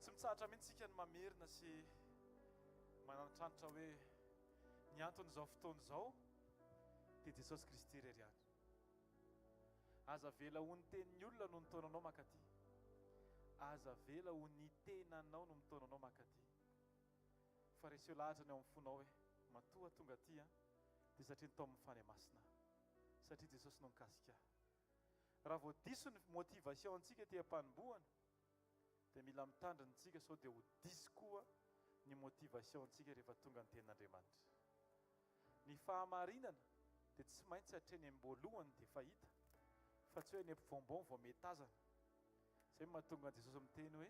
Tsy mitsahatra mihitsy isika ny mamerina sy manantitrantitra hoe ny anton'izao fotoana izao dia Jesosy Kristy irery ihany. Aza avela ho ny tenin'ny olona no mitaona anao mankaty. Aza avela ho ny tenanao no mitaona anao mankaty. Fa reseo lahatra ny ao amin'ny fonao hoe matoa tonga aty an, dia satria nitaomin'ny Fanahy Masina aho. Satria Jesosy no nikasika ahy. Raha vao diso ny motivation antsika aty am-panombohana dia mila mitandrina isika sao dia ho diso koa ny motivation antsika rehefa tonga ny tenin'Andriamanitra. Ny fahamarinana dia tsy maintsy hatreny am-boalohany dia efa hita fa tsy hoe eny ampovoam-boany vao metazana. Izay no mahatonga an'i Jesosy miteny hoe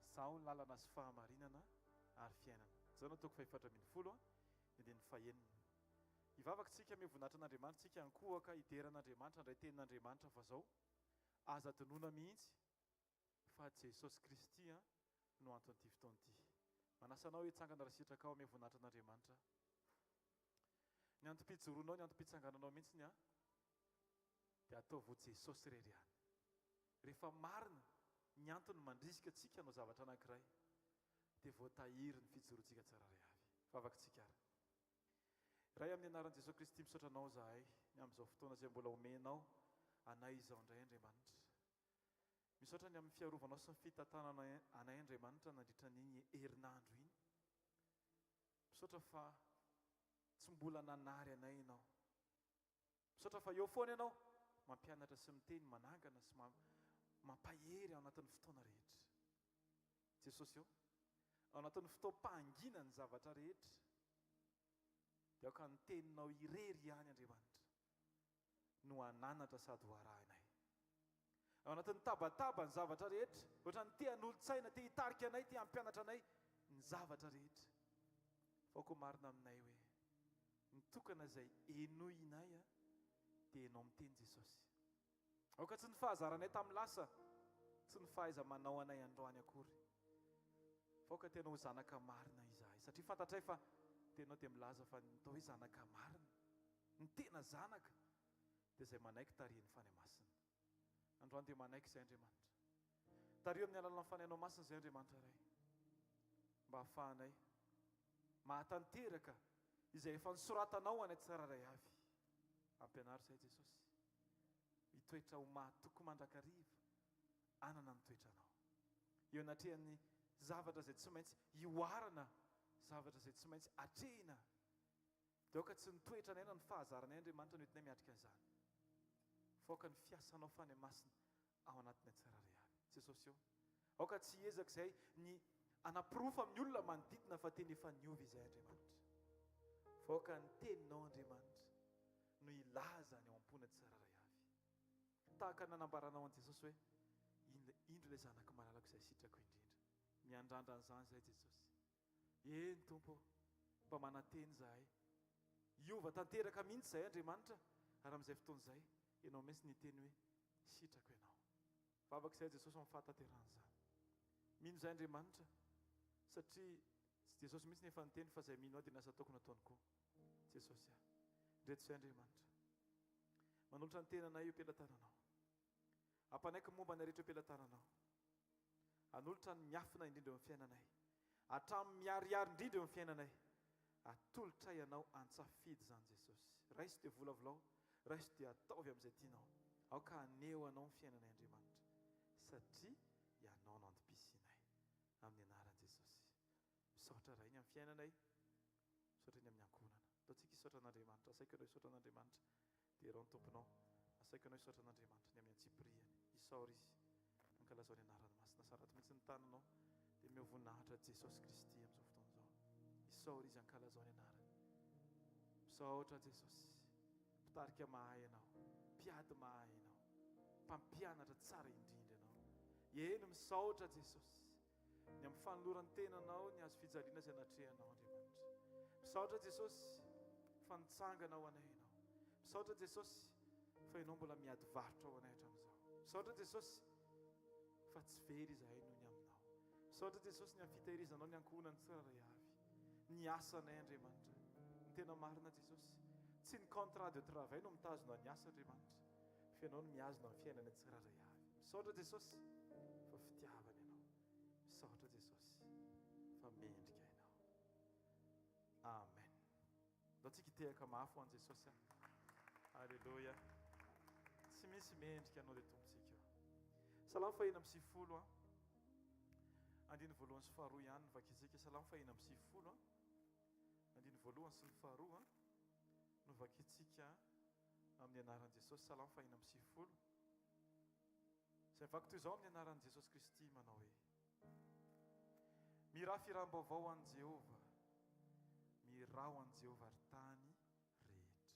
Izaho ny lalana sy fahamarinana ary fiainana. Jaona toko fahefatra ambinifolo ny andininy fahenina. Hivavaka isika, hamehy voninahitra an'Andriamanitra isika, hankohaka, hidera an'Andriamanitra, handray tenin'Andriamanitra fa zao, aza adinoina mihitsy fa Jesosy Kristy no anton'ity fotoana ity. Manasa anao hitsangana raha sitrakao hamehy voninahitra an'Andriamanitra. Ny antom-pijoroanao, ny antom-pitsangananao mihitsy ny dia ataovy ho Jesosy irery ihany. Rehefa marina ny antony mandrisika antsika hanao zavatra anankiray dia voatahiry ny fijoroantsika tsirairay avy. Vavaka-tsika ary. Ray amin'ny anaran'i Jesoa Kristy misaotra Anao izahay ny amin'izao fotoana izay mbola omenao anay izao indray Andriamanitra. Misaotra ny amin'ny fiarovanao sy ny fitantanana anay Andriamanitra nandritra an'iny herinandro iny. Misaotra fa tsy mbola nanary anay Ianao. Misaotra fa eo foana Ianao mampianatra sy miteny, manangana sy mampahery ao anatin'ny fotoana rehetra. Jesosy ô, ao anatin'ny fotoam-pahanginan'ny ny zavatra rehetra, dia aoka ny teninao irery ihany, Andriamanitra, no hananatra sady ho arahinay. Ao anatin'ny tabataba ny zavatra rehetra, ohatran'ny te hanolo-tsaina, te hitarika anay, te hampianatra anay ny zavatra rehetra. Fa aoka ho marina aminay hoe, ny tokana izay henoinay dia Ianao miteny Jesosy. Aoka tsy ny fahazaranay tamin'ny lasa, tsy ny fahaiza-manao anay androany akory, fa aoka tena ho zanaka marina izahay, satria fantatray fa Tenao dia milaza fa ny atao hoe zanaka marina, ny tena zanaka, dia izay manaiky tarihin'ny Fanahy Masina. Androany dia manaiky izay Andriamanitra. Tariho amin'ny alalan'ny Fanahinao Masina izay Andriamanitra Ray, mba hahafahanay mahatanteraka izay efa nosoratanao anay tsirairay avy. Ampianaro izahay Jesosy. Hitoetra ho mahatoky mandrakariva hanana ny toetranao. Eo anatrehan'ny zavatra izay tsy maintsy hihoarana, zavatra izay tsy maintsy atrehina, dia aoka tsy ny toetranay na ny fahazaranay Andriamanitra no entinay miatrika izany, fa aoka ny fiasanao Fanahy Masina ao anatinay tsirairay avy. Jesosy ô, aoka tsy hiezaka izahay ny hanaporofo amin'ny olona manodidina fa tena efa niova izahay Andriamanitra, fa aoka ny Teninao Andriamanitra no hilaza ny ao am-pona tsirairay avy. Tahaka ny nanambaranao an'i Jesosy hoe, Indro ilay Zanako malalako izay sitrako indrindra. Miandrandra an'izany izahay Jesosy. Eny Tompo ô, mba manantena izahay. Hiova tanteraka mihitsy izahay Andriamanitra, ary amin'izay fotoana izay, Ianao mihitsy no hiteny hoe, Sitrako Ianao. Vavaka izahay Jesosy amin'ny fahatanterahan'izany. Mino izahay Andriamanitra, satria tsy Jesosy mihitsy no efa niteny fa izay mino Ahy dia ny asa ataoko no ataony koa. Jesosy ah. Ndreto izay Andriamanitra. Manolotra ny tenanay eo am-pelatananao. Ampanaiky momba ny rehetra eo am-pelatananao. Hanolotra ny miafina indrindra eo amin'ny fiainanay. Hatramin'ny miharihary indrindra eo amin'ny fiainanay. Atolotray Anao an-tsafidy izany Jesosy. Raiso dia volavolao, raiso dia ataovy amin'izay tianao. Aoka haneho Anao ny fiainanay Andriamanitra. Satria Ianao no antom-pisianay. Amin'ny anaran'i Jesosy. Misaotra Ray ny amin'ny fiainanay. Misaotra eny amin'ny ankohonana. Ataontsika hisaotra an'Andriamanitra. Asaiko ianao hisaotra an'Andriamanitra. Derao ny Tomponao. Asaiko ianao hisaotra an'Andriamanitra ny amin'ny antsipiriany. Isaory Izy. Ankalazao ny anarany masina. Sarato mihitsy ny tananao dia omeo voninahitra Jesosy Kristy amin'izao fotoana izao. Isaory Izy, ankalazao ny anarany. Misaotra Jesosy. Mpitarika mahay Ianao. Mpiady mahay Ianao. Mpampianatra tsara indrindra Ianao. Eny, misaotra Jesosy. Ny amin'ny fanoloran-tenanao ny hazo fijaliana izay natrehanao, Andriamanitra. Misaotra Jesosy fa nitsangana ho anay Ianao. Misaotra Jesosy fa Ianao mbola miady varotra ho anay hatramin'izao. Misaotra Jesosy fa tsy very izahay noho ny aminao. Misaotra Jesosy ny amin'ny fitahirizanao ny ankohonan'ny tsirairay avy. Ny asanay, Andriamanitra. Ny tena marina Jesosy, tsy ny contrat de travail no mitazona ny asa, Andriamanitra, fa Ianao no mihazona ny fiainana tsirairay avy. Misaotra Jesosy fa fitiavana Ianao. Misaotra Jesosy fa mendrika Ianao. Amen. Ndao tsika hitehaka mafy ho an'i Jesosy a. Aleloia. Tsy misy mendrika anao dia Tompontsika io. Salamo fahenina amby sivifolo a. Andininy voalohany sy faharoa ihany no vakintsika. Salamo fahenina amby sivifolo a. Andininy voalohany sy ny faharoa no vakintsika amin'ny anaran'i Jesosy. Salamo fahenina amby sivifolo. Izay mivaky toy izao amin'ny anaran'i Jesosy Kristy manao hoe, Mirà firam-baovao ho an'i Jehovah, mirà ho an'i Jehovah ry tany rehetra.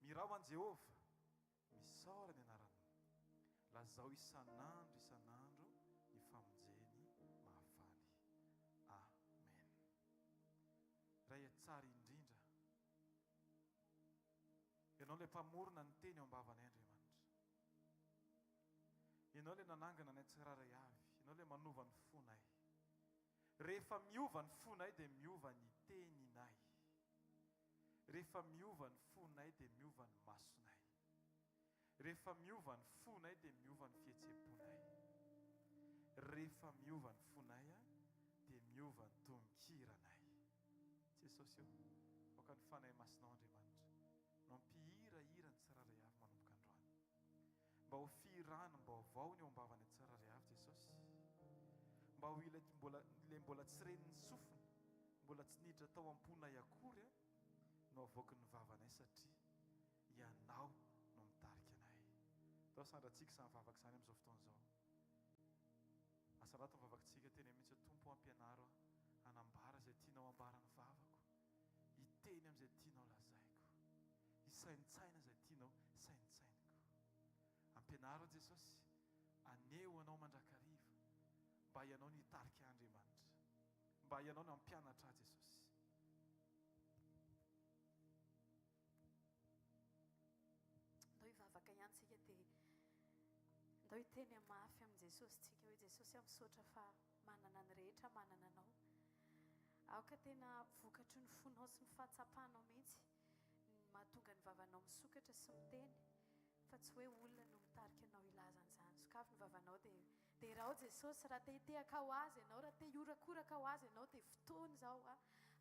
Mirà ho an'i Jehovah, misaora ny anarany. Lazao isan'andro isan'andro ny famonjeny mahafaly. Amen. Ray tsara indrindra, Ianao ilay Mpamorona ny teny eo am-bavanay, Andriamanitra. Ianao ilay nanangana anay tsirairay avy. Ianao ilay manova ny fonay. Rehefa miova ny fonay dia miova ny teninay. Rehefa miova ny fonay dia miova ny masonay. Rehefa miova ny fonay dia miova ny fihetseham-ponay. Rehefa miova ny fonay dia miova ny tononkiranay. Jesosy o, aoka ny Fanahy Masinao Andriamanitra no hampihirahira ny tsirairay avy manomboka androany. Mba ho fihiranam-baovao ny eo am-bavanay tsirairay avy Jesosy. Mba ho ilay mbola ilay mbola tsy ren'ny sofina, mbola tsy niditra tao am-ponay akory no avoaky ny vavanay satria Ianao no mitarika anay. Ndao sandratsika izany vavaka izany amin'izao fotoana izao. Asarato ny vavakitsika teny mihitsy hoe Tompo ampianaro aho hanambara izay tianao hambara ny vavako, hiteny amin'izay tianao lazaiko, hisaintsaina izay tianao saintsainiko. Ampianaro aho Jesosy, aneho anao mandrakariva mba Ianao no hitarika ahy Andriamanitra, mba Ianao no hampianatra ahy Jesosy. Ndao hivavaka ihany tsika dia ndao hiteny mafy amin'i Jesosy tsika hoe Jesosy aho misaotra fa manana ny rehetra manana anao. Aoka tena vokatry ny fonao sy ny fahatsapanao mihitsy ny mahatonga ny vavanao misokatra sy miteny fa tsy hoe olona no mitarika anao hilaza an'izany. Sokafy ny vavanao dia derao Jesosy. Raha te hitehaka ho azy ianao, raha te hihorakoraka ho azy ianao dia fotoana izao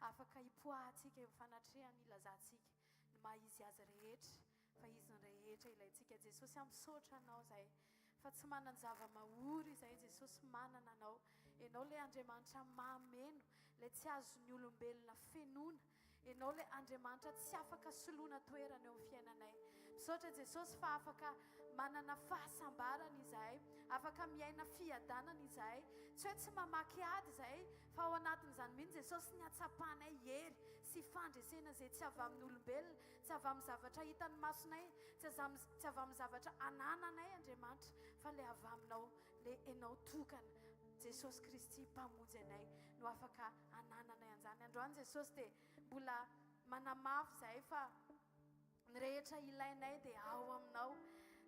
afaka hipoahantsika eo amin'ny fanatrehany hilazantsika ny maha izy azy rehetra fa izy ny rehetra ilaintsika. Jesosy aho misaotra anao izay fa tsy manan-java-mahory izay Jesosy manana anao. Ianao ilay Andriamanitra mahameno, ilay tsy azon'ny olombelona fenoina. Ianao ilay Andriamanitra tsy afaka soloina toerana eo amin'ny fiainanay. Misaotra Jesosy fa afaka manana fahasambarana izahay, afaka miaina fiadanana izahay. Tsy hoe tsy mamaky ady izahay, fa ao anatin'izany mihitsy Jesosy ny hatsapanay hery sy fandresena izay tsy avy amin'ny olombelona, tsy avy amin'ny zavatra hitan'ny masonay, tsy tsy avy amin'ny zavatra anananay Andriamanitra, fa ilay avy aminao, ilay Ianao tokana, Jesosy Kristy Mpamonjy anay no afaka anananay an'izany. Androany Jesosy dia mbola manamafy izahay fa ny rehetra ilainay dia ao aminao.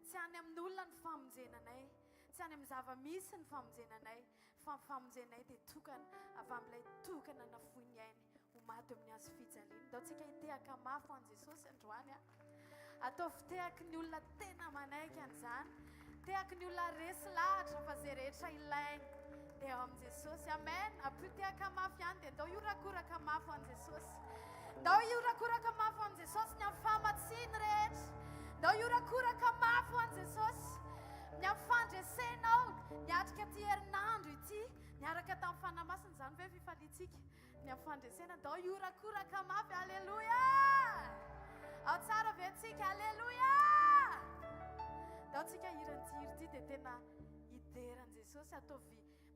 Tsy any amin'olona ny famonjena anay, tsy any amin'ny zava-misy ny famonjena anay, fa ny famonjenay dia tokana avy amin'ilay tokana nafoy ny ainy ho maty eo amin'ny hazo fijaliana. Ndao tsika hitehaka mafy ho an'i Jesosy androany a. Ataovy tehaky ny olona tena manaiky an'izany. Tehaky ny olona resy lahatra fa izay rehetra ilainy dia ao amin'i Jesosy. Amen. Ampio tehaka mafy ihany dia ndao hiorakoraka mafy ho an'i Jesosy. Ndao hiorakoraka mafy ho an'i Jesosy ny amin'ny fahamatsiany rehetra. Ndao hiorakoraka mafy ho an'i Jesosy ny amin'ny fandresenao niatrika ity herinandro ity niaraka tamin'ny Fanahy Masina. Izany ve fifaliantsika? Ny amin'ny fandresena, ndao hiorakoraka mafy, Aleloia! Ao tsara ve tsika? Aleloia! Ndao tsika hira an'ity hira ity dia tena hidera an'i Jesosy, ataovy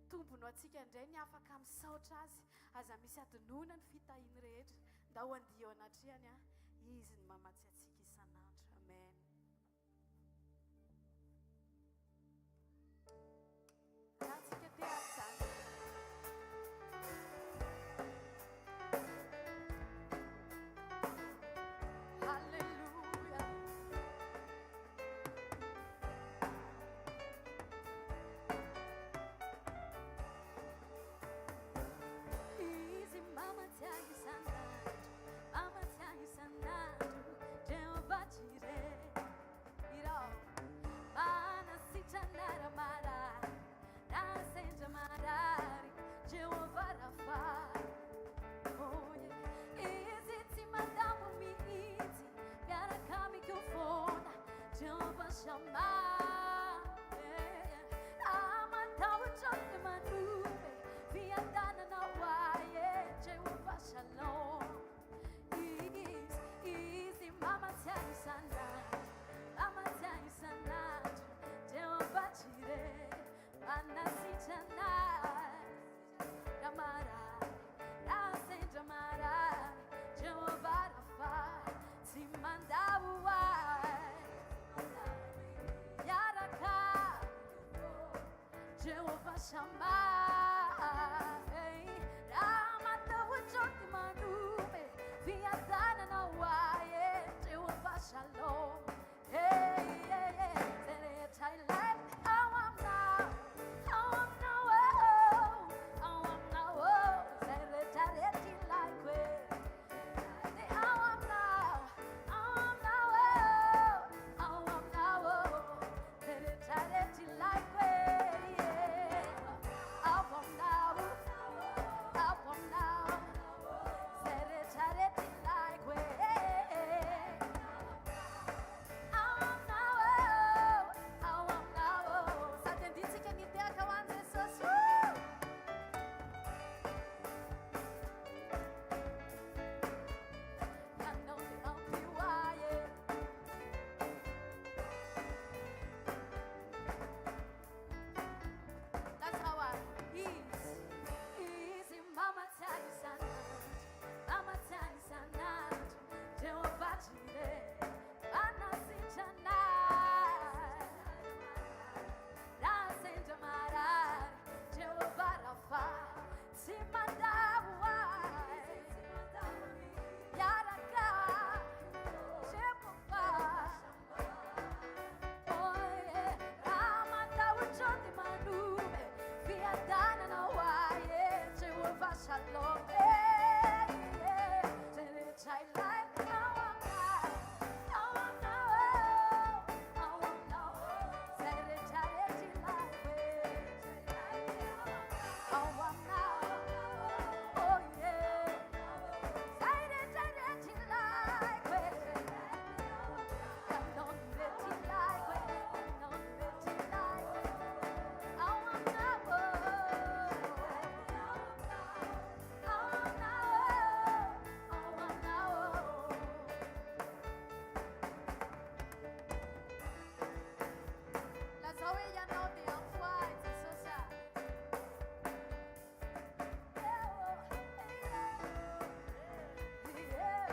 tombony ho antsika indray ny afaka misaotra Azy, aza misy adinoina ny fitahiany rehetra, ndao handihy eo anatrehany, Izy no mamatsy antsika isan'andro. Amen. Ratsika te an'izany. Alléluia. Izy mamatsiahy isan'andro, mamatsiahy isan'andro. Jehovah Shammah. Raha matahotra aho dia manome fiadanana ho ahy e, Jehovah Shalom. Hey, hey, hey. Izay rehetra ilaiko dia ao aminao, ao aminao, oh, ao aminao, oh. Izay rehetra rehetra ilaiko e. Dia ao aminao, ao aminao, oh, ao aminao, oh. Izay rehetra rehetra ilaiko e, yeah. Ao aminao, ao aminao. Izay rehetra rehetra ilaiko e. Ao aminao, oh, ao aminao, oh. Sady anditsika ny tehaka ho an'i Jesosy. Woo! Ianao dia ampy ho ahy e. Lazao ahy. Izy, Izy mamatsy isan'andro, mamatsy isan'andro. Jehovah Jireh, manasitrana ahy. Raha sendra marary, Jehovah Rafa, tsy mandao ahy. Miaraka, Jehovah. Oh yeah. Raha matahotra aho dia manome fiadanana ho ahy e, Jehovah Shalom. Eh, yeah. Izay rehetra ilaiko ao aminao, ao aminao, oh, ao aminao. Izay rehetra rehetra ilaiko e. Ao aminao, oh yeah. Izay rehetra rehetra ilaiko e. Ianao no rehetra ilaiko e. Ianao no rehetra ilaiko e. Ao aminao, oh. Ao aminao, oh. Ao aminao, oh. Lazao hoe ianao dia ampy ho ahy Jesosy a. Eh, oh, eh, oh. Eh,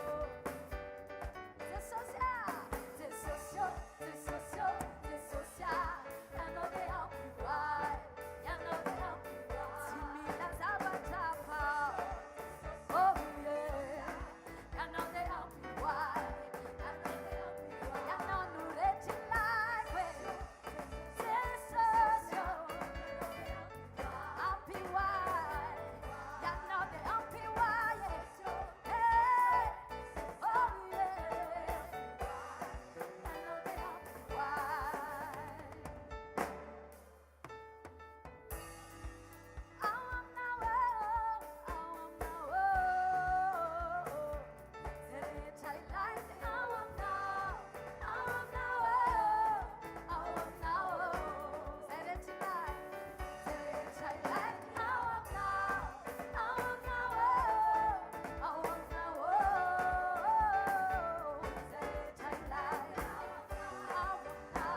oh. Jesosy a, Jesosy oh, Jesosy oh, Jesosy a. Ianao dia ampy ho ahy, ianao dia ampy ho ahy. Tsy mila zavatra hafa. Oh yeah. Ianao dia ampy ho ahy, ianao dia ampy ho ahy. Ianao no rehetra ilaiko e. Jesosy oh, ampy ho ahy. Ianao dia ampy ho ahy e. Hey, oh yeah. Ianao dia ampy ho ahy. Ao aminao, oh, ao aminao, oh. Izay rehetra ilaiko dia ao aminao, ao aminao, oh, ao aminao, oh. Izay rehetra ilaiko, izay rehetra ilaiko ao aminao, ao aminao, oh, ao aminao, oh. Izay rehetra ilaiko, ao aminao,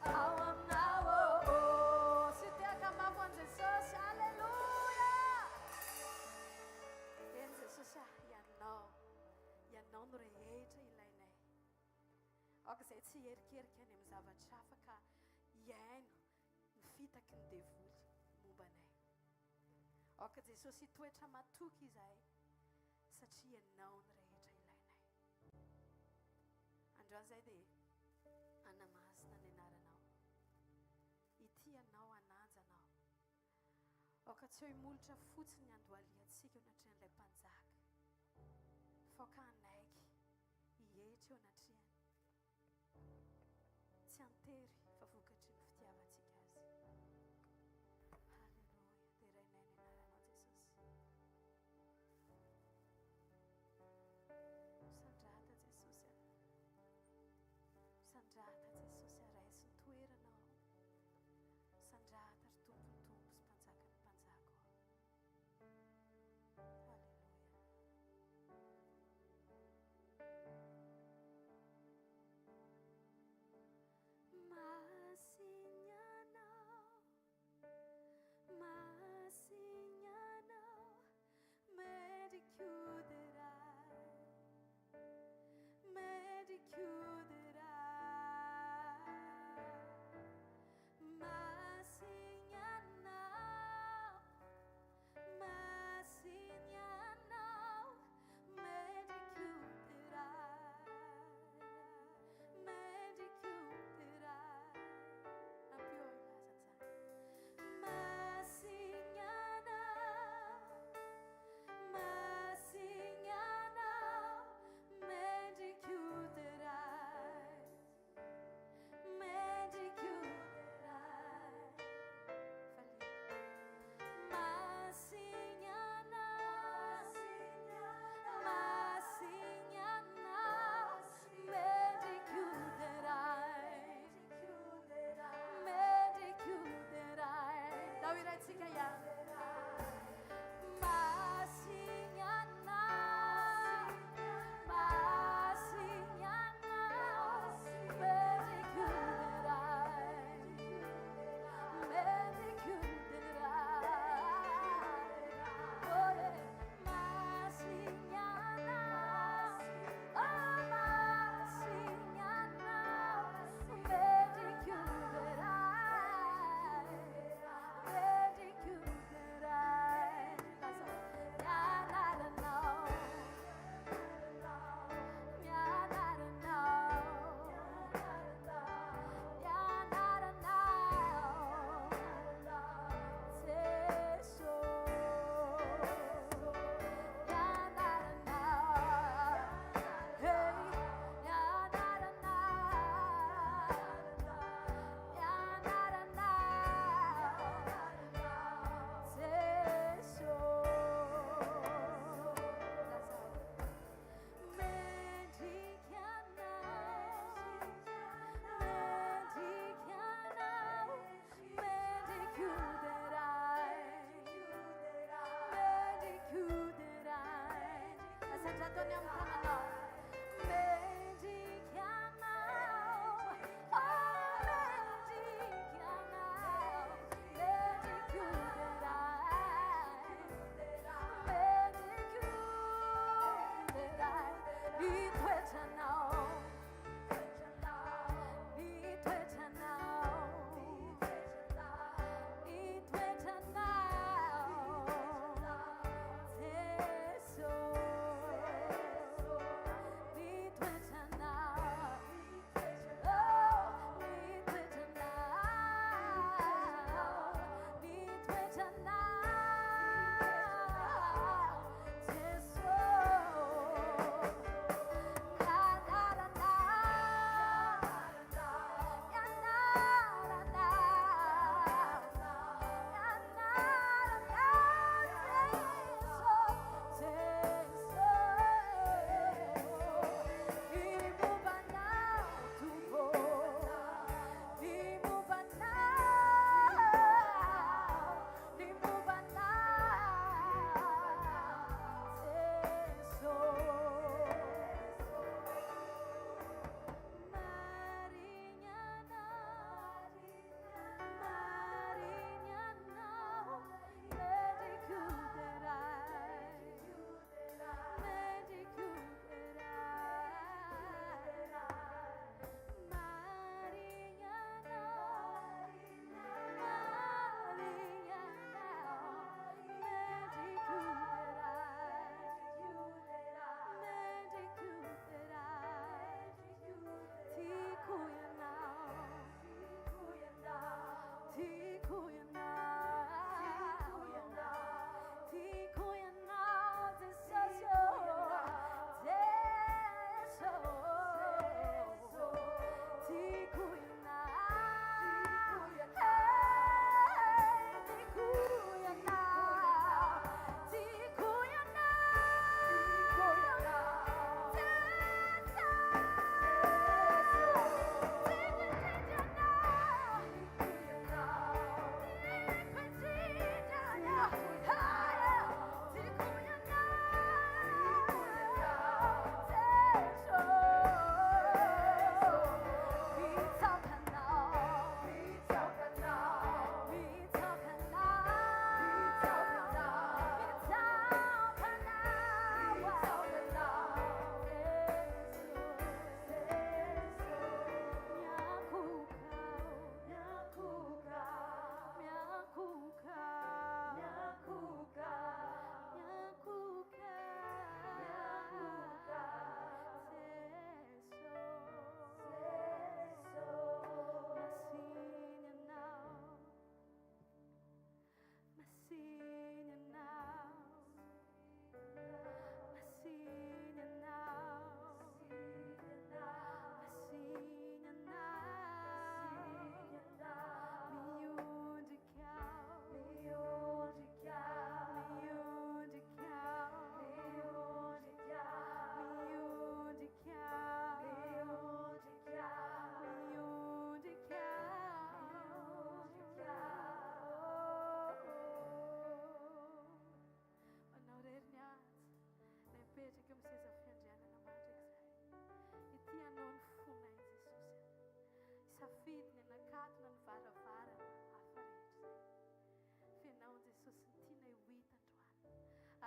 ao aminao, oh, oh. Sy tehaka mafy ho an'i Jesosy, alleloia. Eny Jesosy a, ianao, ianao no rehetra ilainay. Aoka izay tsy hierikerika any amin'ny zavatra hafa ka hiaino ny fitaky ny devoly momba anay. Aoka Jesosy hitoetra matoky izahay satria ianao no rehetra ilainay. Androany izay dia hanamasina ny anaranao. Ity ianao hanaja anao. Aoka tsy ho imolotra fotsiny ny andohaliantsika eo anatrehan'ilay mpanjaka. Fa aoka hanaiky hihetra eo anatrehany. Tsy antery fa vokatry ny fitiavantsika azy. Halleloia. Derainay ny anaranao Jesosy. Misandrata Jesosy a. Misandrata Jesosy a, raiso ny toeranao. Misandrata ry Tompon'ny Tompo sy Mpanjakan'ny Mpanjaka ô. Halleloia.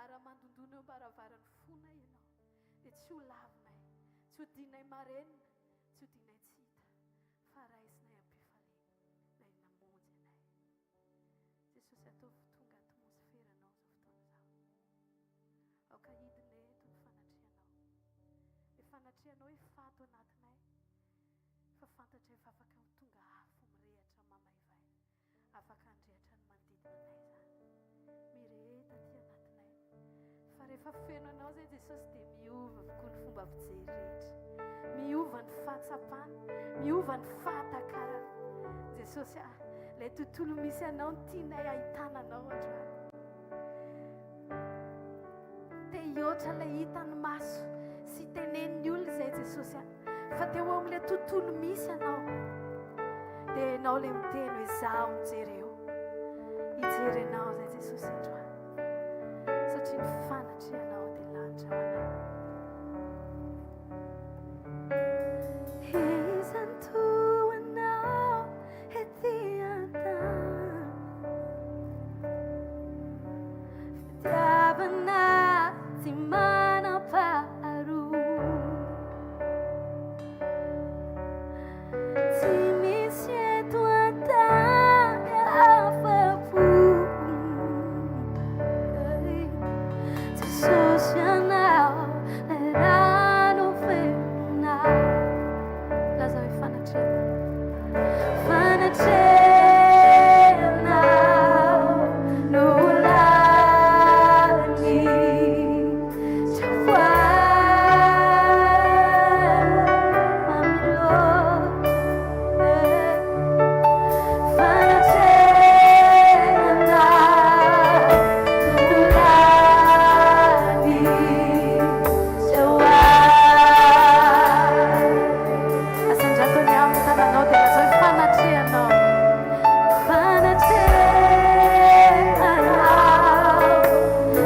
Ary raha mandondona eo am-baravaran'ny fonay Ianao, dia tsy ho lavinay, tsy ho dinay marenina, tsy ho dinay tsy hita, fa raisinay am-pifaliana Ilay namonjy anay. Jesosy, ataovy tonga atmosferanao izao fotoana izao. Aoka hidina eto ny fanatrehanao. Ilay fanatrehanao efa ato anatinay, fa fantatray fa afaka ho tonga afo mirehitra mamaivay, afaka handrehitra ny manodidina anay izany. Mireheta aty anatinay. Fa rehefa feno anao izay Jesosy dia miova avokoa ny fomba fijery rehetra. Miova ny fahatsapana, miova ny fahatakarana. Jesosy ah, ilay tontolo misy anao no tianay ahitana anao androany. Te hihoatra ilay hitan'ny maso sy tenenin'ny olona izay Jesosy ah. Fa teo amin'ilay tontolo misy anao, dia ianao ilay miteny hoe izaho no jereo. Hijery anao izay Jesosy androany. Satria ny fanatrehanao dia lanitra ho anay. Iza no toa anao ety an-tany? Fitiavana tsy manam-paharoa. Tsy misy eto an-tany afa-po. Jesosy Ianao, ilay rano velona. Lazao hoe fanatrehana. Fanatrehanao no lany Asandrato ny amin'ny tananao dia lazao hoe fanatrehanao. Fanatrehanao no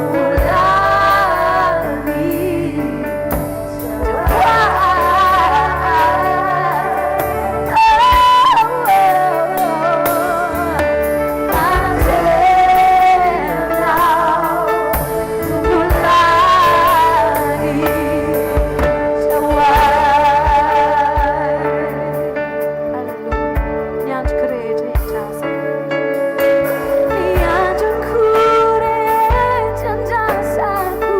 Ny androko rehetra iandrasako. Ny androko rehetra andrasako.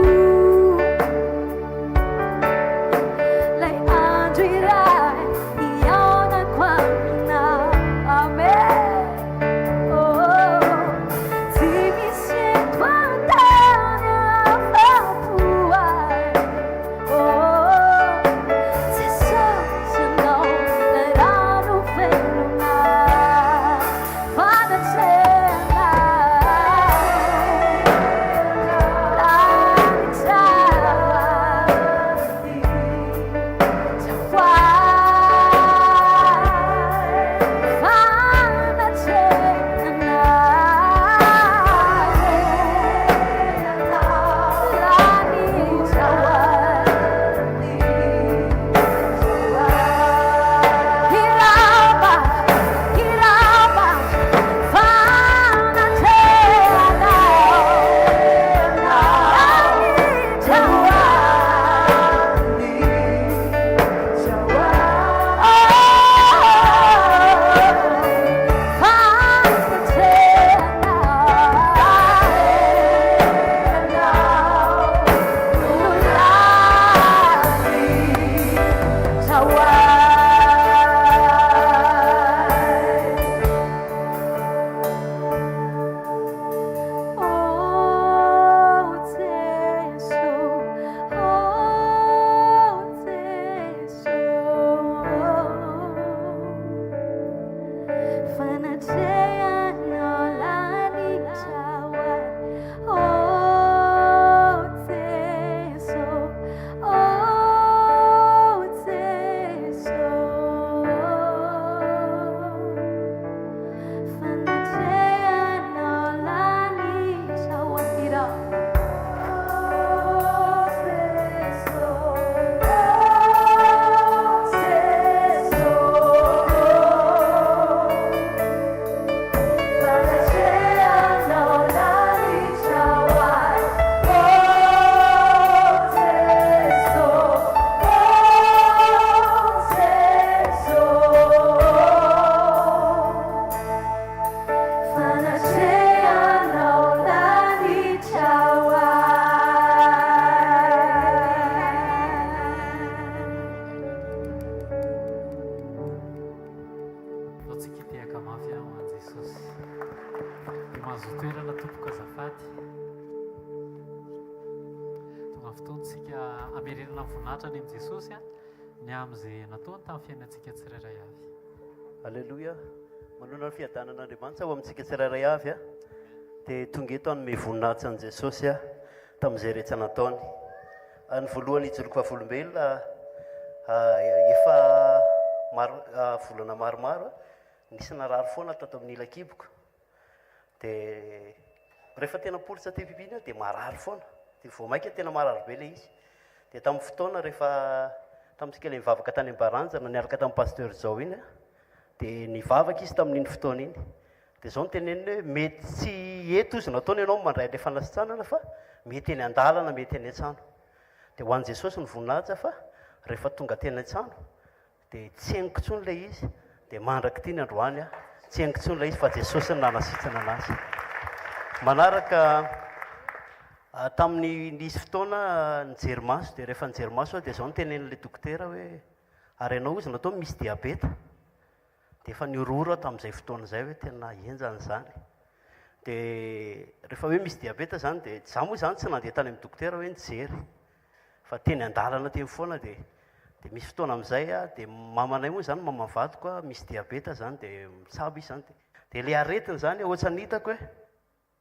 Ilay andro iray hihaonako aminao. Amen. Oh, tsy misy eto an-tany afa-po ahy. Oh, Jesosy Ianao, ilay rano velona. Tehaka mafy aho ho an'i Jesosy. Dia mahazoa toerana tompoko azafady. Tonga ny fotoantsika hamerenana ny voninahitra any amin'i Jesosy ny amin'izay nataony tamin'ny fiainantsika tsirairay avy. Aleloia. Manonona ny fiadanan'Andriamanitra ho amintsika tsirairay avy aho. Dia tonga eto hanome voninahitra an'i Jesosy aho tamin'izay rehetra nataony. Ny voalohany hijoroako vavolombelona efa maro volana maromaro nisy narary foana tato amin'ny ila-kiboko. Dia rehefa tena poritra te pipi iny aho dia marary foana. Dia vao mainka tena marary be ilay izy. Dia tamin'ny fotoana rehefa tamintsika ilay nivavaka tany Ambaranjana niaraka tamin'ny Pasteur Jao iny dia nivavaka izy tamin'iny fotoana iny. Dia izao no teneniny hoe mety tsy eto izy nataony ianao mandray ilay fanasitranana fa mety eny an-dalana, mety eny an-trano. Dia ho an'i Jesosy ny voninahitra fa rehefa tonga teny an-trano dia tsy henoko intsony ilay izy, dia mandrak'ity ny androany aho, tsy henoko intsony ilay izy fa Jesosy no nanasitrana anazy. Manaraka, tamin'ny nisy fotoana nijery maso, dia rehefa nijery maso aho dia izao no tenenin'ilay dokotera hoe ary ianao hozy natao misy diabeta. Dia efa nihorohoro aho tamin'izay fotoana izay hoe tena henjana izany. Dia rehefa hoe misy diabeta izany dia izaho moa izany tsy nandeha tany amin'ny dokotera hoe nijery fa teny an-dalana teny foana dia dia misy fotoana amin'izay aho dia mamanay moa izany maman'ny vadiko aho misy diabeta izany dia mitsabo izy izany dia dia ilay aretina izany ohatran'ny hitako hoe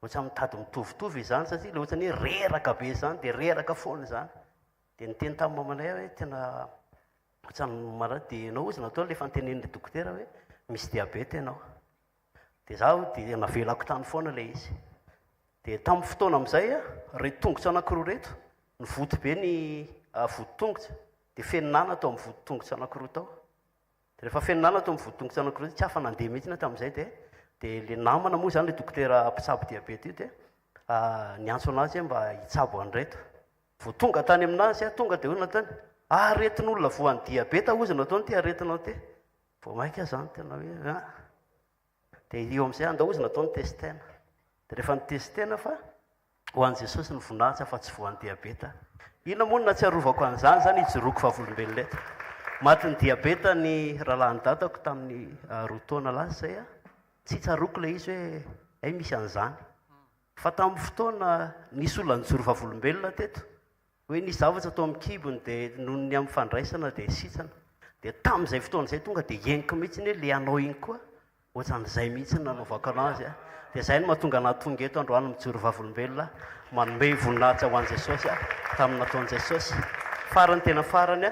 ohatran'ny mitady mitovitovy izany satria ilay ohatran'ny hoe reraka be izany dia reraka foana izany. Dia niteny tamin'ny mamanay aho hoe tena Ohatran'ny marary dia ianao ozy natao ilay fantenenin'ilay dokotera hoe misy diabeta ianao. Dia izaho dia navelako tany foana ilay izy. Dia tamin'ny fotoana amin'izay ireto tongotra anankiroa ireto, nivoto be ny voditongotra, dia feno nana tao amin'ny voditongotra anankiroa tao. Dia rehefa feno nana tao amin'ny voditongotra anankiroa tao, tsy afa-nandeha mihitsy aho tamin'izay dia dia ilay namana moa izany ilay dokotera mpitsabo diabeta io dia niantso an'azy hoe mba hitsabo an'ireto. Vao tonga tany aminazy aho, tonga dia hoy nataony, aretin'olona voan'ny diabeta hozy nataony ity aretinao ity. Vao mainka izany tena hoe ah. Dia eo amin'izay andao hozy nataony testena. Dia rehefa nitestena fa ho an'i Jesosy ny voninahitra fa tsy voan'ny diabeta. Inona moa no nahatsiarovako an'izany izany hijoroako vavolombelona eto. Matin'ny diabeta ny rahalahin'ny dadako tamin'ny roa taona lasa izay. Tsy tsaroako ilay izy hoe hay misy an'izany. Fa tamin'ny fotoana nisy olona nijoro vavolombelona teto, hoe nisy zavatra tao amin'ny kibony dia noho ny amin'ny fandraisana dia sitrana. Dia tamin'izay fotoana izay tonga dia henoko mihitsy hoe ilay anao iny koa ohatran'izay mihitsy no nanaovako anazy a. Dia izay no mahatonga anah tonga eto androany mijoro vavolombelona manome voninahitra ho an'i Jesosy aho tamin'ny nataon'i Jesosy. Farany tena farany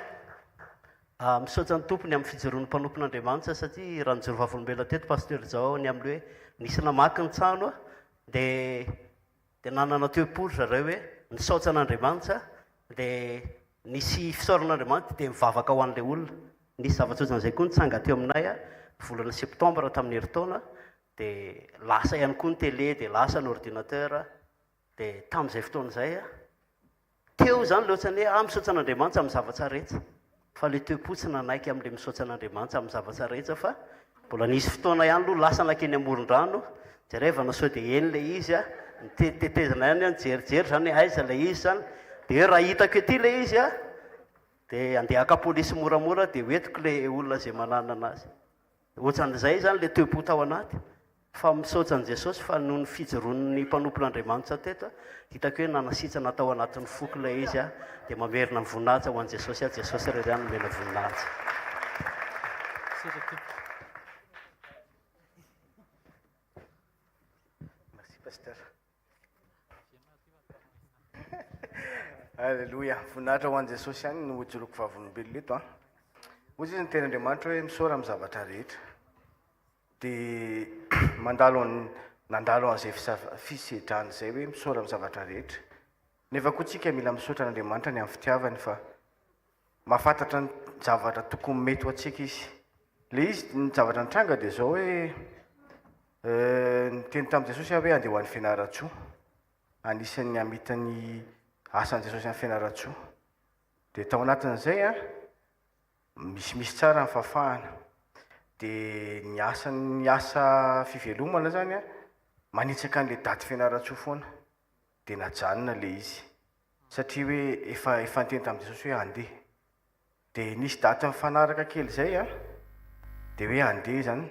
a, misaotra ny Tompo ny amin'ny fijoroan'ny mpanompon'Andriamanitra satria raha nijoro vavolombelona teto Pasteur Jao ny amin'ny hoe nisy namaky ny trano a, Dia dia nanana toe-po ry zareo hoe nisaotra an'Andriamanitra, dia nisy fisaorana an'Andriamanitra dia nivavaka ho an'ilay olona. Nisy zavatra ohatran'izay koa nitsanga teo aminay volana septembre tamin'ny herintaona, dia lasa ihany koa ny télé, dia lasa ny ordinateur, dia tamin'izay fotoana izay Teo izany ilay ohatran'ny hoe ah misaotra an'Andriamanitra amin'ny zavatra rehetra. Fa ilay toe-po tsy nanaiky amin'ilay misaotra an'Andriamanitra amin'ny zavatra rehetra fa mbola nisy fotoana ihany aloha lasa nankeny amoron-drano, jerevana sao dia eny ilay izy a, nitetitetezana ihany aho nijerijery izany hoe aiza ilay izy izany, dia hoe raha hitako ety ilay izy a, dia andeha haka polisy moramora dia hoentiko ilay olona izay mananana azy. Ohatran'izay izany ilay toe-po tao anaty. Fa misaotra an'i Jesosy fa noho ny fijoroan'ny mpanompon'Andriamanitra teto, hitako hoe nanasitrana tao anatin'ny foko ilay izy aho, dia mamerina ny voninahitra ho an'i Jesosy aho, Jesosy irery ihany nomena voninahitra. Misaotra tompoko. Merci pasteur. Aleloia. Voninahitra ho an'i Jesosy ihany no hijoroako vavolombelona eto an. Hoy izy ny tenin'Andriamanitra hoe misaora amin'ny zavatra rehetra. Dia mandalo an nandalo an'izay fisedrana izay hoe misaora amin'ny zavatra rehetra. Nefa koa tsika mila misaotra an'Andriamanitra ny amin'ny fitiavany fa mahafantatra ny zavatra tokony mety ho antsika izy. Le izy ny zavatra nitranga dia izao hoe niteny tamin'i Jesosy aho hoe andeha ho any Fianarantsoa. Anisan'ny hamita ny asan'i Jesosy any Fianarantsoa. Dia tao anatin'izay an, misimisy tsara ny fahafahana. Dia ny asa ny asa fivelomana zany an, manitsaka an'ilay daty Fianarantsoa foana. Dia najanona ilay izy. Satria hoe efa efa niteny tamin'i Jesosy hoe andeha. Dia nisy daty nifanaraka kely izay an, dia hoe andeha izany.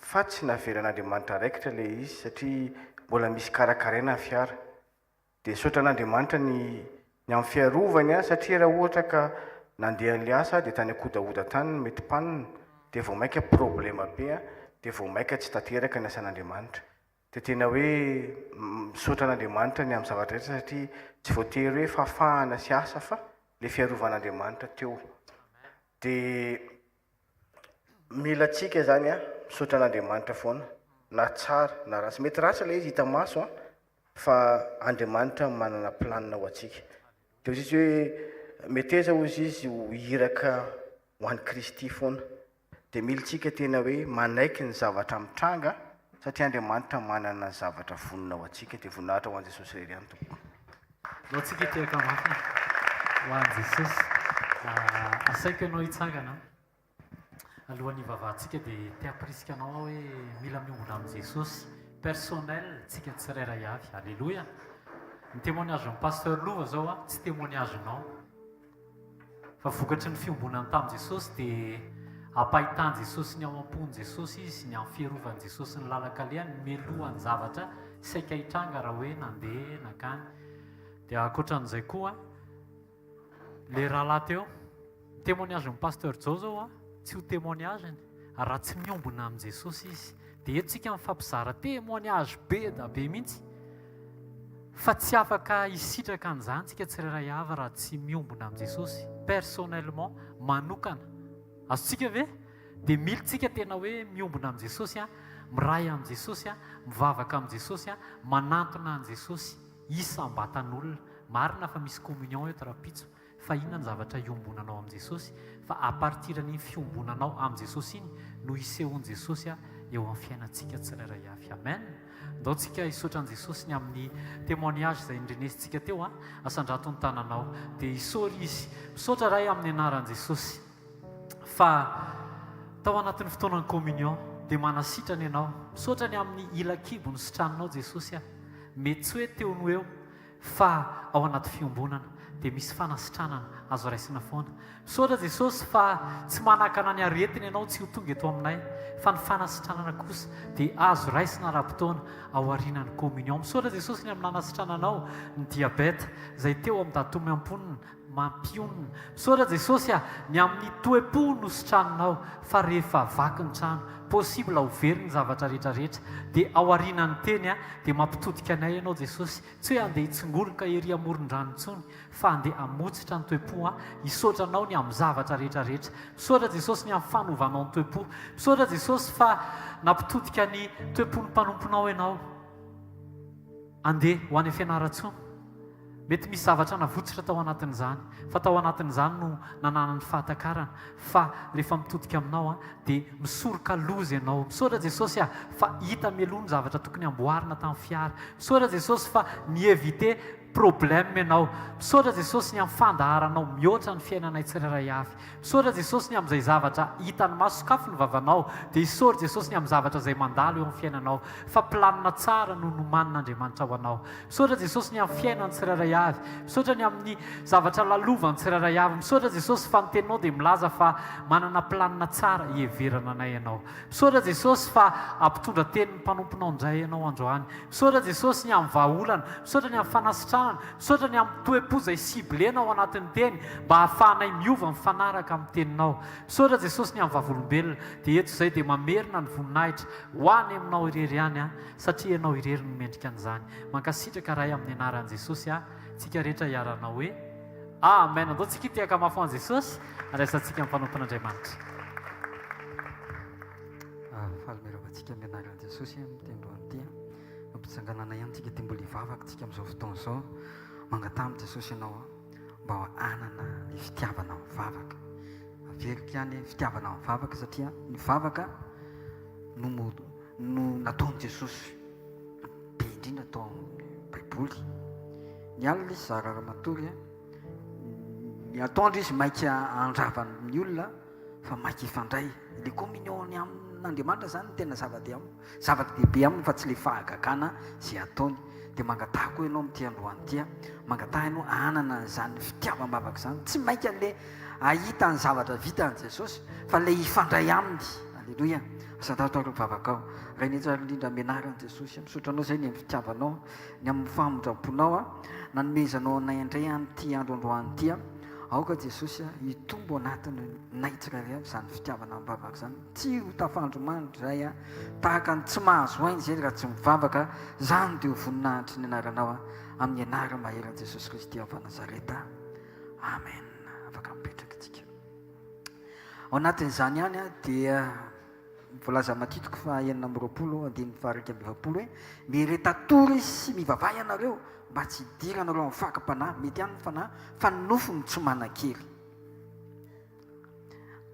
Fa tsy navelan'Andriamanitra raikitra ilay izy satria mbola misy karakaraina ny fiara. Dia misaotra an'Andriamanitra ny ny amin'ny fiarovany an, satria raha ohatra ka nandeha an'ilay asa aho dia tany ankodahoda tany no mety panne, dia vao maika problème be an, dia vao maika tsy tanteraka ny asan'Andriamanitra. Dia tena hoe misaotra an'Andriamanitra ny amin'ny zavatra rehetra satria tsy voatery hoe fahafahana sy asa fa ilay fiarovan'Andriamanitra teo. Dia mila antsika izany an, misaotra an'Andriamanitra foana na tsara na ratsy. Mety ratsy ilay izy hita maso an, fa Andriamanitra manana planina ho antsika. Dia hoy izy hoe meteza hozy izy ho iraka ho an'i Kristy foana. Dia mila tsika tena hoe manaiky ny zavatra mitranga satria Andriamanitra manana ny zavatra vonona ho antsika. Dia voninahitra ho an'i Jesosy irery ihany tompoko. Ndao tsika hitehaka mafy ho an'i Jesosy. Asaiko ianao hitsangana. Alohan'ny hivavahantsika dia te hampirisika anao aho hoe mila miombona amin'i Jesosy personnel tsika tsirairay avy. Aleloia. Ny témoignage-n'ny Pasteur Lova zao a, tsy témoignage-nao. Fa vokatry ny fiombonany tamin'i Jesosy dia ampahitan'i Jesosy ny ao am-pon'i Jesosy izy, ny amin'ny fiarovan'i Jesosy ny lalan-kalehany, mialohan'ny zavatra saika hitranga raha hoe nandeha nankany. Dia ankoatran'izay koa, ilay rahalahy teo, ny témoignage-n'ny Pasteur Joe zao tsy ho témoignage-ny raha tsy miombona amin'i Jesosy izy. Dia eto tsika mifampizara témoignage be da be mihitsy. Fa tsy afaka hisitraka an'izany tsika tsirairay avy raha tsy miombona amin'i Jesosy personnellement, manokana. Azontsika ve? Dia mila tsika tena hoe miombona amin'i Jesosy an, miray amin'i Jesosy an, mivavaka amin'i Jesosy an, manantona an'i Jesosy isam-batan'olona. Marina fa misy communion eto rahampitso, Fa inona ny zavatra iombonanao amin'i Jesosy? Fa à partir an'iny fiombonanao amin'i Jesosy iny no hisehoan'i Jesosy eo amin'ny fiainantsika tsirairay avy. Amen! Ndao tsika hisaotra an'i Jesosy ny amin'ny témoignage izay nindrenesintsika teo an! Asandrato ny tananao dia isaory Izy. Misaotra Ray amin'ny anaran'i Jesosy fa tao anatin'ny fotoanan'ny communion dia manasitrana Ianao. Misaotra ny amin'ny ila-kibo nositraninao Jesosy a! Mety tsy hoe teo no eo Fa ao anaty fiombonana dia misy fanasitranana azo raisina foana. Misaotra Jesosy fa tsy manakana ny aretina ianao tsy ho tonga eto aminay fa ny fanasitranana kosa dia azo raisina ara-potoana ao aorianan'ny communion. Misaotra Jesosy ny amin'ny nanasitrananao ny diabète izay teo amin'ny dadatoa miamponina mampionona. Misaotra Jesosy a! Ny amin'ny toe-po no sitraninao fa rehefa vaky ny trano, possible ho very ny zavatra rehetra rehetra, dia ao aorianan'ny teny a, dia mampitodika anay Ianao Jesosy, tsy hoe handeha hitsingoloka ery amoron-drano intsony fa handeha hamotsitra ny toe-po a, hisaotra Anao ny amin'ny zavatra rehetra rehetra. Misaotra Jesosy ny amin'ny fanovanao ny toe-po. Misaotra Jesosy fa nampitodika ny toe-pon'ny mpanomponao Ianao. Andeha ho any Fianarantsoa. Mety misy zavatra navotsitra tao anatin'izany, fa tao anatin'izany no nananany fahatakarana fa rehefa mitodika aminao aho dia misoroka loza ianao. Misaotra Jesosy ah fa hita mialoha ny zavatra tokony hamboarina tamin'ny fiara. Misaotra Jesosy fa ni-éviter problème ianao. Misaotra Jesosy ny amin'ny fandaharanao mihoatra ny fiainanay tsirairay avy. Misaotra Jesosy ny amin'izay zavatra hitan'ny maso sokafy ny vavanao dia isaory Jesosy ny amin'ny zavatra izay mandalo eo amin'ny fiainanao fa planina tsara no nomanin'Andriamanitra ho anao. Misaotra Jesosy ny amin'ny fiainan'ny tsirairay avy. Misaotra ny amin'ny zavatra lalovan'ny tsirairay avy. Misaotra Jesosy fa ny teninao dia milaza fa manana planina tsara hiheverana anay Ianao. Misaotra Jesosy fa hampitondra teny ny mpanomponao indray Ianao androany. Misaotra Jesosy ny amin'ny vahaolana. Misaotra ny amin'ny fanasitranana. Misaotra ny amin'ny toe-po izay ciblena ao anatin'ny teny mba hahafahanay miova mifanaraka amin'ny teninao. Misaotra Jesosy ny amin'ny vavolombelona. Dia eto izay dia mamerina ny voninahitra ho any aminao irery ihany aho satria ianao irery no mendrika an'izany. Mankasitraka Ray amin'ny anaran'i Jesosy aho. Tsika rehetra hiaranao hoe Amen. Andao tsika hitehaka mafy ho an'i Jesosy, andraisantsika ny mpanompon'Andriamanitra. Ah, faly miarahaba antsika amin'ny anaran'i Jesosy amin'ity androany ity. Ampitsanganana ihany tsika dia mbola hivavaka tsika amin'izao fotoana izao. Mangataha amin'i Jesosy ianao mba hanana ny fitiavana mivavaka. Averiko ihany fitiavana mivavaka satria ny vavaka no no nataon'i Jesosy be indrindra tao amin'ny Baiboly. Ny alina izy zara raha matory, ny atoandro izy maika handrava ny olona fa maika hifandray. Le communion-ny amin'Andriamanitra zany no tena zava-dehibe aminy, zava-dehibe aminy fa tsy le fahagagana izay ataony. Dia mangataha koa ianao amin'ity androany ity, mangataha ianao hanana an'izany fitiavam-bavaka izany, tsy maika le hahita ny zavatra vitan'i Jesosy fa le hifandray aminy. Aleloia. Asandrato ary ny vavakao. Rainay tsara indrindra amin'ny anaran'i Jesosy, misaotra Anao izay ny amin'ny fitiavanao, ny amin'ny famindram-ponao nanomezanao anay indray an'ity andro androany ity. Aoka Jesosy hitombo anatinay tsirairay avy izany fitiavana mivavaka izany. Tsy ho tafandro mandry izahay tahaka ny tsy mahazo aina izay raha tsy mivavaka. Izany dia ho voninahitry ny anaranao amin'ny anarana maherin'i Jesosy Kristy avy Nazareta. Amen. Afaka mipetraka isika. Ao anatin'izany ihany dia voalaza matitiko fa 26 andininy faha 41 hoe mihereta tory sy mivavaha ianareo mba tsy hidiranareo amin'ny fakam-panahy, mety ihany ny fanahy fa ny nofo no tsy manan-kery.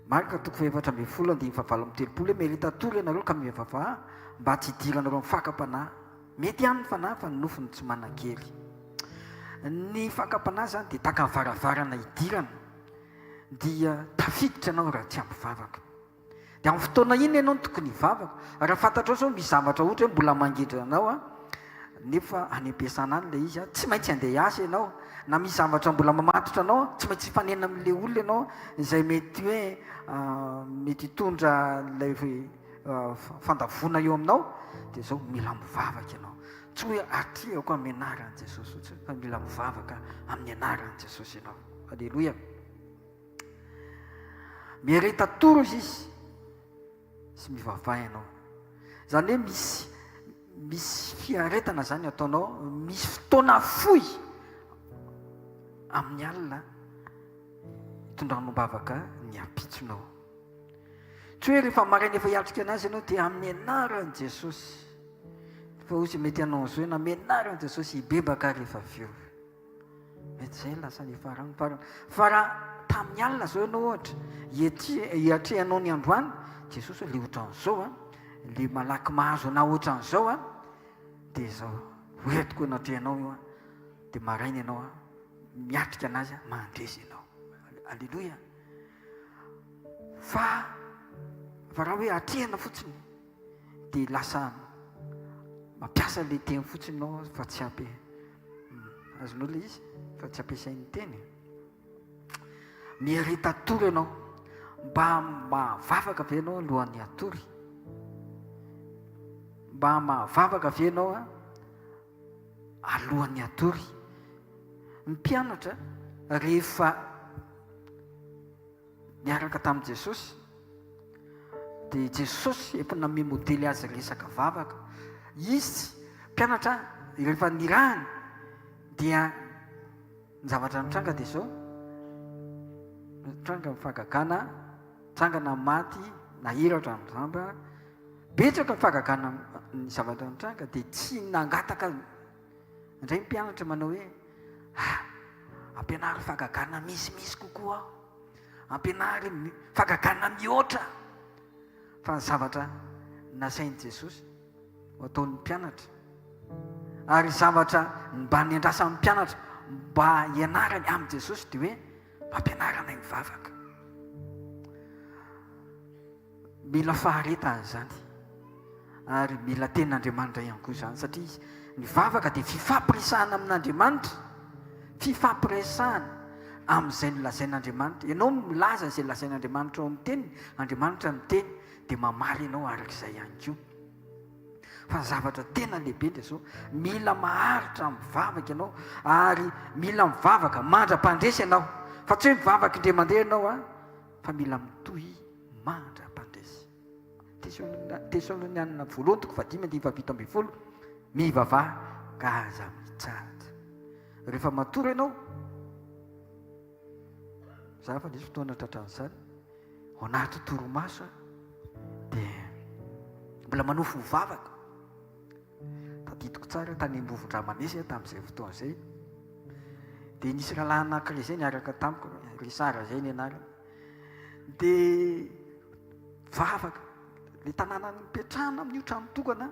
Marka toko faha-14 andininy faha 38 hoe mihereta tory ianareo ka mivavaha mba tsy hidiranareo amin'ny fakam-panahy, mety ihany ny fanahy fa ny nofo no tsy manan-kery. Ny fakam-panahy izany dia tahaka ny varavarana hidirana. dia tafiditra ianao raha tsy ampy vavaka. Dia amin'ny fotoana inona ianao no tokony hivavaka? Raha fantatrao izao misy zavatra ohatra hoe mbola mangedra anao an, nefa any am-piasana any ilay izy an, tsy maintsy handeha hiasa ianao, na misy zavatra mbola mamatotra anao an, tsy maintsy hifanena amin'ilay olona ianao izay mety hoe mety hitondra ilay fandavoana eo aminao, dia izao mila mivavaka ianao. Tsy hoe atrehako amin'ny anaran'i Jesosy fotsiny fa mila mivavaka amin'ny anaran'i Jesosy ianao. Aleloia. Miareta toro izy sy mivavaha ianao. Izany hoe misy misy fiaretana izany ataonao, misy fotoana fohy amin'ny alina hitondranao am-bavaka ny ampitsonao. Tsy hoe rehefa maraina efa hiatrika anazy ianao dia amin'ny anaran'i Jesosy. Fa hoy izy mety hanao an'izao ianao, amin'ny anaran'i Jesosy hibebaka rehefa avy eo. Mety izay lasa niafarany farany. Fa raha tamin'ny alina izao ianao ohatra, hiatrehanao ny androany, Jesosy hoe le ohatran'izao an, le malaky mahazo anah ohatran'izao an, dia izao, hoentiko eo anatrehanao io an, dia maraina ianao an, miatrika anazy an, mandresy ianao. Aleloia. Fa fa raha hoe atrehana fotsiny, dia lasa mampiasa ilay teny fotsiny ianao fa tsy ampy. Azonao ilay izy fa tsy ampiasain'ny teny. Miareta hatory ianao. Mba mahavavaka ve ianao alohan'ny hatory? Mba mahavavaka ve ianao alohan'ny hatory? Ny mpianatra rehefa niaraka tamin'i Jesosy, dia Jesosy efa nanome modely azy resaka vavaka. Izy mpianatra rehefa nirahany dia ny zavatra nitranga dia izao, nitranga ny fahagagana, nitrangana ny maty, nahiratra ny jamba, betsaka ny fahagagana ny zavatra nitranga dia tsy nangataka indray ny mpianatra manao hoe ah, ampianaro fahagagana misimisy kokoa aho. Ampianary fahagagana mihoatra fa ny zavatra nasain'i Jesosy ho ataon'ny mpianatra ary zavatra mba niandrasan'ny mpianatra mba hianarany amin'i Jesosy dia hoe mampianara anay mivavaka. Mila faharetana izany ary mila tenin'Andriamanitra ihany koa izany satria ny vavaka dia fifampiresahana amin'Andriamanitra, fifampiresahana amin'izay nolazain'Andriamanitra. Ianao milaza izay lazain'Andriamanitra ao amin'ny teniny, Andriamanitra miteny dia mamaly ianao araka izay ihany koa. Fa ny zavatra tena lehibe dia izao, mila maharitra mivavaka ianao ary mila mivavaka mandra-pandresy ianao. Fa tsy hoe mivavaka indray mandeha ianao a, fa mila mitohy mandra-pandresy. Tesalonianina voalohany toko fahadimy andininy faha-17, Mivavaha ka aza mitsahatra. Rehefa matory ianao, za efa nisy fotoana tratran'izany, ao anaty torimaso dia mbola manofy mivavaka. Tadidiko tsara tany Ambovondramanesy aho tamin'izay fotoana izay. Dia nisy rahalahy anankiray izay niaraka tamiko, Richard izay ny anarany. Dia vavaka, ilay tanàna nipetrahana amin'io trano tokana,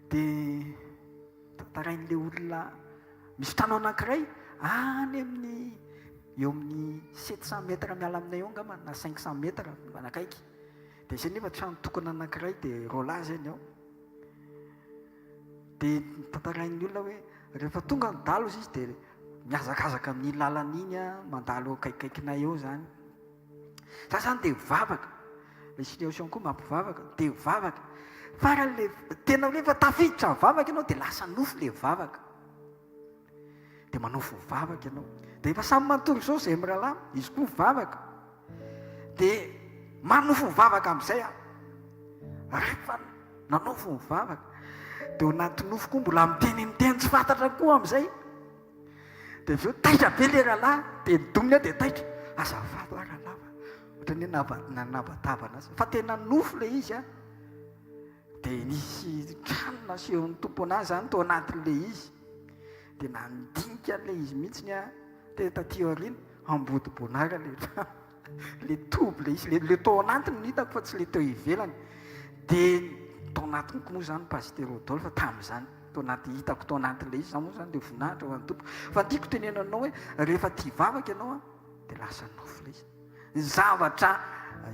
dia tantarain'ilay olona misy trano anankiray any amin'ny eo amin'ny 700 mètres miala aminay eo angamba na 500 mètres manakaiky. Dia izay nefa trano tokana anankiray dia roalahy izay ny ao. Dia tantarain'ny olona hoe rehefa tonga ny dalo izy dia mihazakazaka amin'iny lalana iny mandalo akaikikaikinay eo izany. Za zany dia mivavaka. Le situation koa mampivavaka dia mivavaka. Farany le tena hoe efa tafiditra mivavaka ianao dia lasa nofy le vavaka. Dia manofy mivavaka ianao. Dia efa samy matory izao izay mirahalahy, izy koa mivavaka. Dia manofy mivavaka amin'izay aho. Rehefa nanofy mivavaka dia ao anaty nofy koa mbola miteny miteny tsy fantatra koa amin'izay. Dia avy eo taitra be le rahalahy, dia nidominy aho dia taitra. Azafady hoa rahalahy fa ohatran'ny hoe nava- nanabataba anazy. Fa tena nofy ilay izy an. Dia nisy trano nasehon'ny Tompo anahy izany tao anatin'ilay izy. Dia nandinika an'ilay izy mihitsy aho tena taty aoriana, Ambodibonara ilay trano. Ilay toby ilay izy, ilay tao anatiny no hitako fa tsy ilay teo ivelany. Dia tao anatiny koa moa izany Pasitera Rodolphe tamin'izany. Tao anaty, hitako tao anatin'ilay izy, izany moa izany dia voninahitra ho an'ny Tompo. Fa ny tiako tenenana anao hoe rehefa tia vavaka ianao an, dia lasa nofy ilay izy. Ny zavatra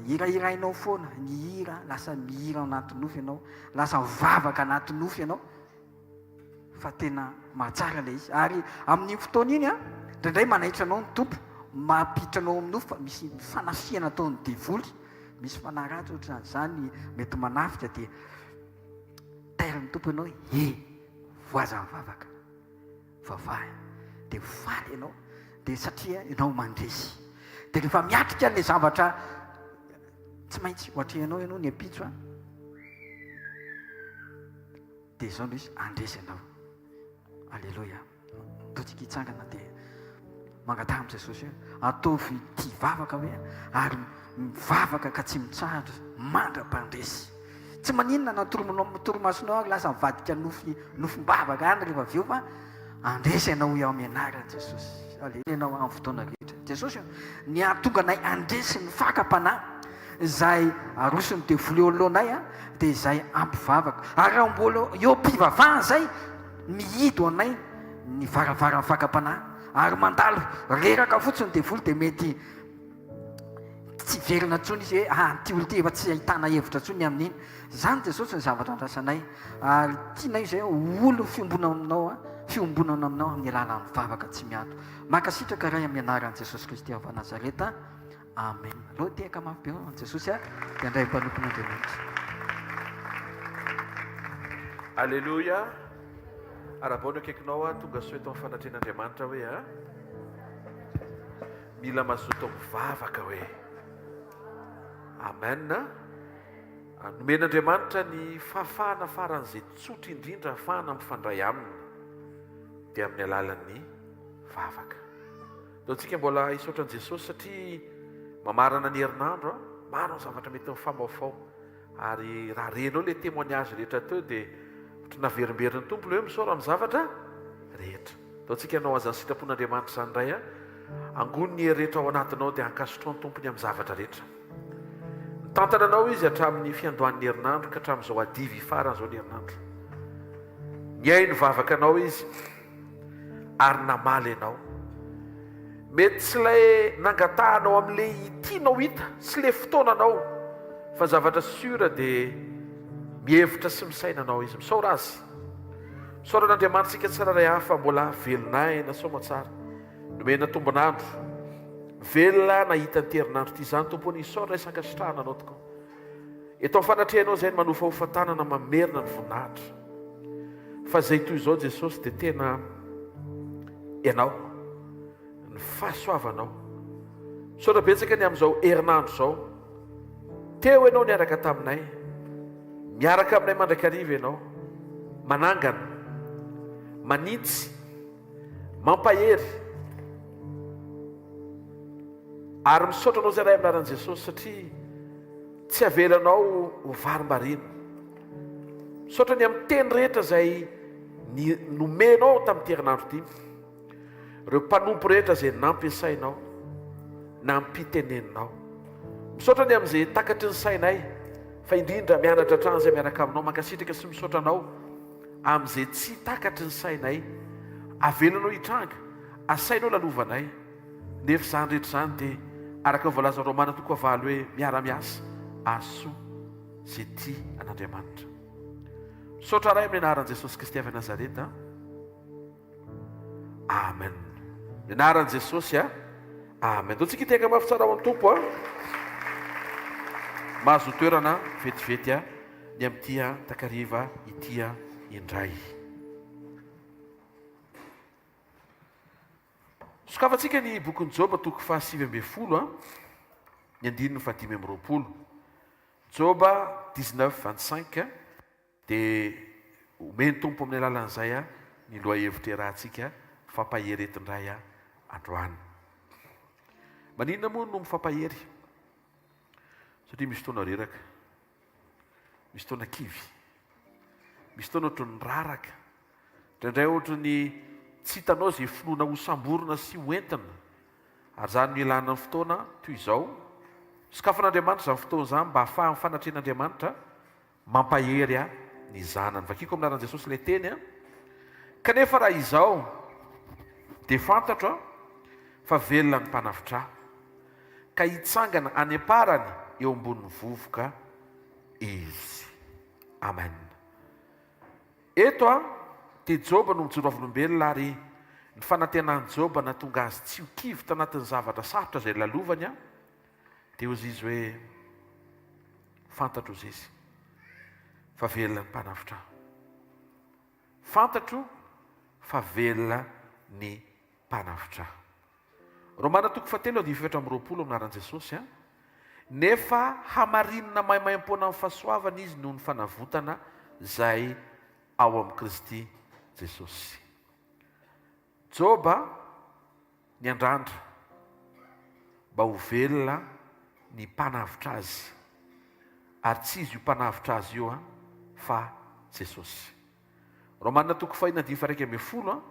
hirahirainao foana, ny hira, lasa mihira ao anaty nofy ianao, lasa mivavaka anaty nofy ianao, fa tena mahatsara ilay izy. Ary amin'iny fotoana iny an, indraindray manaitra anao ny Tompo, mampiditra anao amin'ny nofy fa misy fanafihana ataon'ny devoly, misy fanahy ratsy ohatran'izany mety manafika dia tairin'ny Tompo ianao hoe he, voaza mivavaka. Vavahina dia ho faly ianao dia satria ianao mandresy. Dia rehefa miatrika an'ilay zavatra tsy maintsy ho atrehinao ianao ny ampitso an, dia izao no izy, handresy ianao. Aleloia. Ataontsika hitsangana dia mangataha amin'i Jesosy hoe ataovy ity vavaka hoe ary mivavaka ka tsy mitsahatra mandra-pandresy. Tsy maninona na toromonao torimasonao ary lasa mivadika nofy nofim-bavaka any rehefa avy eo fa handresy ianao hoy aho amin'ny anaran'i Jesosy. Aleloia ianao amin'ny fotoana rehetra. Jesosy ô, ny hahatonga anay handresy ny fakam-panahy izay aroson'ny devoly eo anoloanay dia izay hampivavaka. Ary raha mbola eo am-pivavahana izay, mihidy ho anay ny varavaran'ny fakam-panahy ary mandalo reraka fotsiny ny devoly dia mety tsy hiverina intsony izy hoe ah ity olona ity efa tsy ahitana hevitra intsony ny amin'iny. Izany Jesosy ny zavatra andrasanay ary tianay izay ho olon'ny fiombonana aminao, fiombonana aminao amin'ny alalan'ny vavaka tsy miato. Mankasitraka Ray amin'ny anaran'i Jesosy Kristy avy Nazareta. Amen. Aleo tehaka mafy be ho an'i Jesosy a, dia handray mpanompon'Andriamanitra. Aleloia. Arahabao ny akaikinao a, tonga soa eto amin'ny fanatrehan'Andriamanitra hoe a. Mila mazoto mivavaka hoe. Amen. Nomen'Andriamanitra ny fahafahana faran'izay tsotra indrindra ahafahana mifandray aminy dia amin'ny alalan'ny vavaka. Ataontsika mbola hisaotra an'i Jesosy satria mamarana ny herinandro a, maro ny zavatra mety mifamaofao. Ary raha renao ilay témoignage rehetra teo dia ohatry naverimberin'ny Tompo ilay hoe misaora amin'ny zavatra rehetra. Ataontsika hanao an'izany sitrapon'Andriamanitra izany indray a. Angony ny hery rehetra ao anatinao dia ankasitrao ny Tompony amin'ny zavatra rehetra. Nitantana anao Izy hatramin'ny fiandohan'ny herinandro ka hatramin'izao adivy farany izao ny herinandro. Nihaino vavaka anao Izy. ary namaly anao. Mety tsy ilay nangatahanao amin'ilay tianao hita sy ilay fotoananao fa zavatra sûr dia mihevitra sy misaina anao izy. Misaora azy. Misaora an'Andriamanitsika tsirairay avy fa mbola velon'aina soamatsara. Nomena tombon'andro. Velona nahita an'ity herinandro ity izany Tompo ô, nisaorana sy ankasitrahana anao tokoa. Eto amin'ny fanatrehanao izay ny manofahofa tanana mamerina ny voninahitra. Fa izay toy izao Jesosy dia tena Ianao, ny fahasoavanao. Misaotra betsaka ny amin'izao herinandro izao. Teo Ianao niaraka taminay. Miaraka aminay mandrakariva Ianao. Manangana, manitsy, mampahery. Ary misaotra Anao izay Ray amin'ny anaran'i Jesosy satria tsy avelanao ho varimbariana. Misaotra ny amin'ny teny rehetra izay nomenao tamin'ity herinandro ity. Ireo mpanompo rehetra izay nampiasainao, nampiteneninao. Misaotra ny amin'izay takatry ny sainay, fa indrindra mianatra hatrany izay miaraka aminao. Mankasitraka sy misaotra anao amin'izay tsy takatry ny sainay. Avelanao hitranga, asainao lalovanay. Nefa izany rehetra izany dia araka ny voalazan'ny Romana toko fahavalo hoe miara-miasa hahasoa izay tia an'Andriamanitra. Misaotra Ray amin'ny anaran'i Jesosy Kristy avy Nazareta. Amen. Ny anaran'i Jesosy a. Amen. Ndao tsika hitehaka mafy tsara ho an'ny Tompo a. Mahazoa toerana vetivety ny amin'ity takariva ity indray. Sokafantsika ny bokin'i Joba toko faha-19 ny andininy faha-25. Joba 19 25 dia omen'ny Tompo amin'ny alalan'izay ny lohahevitra iarahantsika mifampahery eto indray androany. Maninona moa no mifampahery? Satria misy fotoana reraka, misy fotoana kivy, misy fotoana ohatran'ny raraka, indraindray ohatran'ny tsy hitanao izay finoana ho samborina sy ho entina. Ary izany no ilana ny fotoana toy izao. Sokafan'Andriamanitra izany fotoana izany mba hahafahan'ny fanatrehan'Andriamanitra Mampahery ahy ny zanany. Vakiko amin'ny anaran'i Jesosy ilay teny an. Kanefa raha izao dia fantatro an, fa velona ny mpanavotra ahy, ka hitsangana any am-parany eo ambonin'ny vovoka izy. Amen. Eto an, dia Joba no mijoro vavolombelona ary ny fanantenan'i Joba nahatonga azy tsy ho kivy tanatin'ny zavatra sarotra izay lalovany an, Dia hozy izy hoe, Fantatro, hozy izy, fa velona ny Mpanavotra ahy. Fantatro fa velona ny Mpanavotra ahy. Romana toko fahatelo andininy 24 amin'ny anaran'i Jesosy an. Nefa hamarinina maimaimpoana amin'ny fahasoavana izy noho ny fanavotana izay ao amin'i Kristy Jesosy. Joba niandrandra mba ho velona ny Mpanavotra azy, ary tsy izy io Mpanavotra azy io fa Jesosy. Romana toko fahina andininy faha 11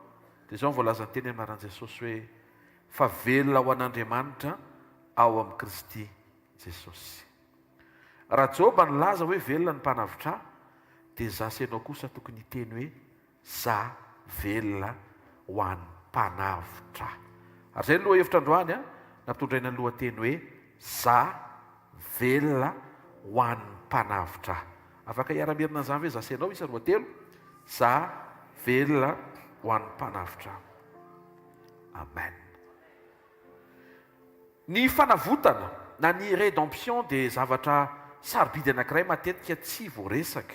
dia izao no voalazan'ny teny amin'ny anaran'i Jesosy hoe, Fa velona ho an'Andriamanitra ao amin'i Kristy Jesosy. Raha Joba nilaza hoe velona ny Mpanavotra ahy, dia izaho sy ianao kosa tokony hiteny hoe Za velona ho an'ny mpanavotra. Ary izay ny lohahevitra androany an, nampitondraina ny lohateny hoe Za velona ho an'ny mpanavotra. Afaka hiara-mierina an'izany ve za sy ianao isa roa telo? Za velona ho an'ny mpanavotra. Amen. Ny fanavotana na ny rédemption dia zavatra sarobidy anankiray matetika tsy voaresaka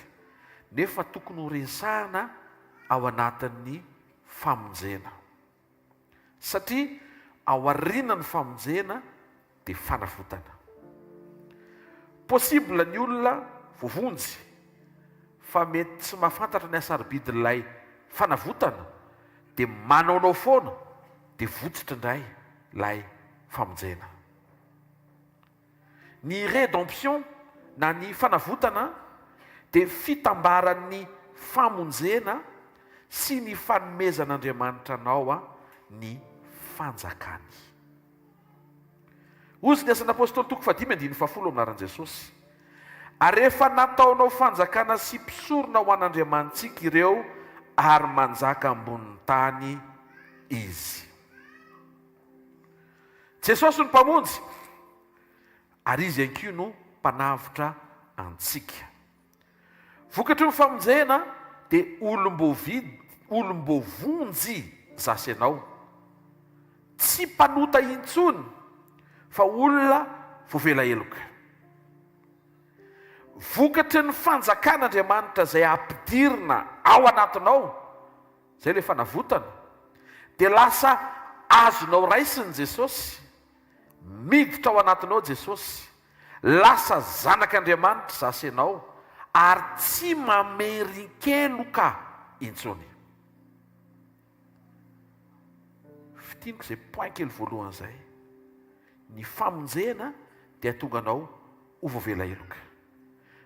nefa tokony ho resahana ao anatin'ny famonjena. Satria ao aorianan'ny famonjena dia fanavotana. Possible ny olona voavonjy fa mety tsy mahafantatra ny hasarobidin'ilay fanavotana dia manaonao foana dia votsotra indray ilay famonjena. Ny rédemption na ny fanavotana dia fitambaran'ny famonjena sy ny fanomezan'Andriamanitra anao ny fanjakany. Hozy ny Asan'ny Apostoly toko fahadimy andininy fahafolo amin'ny anaran'i Jesosy. Ary efa nataonao fanjakana sy mpisorona ho an'Andriamanitsika ireo ary manjaka ambonin'ny tany izy. Jesosy no Mpamonjy ary Izy ihany koa no Mpanavotra antsika. Vokatry ny famonjena dia olom-boavidy, olom-boavonjy zasy ianao. Tsy mpanota intsony fa olona voavela heloka. Vokatry ny fanjakan'Andriamanitra izay ampidirina ao anatinao, izay ilay fanavotana, dia lasa azonao raisina Jesosy, miditra ao anatinao Jesosy, Lasa zanak'Andriamanitra za sy enao ary tsy mamerin-keloka intsony. Fintiniko izay point kely voalohany izay. Ny famonjena dia hatonga anao ho voavela heloka.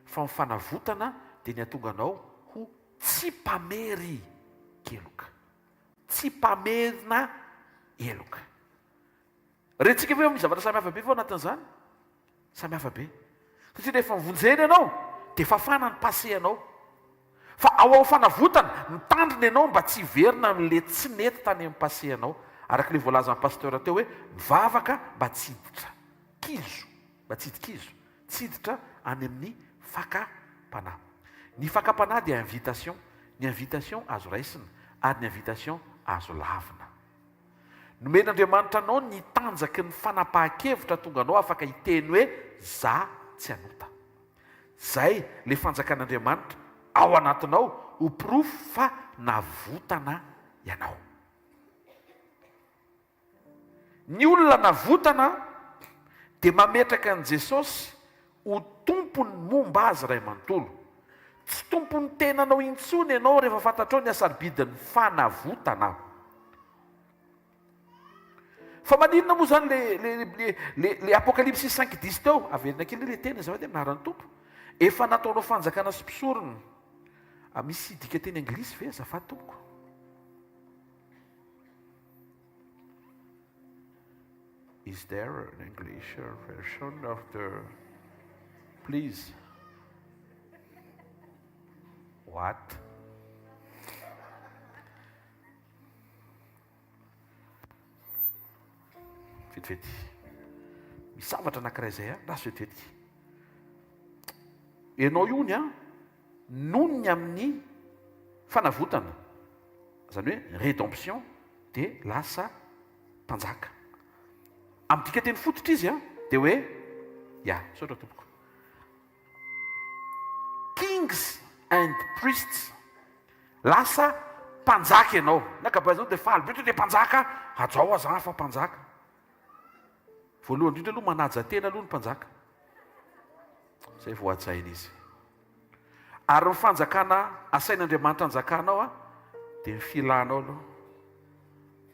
Fa ny fanavotana dia ny hatonga anao ho tsy mpamery keloka. Tsy mpamerina heloka. Rentsika ve fa misy zavatra samy hafa be ve ao anatin'izany? Samy hafa be. Satria rehefa vonjena ianao dia fafana ny passé anao. Fa ao amin'ny fanavotana, mitandrina ianao mba tsy hiverina amin'ilay tsy nety tany amin'ny passé anao. Araka ilay voalazan'ny pasteur teo hoe mivavaka mba tsy hiditra kizo, mba tsy hidi-kizo, tsy hiditra any amin'ny fakam-panahy. Ny fakam-panahy dia invitation, ny invitation azo raisina ary ny invitation azo lavina. Nomen'Andriamanitra anao ny tanjaky ny fanapahan-kevitra tonga anao afaka hiteny hoe za tsy hanota. Zay le fanjakan'Andriamanitra ao anatinao ho porofo fa navotana ianao. Ny olona navotana dia mametraka an'i Jesosy ho tompony momba azy iray manontolo. Tsy tompon'ny tenanao intsony ianao rehefa fantatrao ny hasarobidin'ny fanavotana. Fa maninona moa zany le le le le le Apokalypsy cinq dix teo? Averina kely le teny azafady amin'ny anaran'ny Tompo. Efa nataonao fanjakana sy mpisorona. Ah, misy dika teny anglisy ve azafady tompoko? Is there an English version of the please? What? Vetivety. Misy zavatra anankiray izay an, lasa vetivety. Ianao io ny an, noho ny amin'ny fanavotana, izany hoe rédemption, dia lasa mpanjaka. Amin'ny dikanteny fototra izy an, dia hoe, ya, misaotra tompoko. Kings and priests. Lasa mpanjaka ianao. Ny ankabeazanao dia faly be, tonga dia mpanjaka, hajao aza fa mpanjaka. Voalohany indrindra aloha manaja tena aloha ny mpanjaka. Izay vao hajaina izy. Ary ny fanjakana asain'Andriamanitra anjakanao a, dia ny filanao aloha.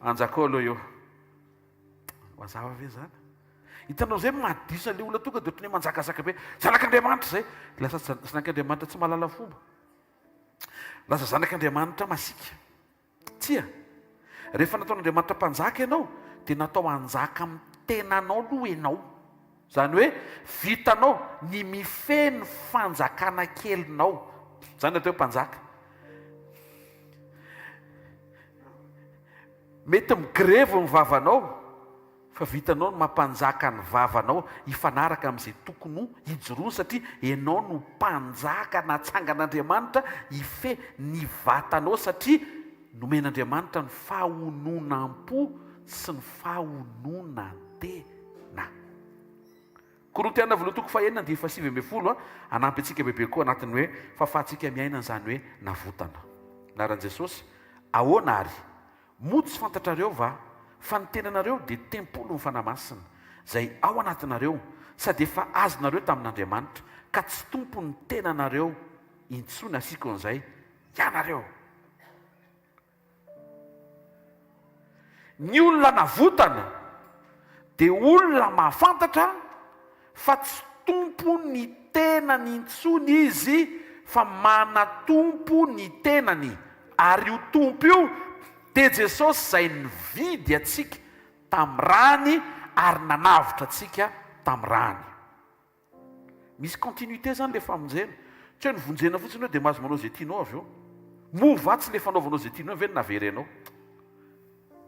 Anjakao aloha io. Mazava ve izany? Hitanao izay mahadiso an'ilay olona tonga dia ohatran'ny hoe manjakazaka be. Zanak'Andriamanitra izay. Lasa zanak'Andriamanitra tsy mahalala fomba. Lasa zanak'Andriamanitra masiaka. Tsia. Rehefa nataon'Andriamanitra mpanjaka ianao, dia natao hanjaka amin'ny tenanao aloha ianao. Izany hoe vitanao ny mifehy ny fanjakana kelinao. Izany ny atao hoe mpanjaka. Mety migrevy ny vavanao fa vitanao ny mampanjaka ny vavanao hifanaraka amin'izay tokony ho hijoroany satria ianao no mpanjaka natsangan'Andriamanitra hifehy ny vatanao satria nomen'Andriamanitra ny fahononam-po sy ny fahononan-tena. Korintiana voalohany toko fahenina andininy fahasivy ambin'ny folo hanampy antsika bebe koa anatin'ny hoe fahafahantsika miaina an'izany hoe navotana. Anaran'i Jesosy, ahoana àry? Moa tsy fantatrareo va fa ny tenanareo dia tempolin'ny Fanahy Masina, izay ao anatinareo, sady efa azonareo tamin'Andriamanitra, ka tsy tompon'ny tenanareo intsony, asiako an'izay, ianareo? Ny olona navotana dia olona mahafantatra fa tsy tompon'ny tenany intsony izy fa manatompo ny tenany ary io Tompo io dia Jesosy izay nividy antsika tamin'ny rany ary nanavotra antsika tamin'ny rany. Misy continuité zany le famonjena. Tsy hoe nivonjena fotsiny hoe dia mahazo manao izay tianao avy eo. Moa va tsy le fanaovanao izay tianao ve no nahavery anao?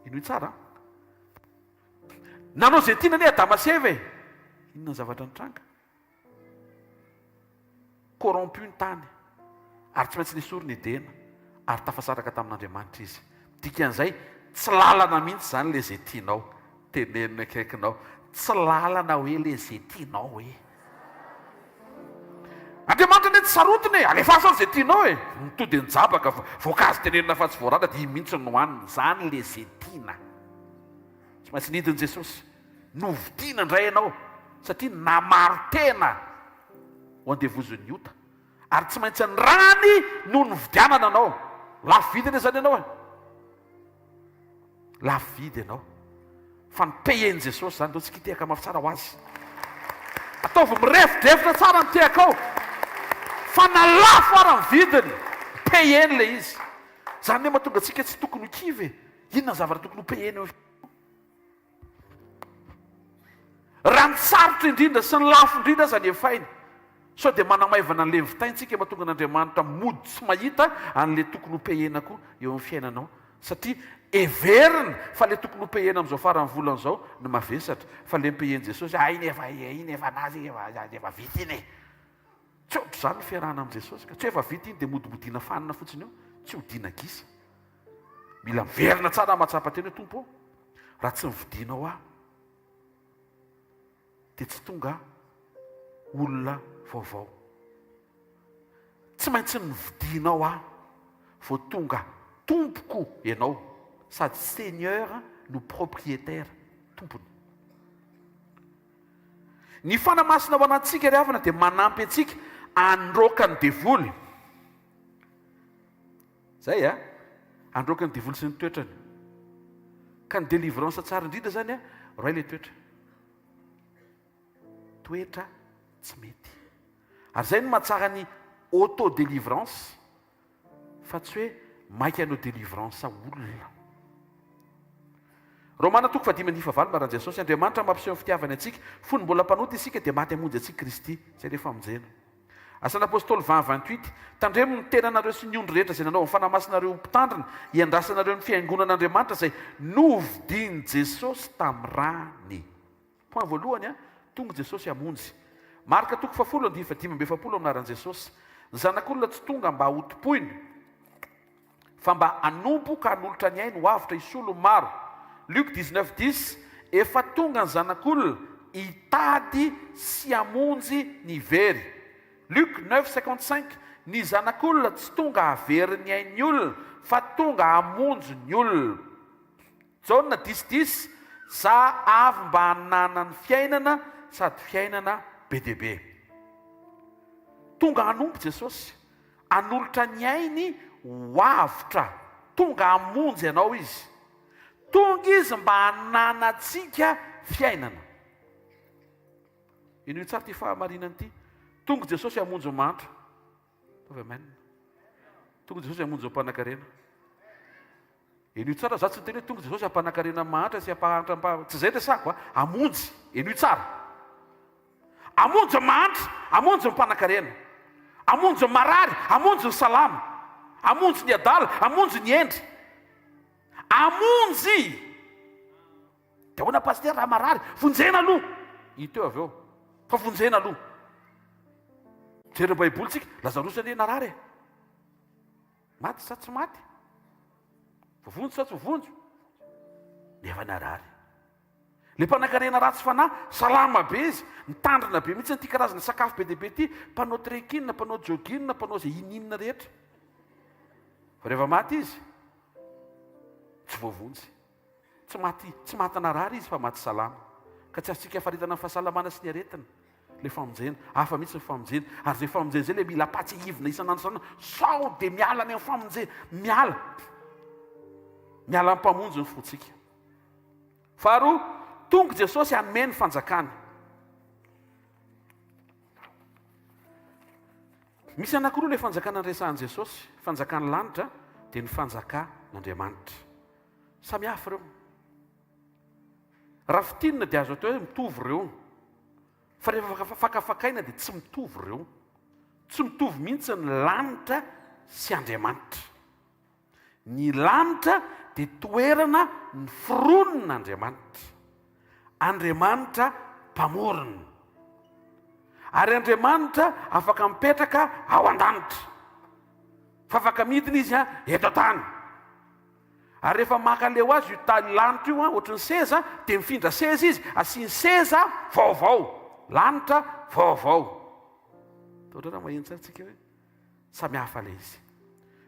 Henoy tsara an. Nanao izay tiany anie Adama sy Eva e. Inona ny zavatra nitranga? Corrompu ny tany ary tsy maintsy nesorina i Edena ary tafasaraka tamin'Andriamanitra izy. Dikan'izay, tsy lalana mihitsy izany ilay izay tianao. Tenenina akaikinao, tsy lalana hoe ilay izay tianao e. Andriamanitra anie tsy sarotiny e, alefaso any izay tianao e. Ny to dia nijabaka, voankazo tenenina fa tsy voarara dia iny mihitsy no hohanina. Izany ilay izay tiana. Tsy maintsy nidin'i Jesosy. Novidiana indray ianao satria namaro-tena ho andevozin'ny ota. Ary tsy maintsy ny rany no nividianana anao. Lafo vidy anie izany ianao e. Lafo vidy ianao. Fa ny payer-n'i Jesosy izany, ndao tsika hitehaka mafy tsara ho azy. Ataovy mirefodrefotra tsara ny tehakao. Fa na lafo ara ny vidiny, payer-ny ilay izy. Izany anie mahatonga antsika tsy tokony ho kivy e. Inona ny zavatra tokony ho payer-ny eo amin'ny Raha ny sarotra indrindra sy ny lafo indrindra aza ny efaina, sao dia manamaivana an'ilay mivitain-tsika mahatonga an'Andriamanitra mody tsy mahita an'ilay tokony ho payena koa eo amin'ny fiainanao satria heverina fa ilay tokony ho payena amin'izao faran'ny volana izao no mavesatra fa ilay mi-payer-n'i Jesosy ah iny efa iny efa an'azy iny efa efa vita iny e! Tsy ohatr'izany ny fiarahana amin'i Jesosy ka, tsy hoe efa vita iny dia modimodiana fanina fotsiny eo, tsy hodiana gisa. Mila miverina tsara mahatsapa tena hoe Tompo ô, raha tsy nividianao aho dia tsy tonga olona vaovao. Tsy maintsy novidianao aho vao tonga tompoko ianao, sady seigneur no propriétaire, tompony. Ny Fanahy Masina ao anatintsika ry havana dia manampy antsika handroaka ny devoly. Zay a! Handroaka ny devoly sy ny toetrany. Ka ny délivrance tsara indrindra zany a, roay le toetra. Toetra tsy mety. Ary zay no mahatsara ny auto délivrance fa tsy hoe maika hanao délivrance olona. Romana toko fahadimy andininy fahavalo Maran'i Jesosy, Andriamanitra mampiseho ny fitiavany antsika, fony mbola mpanota isika dia maty hamonjy antsika Kristy. Izay ilay famonjena. Asan'ny Apostoly 20 28, Tandremo ny tenanareo sy ny ondry rehetra izay nanaovan'ny Fanahy Masinareo ho mpitandrina, hiandrasanareo ny fiangonan'Andriamanitra izay novidian'i Jesosy tamin'ny rany. Point voalohany a, tonga Jesosy hamonjy. Marka toko fahafolo andininy fahadimy amby efapolo amin'ny anaran'i Jesosy. Ny Zanak'olona tsy tonga mba hotompoina, fa mba hanompo ka hanolotra ny ainy ho avotra hisolo ny maro. Luc 19 10, Efa tonga ny Zanak'olona hitady sy hamonjy ny very. Luc 9 55, Ny Zanak'olona tsy tonga hahavery ny ain'ny olona, fa tonga hamonjy ny olona. Jaona dix dix, Za avy mba hananany fiainana sady fiainana be dia be. Tonga hanompo Jesosy, hanolotra ny ainy ho avotra, tonga hamonjy anao Izy. Tonga Izy mba hananantsika fiainana. Henoy tsara ity fahamarinana ity. Tonga Jesosy hamonjy ny mahantra. Ataovy amen. Tonga Jesosy hamonjy ny mpanankarena. Henoy tsara, za tsy niteny hoe tonga Jesosy hampanankarena ny mahantra sy hampahantra ny tsy izay resako a, hamonjy. Henoy tsara. Hamonjy ny mahantra, hamonjy ny mpanankarena. Hamonjy ny marary, hamonjy ny salama. Hamonjy ny adala, hamonjy ny hendry. Hamonjy. Dia ahoana pasitera raha marary? Vonjena aloha. Hita eo avy eo. Fa vonjena aloha. Mijery ny Baiboly tsika, Lazarosy anie narary e. Maty sa tsy maty? Voavonjy sa tsy voavonjy? Nefa narary. Le mpanankarena ratsy fanahy, salama be izy, mitandrina be mihitsy an'ity karazana sakafo be dia be ity, mpanao trekking, mpanao jogging, mpanao izay ininona rehetra. Fa rehefa maty izy, tsy voavonjy. Tsy maty, tsy maty narary izy fa maty salama. Ka tsy azontsika faritana ny fahasalamana sy ny aretina. Ilay famonjena. Hafa mihitsy ny famonjena. Ary izay famonjena izay ilay mila ampahatsiahivina isan'andro isan'andro. Sao dia miala any amin'ny famonjena. Miala. Miala amin'ny Mpamonjy ny fontsika. Faharoa, tonga Jesosy hanome ny fanjakany. Misy anankiroa ilay fanjakana niresahan'i Jesosy. Fanjakan'ny lanitra dia ny fanjakan'Andriamanitra. Samy hafa ireo. Raha fintinina dia azo atao hoe mitovy ireo. Fa rehefa fakafakaina dia tsy mitovy ireo. Tsy mitovy mihitsy ny lanitra sy Andriamanitra. Ny lanitra dia toerana noforonin'Andriamanitra. Andriamanitra mpamorona. Ary Andriamanitra afaka mipetraka ao an-danitra. Fa afaka midina izy eto an-tany. Ary rehefa maka leo azy io tany lanitra io an, ohatry ny seza, dia mifindra seza izy, asiany seza vaovao, lanitra vaovao. Ohatra raha maheno tsara tsika hoe samy hafa ilay izy.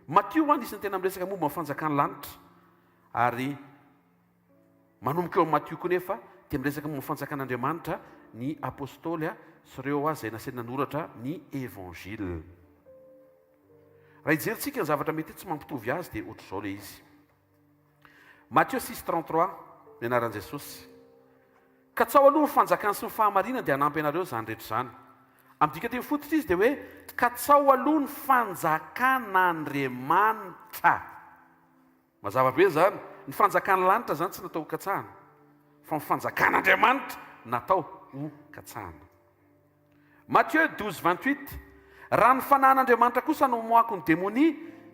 Matio an, isan'ny tena miresaka momba ny fanjakan'ny lanitra. Ary manomboka eo amin'ny Matio koa nefa dia miresaka momba ny fanjakan'Andriamanitra ny apostoly sy ireo izay nasaina nanoratra ny évangile. Raha hijerintsika ny zavatra mety tsy mampitovy azy dia ohatr'izao ilay izy. Matthieu 6:33, ny anaran'i Jesosy. Katsaho aloha ny fanjakany sy ny fahamarinany dia hanampy anareo izany rehetra izany. Amin'ny dikanteny fototra izy dia hoe katsaho aloha ny fanjakan'Andriamanitra. Mazava be izany. Ny fanjakan'ny lanitra izany tsy natao hokatsahana, fa ny fanjakan'Andriamanitra natao hokatsahana. Matthieu 12, 28, Raha ny fanahin'Andriamanitra kosa no hamoahako ny demonia,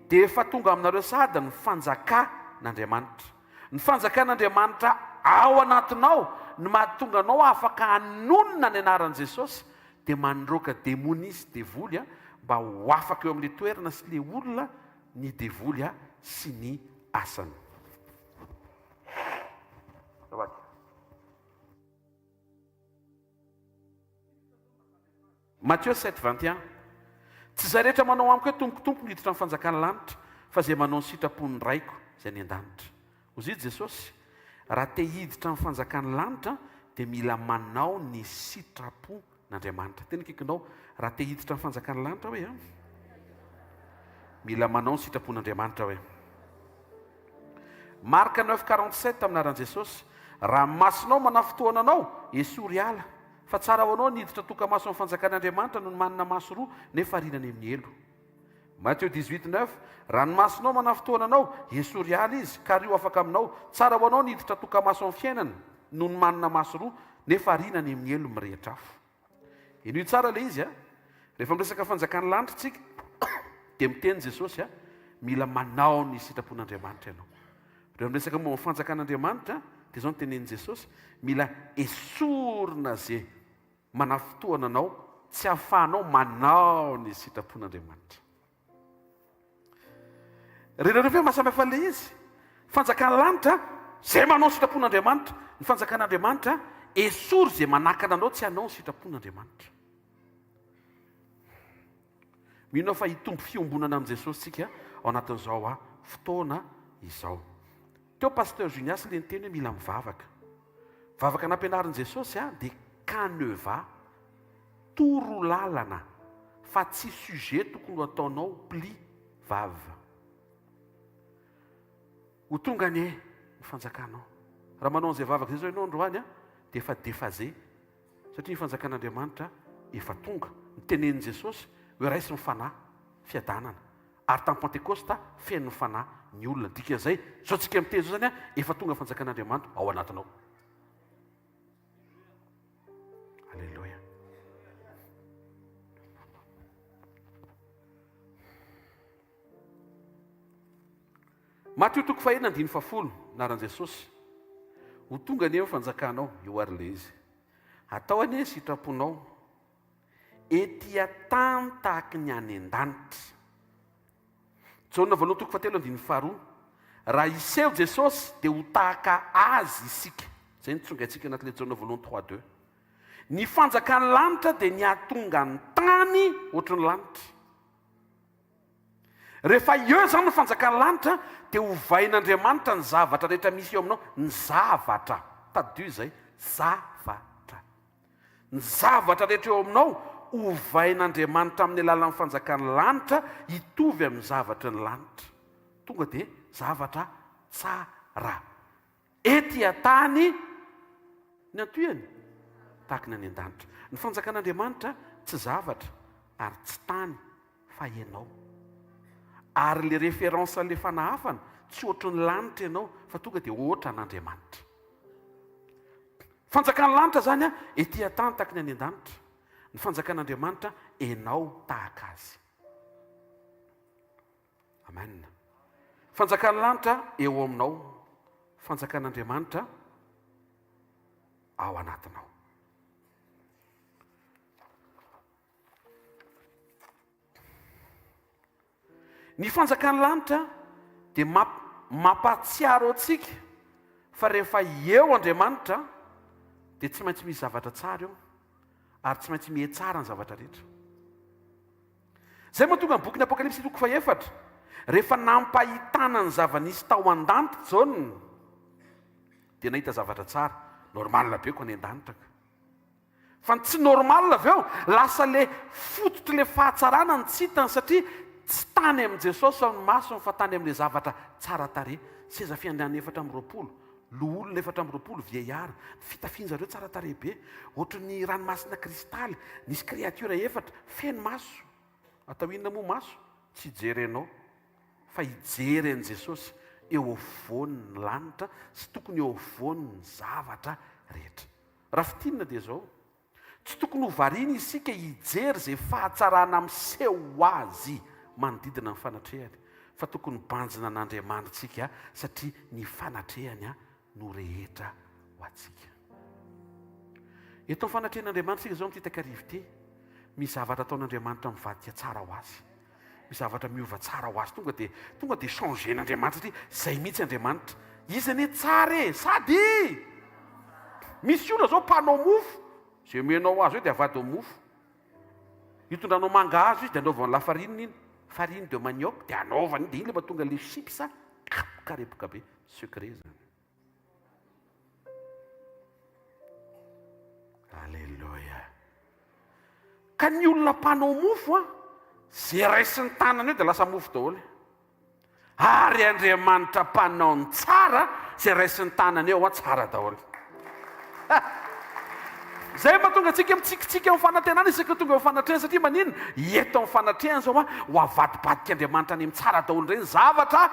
dia efa tonga aminareo sahady ny fanjakan'Andriamanitra. Ny fanjakan'Andriamanitra ao anatinao no mahatonga anao afaka hanonona ny anaran'i Jesosy, dia mandroaka demonia sy devoly mba ho afaka eo amin'ilay toerana sy ilay olona ny devoly sy ny asany. Matthieu 7, 21. Tsy izay rehetra manao amiko hoe Tompoko, Tompoko no hiditra amin'ny fanjakan'ny lanitra, fa izay manao ny sitrapon'ny Raiko izay any an-danitra. Hoy Jesosy, Raha te hiditra amin'ny fanjakan'ny lanitra dia mila manao ny sitrapon'Andriamanitra. Teny akaikinao, raha te hiditra amin'ny fanjakan'ny lanitra hoe an? Mila manao ny sitrapon'Andriamanitra hoe. Marc 9:47 amin'ny anaran'i Jesosy, Raha ny masonao manafintohina anao, esory hiala, fa tsara ho anao ny hiditra toka-maso amin'ny fanjakan'Andriamanitra noho ny manana maso roa nefa ariana any amin'ny helo. Matio 18, 9, Raha ny masonao manafintohina anao, esory hiala izy, ka ario afaka aminao. Tsara ho anao ny hiditra toka-maso amin'ny fiainana, noho ny manana maso roa, nefa ariana any amin'ny helo mirehitra afo. Henoy tsara ilay izy a! Rehefa miresaka fanjakan'ny lanitra isika, dia miteny Jesosy a, mila manao ny sitrapon'Andriamanitra ianao. Rehefa miresaka momba ny fanjakan'Andriamanitra, dia izao no tenenin'i Jesosy, mila esorina ze manafintohana anao tsy ahafahanao manao ny sitrapon'Andriamanitra. Renareo ve mahasamihafa an'ilay izy? Fanjakan'ny lanitra, izay manao ny sitrapon'Andriamanitra. Ny fanjakan'Andriamanitra, esory izay manakana anao tsy hanao ny sitrapon'Andriamanitra. Mino aho fa hitombo fiombonana amin'i Jesosy tsika ao anatin'izao fotoana izao. Teo Pasteur Junias le niteny hoe mila mivavaka. Vavaka nampianarin'i Jesosy dia canevas, toro lalana fa tsy sujet tokony ho ataonao pli vava. Ho tonga anie ny fanjakanao. Raha manao an'izay vavaka izay zao ianao androany dia efa déphasé satria ny fanjakan'Andriamanitra efa tonga. Nitenenin'i Jesosy hoe raiso ny fanahy, fiadanana. Ary tamin'ny Pantekosta, feno ny Fanahy ny olona. Dikan'izay, izao tsika miteny izao izany, efa tonga ny fanjakan'Andriamanitra ao anatinao. Aleloia. Matio toko fahenina andininy fahafolo, anaran'i Jesosy. Ho tonga anie ny fanjakanao, io ary ilay izy. Atao anie ny sitraponao. Ety an-tany tahaky ny any an-danitra. Jaona voalohany toko fahatelo andininy faharoa. Raha hiseho Jesosy dia ho tahaka Azy isika. Izay no tsongaintsika anatin'ilay Jaona voalohany trois deux. Ny fanjakan'ny lanitra dia ny hahatonga ny tany ohatry ny lanitra. Rehefa eo izany ny fanjakan'ny lanitra dia hovain'Andriamanitra ny zavatra rehetra misy eo aminao, ny zavatra. Tadidio izay, zavatra. Ny zavatra rehetra eo aminao hovain'Andriamanitra amin'ny alalan'ny fanjakan'ny lanitra hitovy amin'ny zavatry ny lanitra. Tonga dia zavatra tsara. Ety an-tany ny antohiny, tahaka ny any an-danitra. Ny fanjakan'Andriamanitra tsy zavatra ary tsy tany fa ianao. Ary le référence an'le fanahafana, tsy ohatry ny lanitra ianao fa tonga dia ohatra an'Andriamanitra. Fanjakan'ny lanitra zany a, ety an-tany tahaky ny any an-danitra. Ny fanjakan'Andriamanitra, enao tahaka azy. Amen. Fanjakan'ny lanitra eo aminao, fanjakan'Andriamanitra ao anatinao. Ny fanjakan'ny lanitra dia mampahatsiaro antsika fa rehefa eo Andriamanitra dia tsy maintsy misy zavatra tsara eo ary tsy maintsy mihatsara ny zavatra rehetra. Izay mahatonga ny bokin'ny Apokalypsy toko fahefatra, rehefa nampahitana ny zava-nisy tao an-danitra Jaona dia nahita zavatra tsara, normal be ko any an-danitra ka. Fa ny tsy normal avy eo, lasa le fototry le fahatsarana no tsy hitany satria tsy tany amin'i Jesosy ny masony fa tany amin'le zavatra tsara tarehy. Seza fiandrianana 24, loholona 24, vieillard, ny fitafian-jareo tsara tarehy be, ohatry ny ranomasina kristaly, nisy créature efatra, feno maso. Atao inona moa maso? Tsy hijery anao fa hijery an'i Jesosy eo afovoan'ny lanitra sy tokony eo afovoan'ny zavatra rehetra. Raha fintinina dia izao, tsy tokony ho variana isika hijery izay fahatsarana miseho ho azy manodidina ny fanatrehany, fa tokony hibanjina an'Andriamanitsika satria ny fanatrehany no rehetra ho antsika. Eto amin'ny fanatrehan'Andriamanitra isika izao amin'ity takariva ity, misy zavatra ataon'Andriamanitra mivadika tsara ho azy. Misy zavatra miova tsara ho azy tonga dia tonga dia changer-n'Andriamanitra satria zay mihitsy Andriamanitra. Izy anie tsara e! Sady misy olona zao mpanao mofo, zay omenao azy eo dia avadiny mofo. Itondranao mangahazo izy dia anaovany lafarinina iny, farine de manioc, dia anaovany iny, dia iny ilay mahatonga ilay chips karepoka be. Secret izany. Alléluia. Ka ny olona mpanao mofo an, ze raisin'ny tanany eo dia lasa mofo daholo. Ary Andriamanitra mpanao ny tsara, ze raisin'ny tanany eo an, tsara daholo. Zay mahatonga antsika mitsikitsiky amin'ny fanantenana isaka tonga eo fanatrehana satria maninona? Eto amin'ny fanatrehana zao an, ho avadibadik'Andriamanitra any amin'ny tsara daholo indray ny zavatra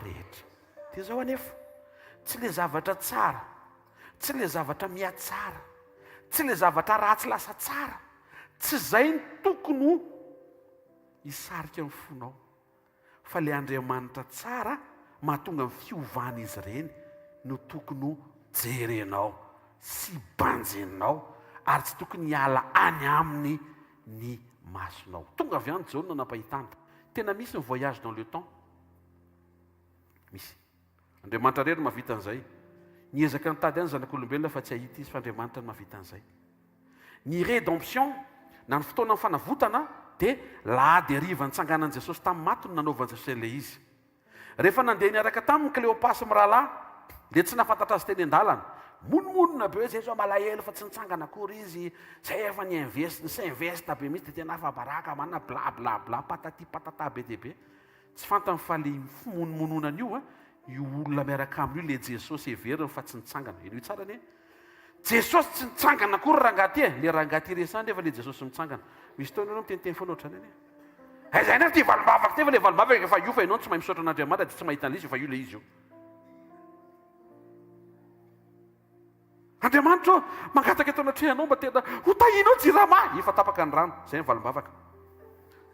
rehetra. Dia izao anefa, tsy ilay zavatra tsara, tsy ilay zavatra mihatsara, tsy ilay zavatra ratsy lasa tsara, tsy izay no tokony ho hisarika ny fonao, fa ilay Andriamanitra tsara mahatonga ny fiovan'izy ireny no tokony ho jerenao sy banjininao, ary tsy tokony hiala any aminy ny masonao. Tonga avy any Jaona nampahitana. Tena misy ny voyage dans le temps. Misy. Andriamanitra irery no mahavita an'izay. Niezaka nitady any zanak'olombelona fa tsy hahita izy fa Andriamanitra no mahavita an'izay. Ny rédemption na ny fotoanan'ny fanavotana dia lahady hariva nitsanganan'i Jesosy tamin'ny maty no nanaovan'i Jesosy an'ilay izy. Rehefa nandeha niaraka taminy Kleopasy mirahalahy dia tsy nahafantatra azy teny an-dalana. Monomonona be hoe zay zao malahelo fa tsy nitsangana akory izy, zay efa ni-invest, ni-s'invest be mihitsy dia tena afa-baraka manana bla bla bla patati patata be dia be. Tsy fantany fa le fimonomononana io a, io olona miaraka aminy io le Jesosy heveriny fa tsy nitsangana. Henoy tsara anie. Jesosy tsy nitsangana akory rangahy ty e, le rangahy ty resahiny nefa le Jesosy mitsangana. Misy fotoana ianao miteniteny foana ohatr'izany anie. Aiza ihany ary ty valimbavaka ty fa le valimbavaka efa io fa ianao tsy mahay misaotra an'Andriamanitra dia tsy mahita an'ilay izy efa io le izy io. Andriamanitra ô, mangataka eto anatrehanao mba tena ho tahinao Jirama. Efa tapaka ny rano, izay ny valim-bavaka.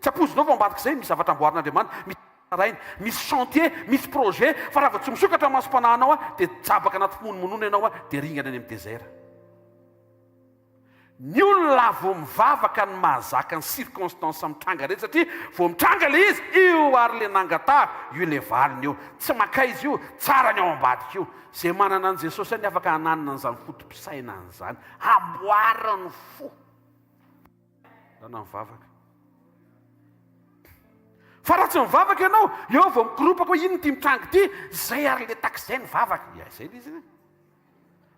Tsy ampoizinao fa ambadik'izay misy zavatra amboarin'Andriamanitra, misy tsaraina, misy chantier, misy projet, fa raha vao tsy misokatra ny masom-panahinao dia jabaka anaty fimonomonona ianao dia ringana any amin'ny désert. Ny olona vao mivavaka no mahazaka ny circonstance mitranga rehetra satria vao mitranga le izy, io ary le nangatahako, io le valiny io. Tsy mankaiza io, tsara ny ao ambadika io. Zay manana an'i Jesosy ihany afaka hananana an'izany foto-pisainana izany. Amboary ny fo. Ndana mivavaka. Fa raha tsy mivavaka ianao, eo vao mikoropaka hoe inona ity mitranga ity, zay ary le taky zay ny vavaka. Ya, zay le izy e.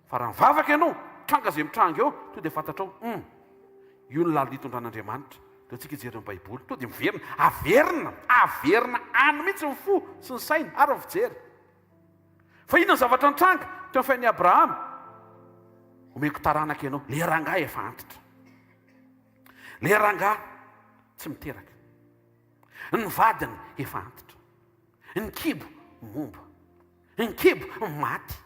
Fa raha mivavaka ianao, mitranga izay mitranga eo, tonga dia fantatrao, hum, io ny lalina itondran'Andriamanitra. Dia tsika hijery ny Baiboly, tonga dia miverina, averina, averina any mihitsy ny fo sy ny saina ary ny fijery. Fa inona ny zavatra nitranga teo amin'ny fiainan'i Abrahama? Omeko taranaka ianao. Le rangahy efa antitra. Le rangahy tsy miteraka. Ny vadiny efa antitra. Ny kibo momba. Ny kibo maty.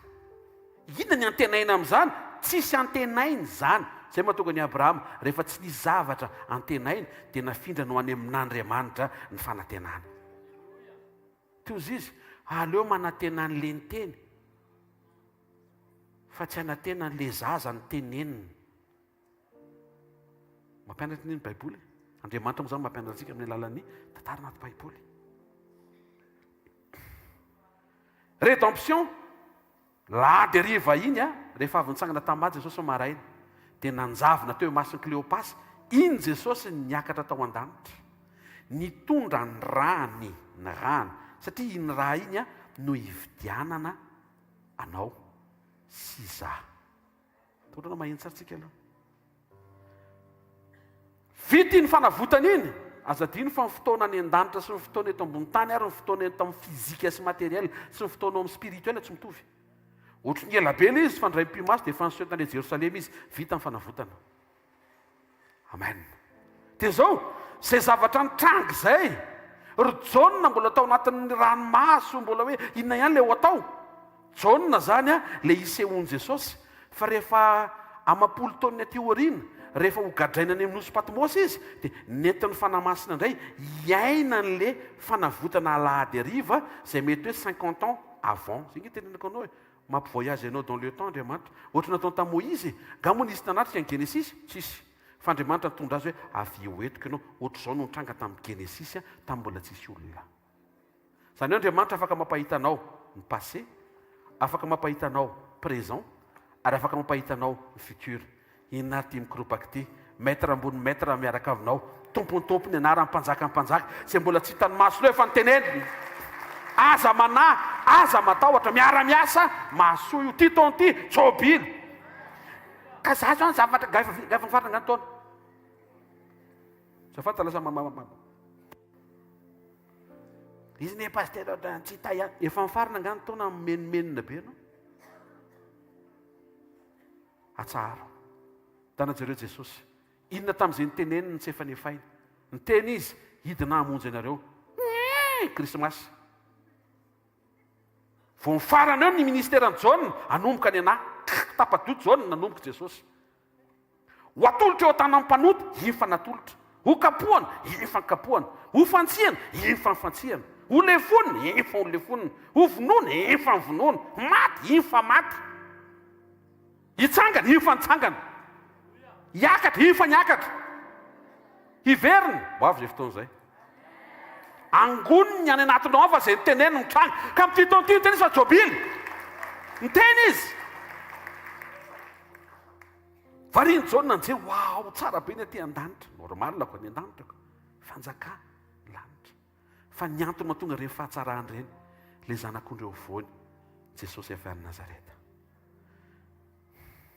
Inona ny antenaina amin'izany? Tsisy antenaina izany. Izay mahatonga an'i Abrahama, rehefa tsy nisy zavatra antenaina, dia nafindrany ho any amin'Andriamanitra ny fanantenana. Tozy izy, aleo manantena an'ilay niteny, fa tsy hanantena an'ilay zaza nitenenina. Mampianatra anie ny Baiboly e. Andriamanitra moa izany mampianatra antsika amin'ny alalan'ny tantara anaty Baiboly. Rédemption, lahady hariva iny a, rehefa avy nitsangana tamin'ny maty Jesosy maraina, dia nanjavona teo imason'i Kleopasy, iny Jesosy niakatra tao an-danitra, nitondra ny rany, ny rany, satria iny ra iny a no hividianana anao sy izaho. Tondroina maheno tsara tsika aloha. Vita iny fanavotana iny, aza adino fa ny fotoana any an-danitra sy ny fotoana eto ambony tany ary ny fotoana eto amin'ny fizika sy materiel sy ny fotoana ao amin'ny spirituel tsy mitovy. Ohatry ny ela be ilay izy fa ny raim-pimaso dia efa niseho tany Jerosalema izy, vita ny fanavotana. Amen. Dia izao, izay zavatra nitranga izay, ry Jaona mbola tao anatin'ny ranomaso, mbola hoe inona ihany ilay ho atao. Jaona izany a, ilay isehoan'i Jesosy, fa rehefa amam-polo taoniny aty aoriana, rehefa ho gadraina any amin'ny nosy Patmosy izy, dia nentin'ny Fanahy Masina indray hiaina an'ilay fanavotana alahady hariva, izay mety hoe 50 ans avant. Izay ange teneniko anao e. Mampi-voyage anao dans le temps Andriamanitra. Ohatry ny nataony tamin'i Moïse e. Nga moa nisy nanatrika ny Genesisy? Tsisy. Fa Andriamanitra nitondra azy hoe avia ho entiko ianao. Ohatr'izao no nitranga tamin'ny Genesisy tamin'ny mbola tsisy olona. Izany hoe Andriamanitra afaka mampahita anao ny passé, afaka mampahita anao présent, ary afaka mampahita anao ny futur. Inona ary ity mikoropaka ity? Maître ambony maître miaraka aminao. Tompon'ny tompo ny anarany, mpanjakan'ny mpanjaka. Izay mbola tsy hitan'ny masonao efa noteneniny. Aza manahy, aza matahotra, miara-miasa, mahasoa io. Ty taona ty, jobily. Ka za zany zavatra, nga efa nga efa nifarana nga ny taona? Azafady lasa ma ma ma. Izy ne pasteur ohatran'ny tsy hita ihany. Efa nifarana nga ny taona mimenomenona be ianao? Atsaharo. Tana jereo Jesosy. Inona tamin'izay niteneniny no tsy efa nefainy? Niteny Izy, hidina hamonjy anareo. Krismasy. Vao mifarana eo ny ministeran'i Jaona, hanomboka ny anah. Tapa-doha Jaona, nanomboka Jesosy. Ho atolotra eo an-tanan'ny mpanota, efa natolotra. Ho kapohana, efa nikapohana. Ho fantsihana, efa nifantsihana. Ho lefonina, efa ho lefonina. Ho vonoina, efa novonoina. Maty, efa maty. Hitsangana, efa nitsangana. Hiakatra, efa niakatra. Hiverina, ho avy izay fotoana izay. Angoniny any anatinao ao fa izay niteneniny mitranga. Ka amin'ity taona ity niteny izy fa jobily. Niteny izy. Varian'i Jaona nijery, waouh, tsara be ny aty an-danitra. Normal ko any an-danitra ko. Fanjakà lanitra. Fa ny antony mahatonga ireny fahatsarana ireny, ilay zanak'ondry eo afovoany, Jesosy avy any Nazareta.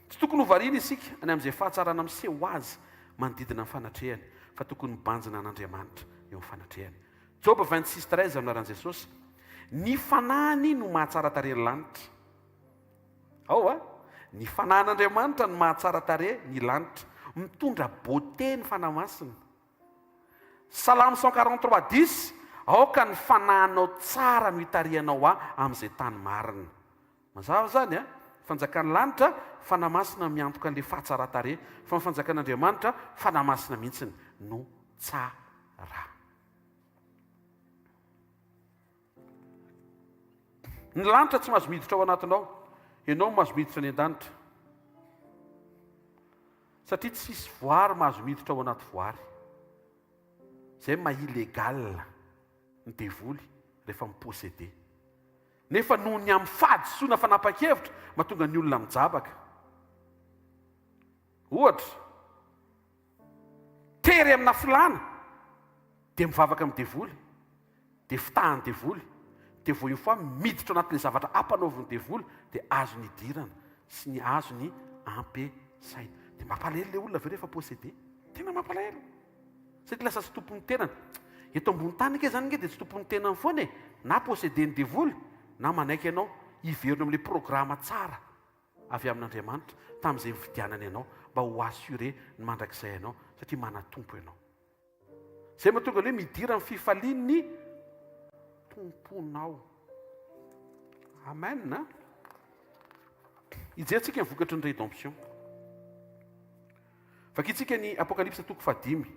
Tsy tokony ho variana isika any amin'izay fahatsarana miseho ho azy manodidina ny fanatrehany, fa tokony mibanjina an'Andriamanitra eo amin'ny fanatrehany. Joba 26 13 amin'ny anaran'i Jesosy, Ny fanahiny no mahatsara tarehy ny lanitra. Ao a! Ny fanahin'Andriamanitra no mahatsara tarehy ny lanitra. Mitondra beauté ny Fanahy Masina. Salamo 143 10, Aoka ny fanahinao tsara no hitarihanao ahy amin'izay tany marina. Mazava izany a! Fanjakan'ny lanitra, Fanahy Masina miantoka an'ilay fahatsaran-tarehy, fa ny fanjakan'Andriamanitra, Fanahy Masina mihitsiny no tsara. Ny lanitra tsy mahazo miditra ao anatinao, ianao no mahazo miditra any an-danitra. Satria tsisy voary mahazo miditra ao anaty voary. Izay maha illégal ny devoly rehefa mi-posséder. Nefa noho ny amin'ny fahadisoana fanapahan-kevitra mahatonga ny olona mijabaka. Ohatra, tery amina filàna dia mivavaka amin'ny devoly, dia fitahan'ny devoly, dia vao une fois miditra ao anatin'ilay zavatra ampanaovin'ny devoly dia azony idirana sy ny azony ampiasaina. Dia mampalahelo ilay olona avy eo rehefa possédé. Tena mampalahelo. Satria lasa tsy tompon'ny tenany. Eto ambony tany ange zany ange dia tsy tompon'ny tenany foana e. Na possédé-n'ny devoly na manaiky ianao hiverina amin'ilay programa tsara avy amin'Andriamanitra tamin'izay nividianany anao mba ho assuré ny mandrakizay anao satria manan-tompo ianao. Izay mahatonga ny hoe midira amin'ny fifalian'ny Tomponao. Amen. Hijery-tsika ny vokatry ny rédemption. Vakintsika ny Apokalypsa toko fahadimy.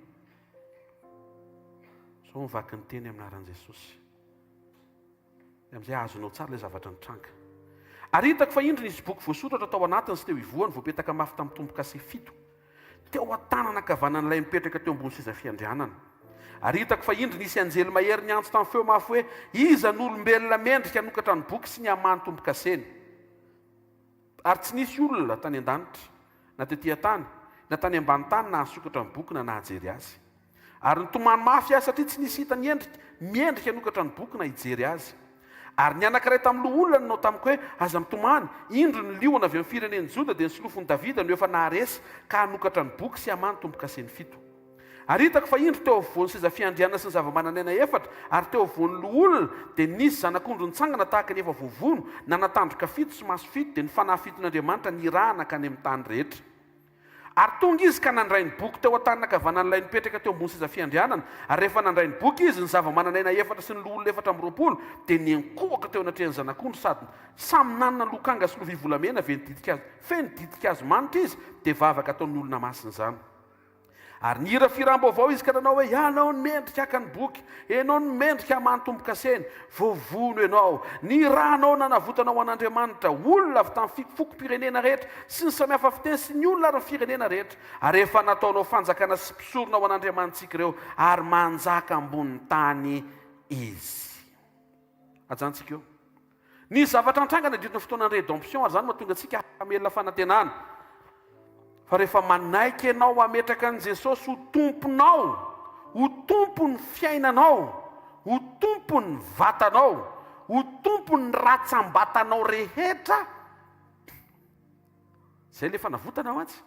Zao mivaky ny teny amin'ny anaran'i Jesosy. Dia amin'izay azonao tsara ilay zavatra nitranga. Ary hitako fa indro nisy boky voasoratra tao anatiny sy teo ivohany voapetaka mafy tamin'ny tombo-kase fito. Teo an-tanana ankavanan'ilay mipetraka teo ambony seza fiandrianana. Ary hitako fa indro nisy anjely mahery niantso tamin'ny feo mafy hoe, Iza no olombelona mendrika hanokatra ny boky sy ny hamaha ny tombo-kaseny? Ary tsy nisy olona tany an-danitra, na tetỳ an-tany, na tany ambany tany nahasokatra ny boky na nahajery azy. Ary nitomany mafy aho satria tsy nisy hita niendrika, miendrika hanokatra ny boky na hijery azy. Ary ny anankiray tamin'ny loholona nanao tamiko hoe, Aza mitomany, indro ny liona avy amin'ny firenen'i Joda dia ny solofon'i Davida no efa naharesy ka hanokatra ny boky sy hamaha ny tombo-kaseny fito. Ary hitako fa indro teo afovoan'ny seza fiandrianana sy ny zava-manan'aina efatra, ary teo afovoan'ny loholona, dia nisy zanak'ondry nitsangana tahaka ny efa voavono, nanan-tandroka fito sy maso fito, dia ny fanahy fiton'Andriamanitra nirahana hankany amin'ny tany rehetra. Ary tonga izy ka nandray ny boky teo an-tanana ankavanan'ilay nipetraka teo ambony seza fiandrianana, ary rehefa nandray ny boky izy, ny zava-manan'aina efatra sy ny loholona 24 dia niankohoka teo anatrehan'ny zanak'ondry sady samy nanana lokanga sy lovia volamena feno ditin-kazo manitra izy, dia vavaka ataon'ny olona masina izany. Ary nihira fihiram-baovao izy ka nanao hoe, Ianao no mendrika haka ny boky, Ianao no mendrika hamaha ny tombo-kaseny, voavono Ianao, ny ranao nanavotana ho an'Andriamanitra, olona avy tamin'ny fokom-pirenena rehetra, sy ny samihafa fiteny sy ny olona ary ny firenena rehetra, ary efa nataonao fanjakana sy mpisorona ho an'Andriamanitsika ireo, ary manjaka ambonin'ny tany izy. Ajantsika eo. Nisy zavatra nitranga nandritra ny fotoanan'ny rédemption ary izany mahatonga antsika hamelona fanantenana. Fa rehefa manaiky ianao hametraka an'i Jesosy ho Tomponao, ho Tompon'ny fiainanao, ho Tompon'ny vatanao, ho Tompon'ny ratsam-batanao rehetra, izay ilay fanavotana mantsy.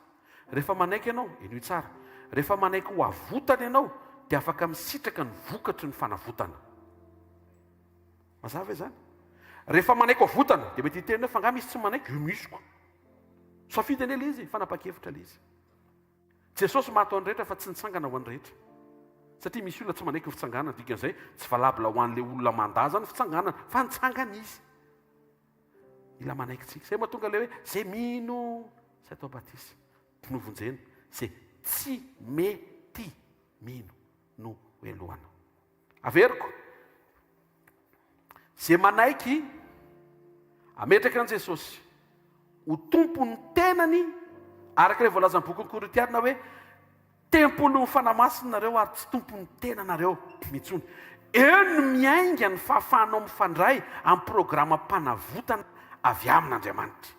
Rehefa manaiky ianao, henoy tsara, rehefa manaiky ho avotana ianao, dia afaka misitraka ny vokatry ny fanavotana. Mazava izany? Rehefa manaiky ho avotana, dia mety hiteny hoe fa angaha misy tsy manaiky? Io misy koa. Safidy anie ilay izy e, fanapa-kevitra ilay izy. Jesosy maty ho an'ny rehetra fa tsy nitsangana ho an'ny rehetra. Satria misy olona tsy manaiky ny fitsanganana, dikan'izay tsy valable ho an'ilay olona mandà zany ny fitsanganana, fa nitsangana izy. Mila manaiky tsika. Zay mahatonga ilay hoe zay mino zay atao batisa no vonjena, zay tsy mety mino no helohana. Averiko, Izay manaiky hametraka an'i Jesosy ho Tompon'ny tenany, araka ilay voalazan'ny bokin'ny Korintiana hoe, Tempolin'ny Fanahy Masina nareo ary tsy tompon'ny tenanareo intsony. Eo no miainga ny fahafahanao mifandray amin'ny programam-panavotana avy amin'Andriamanitra.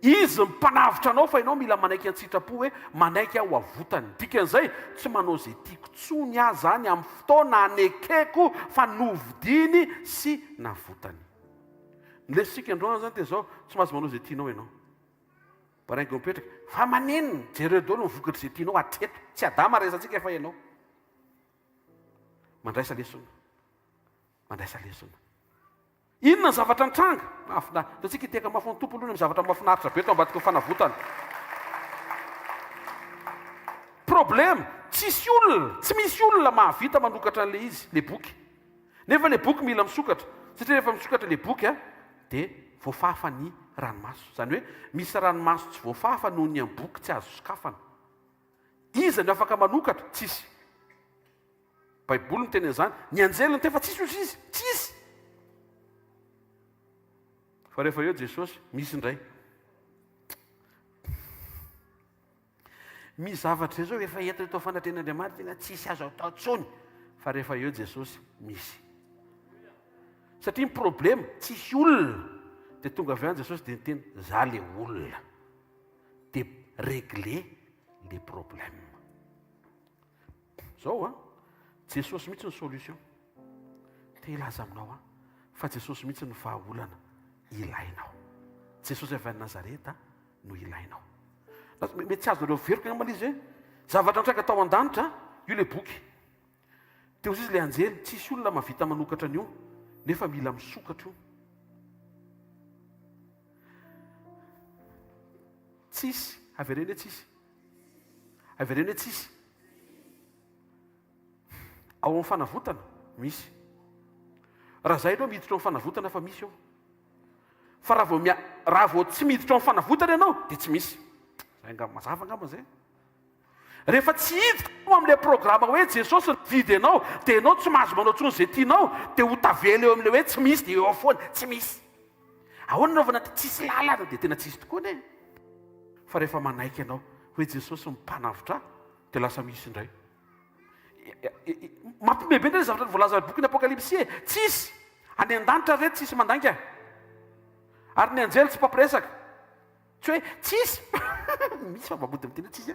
Izy no mpanavotra anao fa ianao mila manaiky an-tsitrapo hoe manaiky aho ho avotany. Dikan'izay, tsy manao izay tiako tsony aho zany amin'ny fotoana anekeko fa novidiany sy navotany. Ny lesotsika androany zany dia zao, tsy mahazo manao izay tianao ianao. Baraingo mipetraka, fa maninona? Jereo daholo ny vokatr'izay tianao hatreto. Tsy Adama resatsika fa ianao. Mandraisa lesona. Mandraisa lesona. Inona ny zavatra nitranga? Mahafinaritra. Ataontsika hitehaka mafy ny Tompo aloha ny amin'ny zavatra mahafinaritra be tao ambadiky ny fanavotana. Problème, tsisy olona, tsy misy olona mahavita manokatra an'ilay izy, ilay boky. Nefa ilay boky mila misokatra, satria rehefa misokatra ilay boky dia voafafa ny ranomaso. Izany hoe misy ranomaso tsy voafafa noho ny amin'ny boky tsy azo sokafana. Iza no afaka manokatra? Tsisy. Baiboly miteny an'izany. Ny anjely niteny fa tsisy ozy izy. Tsisy. Fa rehefa eo Jesosy, misy indray. Misy zavatra izay zao efa entina eto fanatrehan'Andriamanitra tena tsisy azo atao intsony. Fa rehefa eo Jesosy, misy. Satria ny problema, tsisy olona. Dia tonga avy any Jesosy dia niteny, za le olona. Dia régler le problème. Zao an, Jesosy mihitsy ny solution. Te hilaza aminao aho fa Jesosy mihitsy ny vahaolana ilainao. Jesosy avy any Nazareta no ilainao. Mety tsy azonareo averiko angamba ilay izy hoe zavatra nitranga tao an-danitra, io ilay boky. Teo izy ilay anjely, tsisy olona mahavita manokatra an'io, nefa mila misokatra io. Tsisy, avereno hoe tsisy. Avereno hoe tsisy. Ao amin'ny fanavotana, misy. Raha zay ianao miditra ao amin'ny fanavotana fa misy ao. Fa raha vao mia, raha vao tsy miditra ao amin'ny fanavotana ianao dia tsy misy. Zay angamba mazava angamba zay. Rehefa tsy hiditra ao amin'ilay programa hoe Jesosy nividy anao dia ianao tsy mahazo manao intsony izay tianao dia ho tavela eo amin'ilay hoe tsy misy dia eo foana, tsy misy. Ahoana no anaovana tsisy lalana dia tena tsisy tokoa anie. Fa rehefa manaiky ianao hoe Jesosy no mpanavotra ahy dia lasa misy indray. Mampiomehy be indray ny zavatra voalazan'ny bokin'ny Apokalypsy e. Tsisy! Any an-danitra re tsisy mandainga. Ary ny anjely tsy mpampiresaka. Tsy hoe tsisy! Misy fa mba mody miteny hoe tsisy.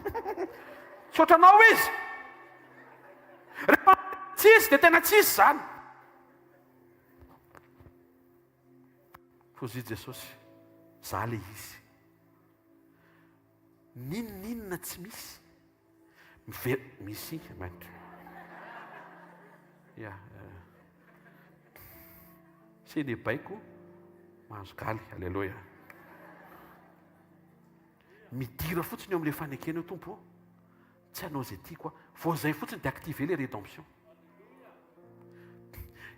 Tsy ohatranao izy. Rehefa tsisy dia tena tsisy izany. Hozy Jesosy, za le izy. N'inon'inona tsy misy. Miver misy mainty. Ya. Se le baiko mahazo galy. Alléluia. Midira fotsiny eo amin'ilay fanekena eo Tompo. Tsy hanao izay tiako aho. Vao izay fotsiny dia activer le rédemption.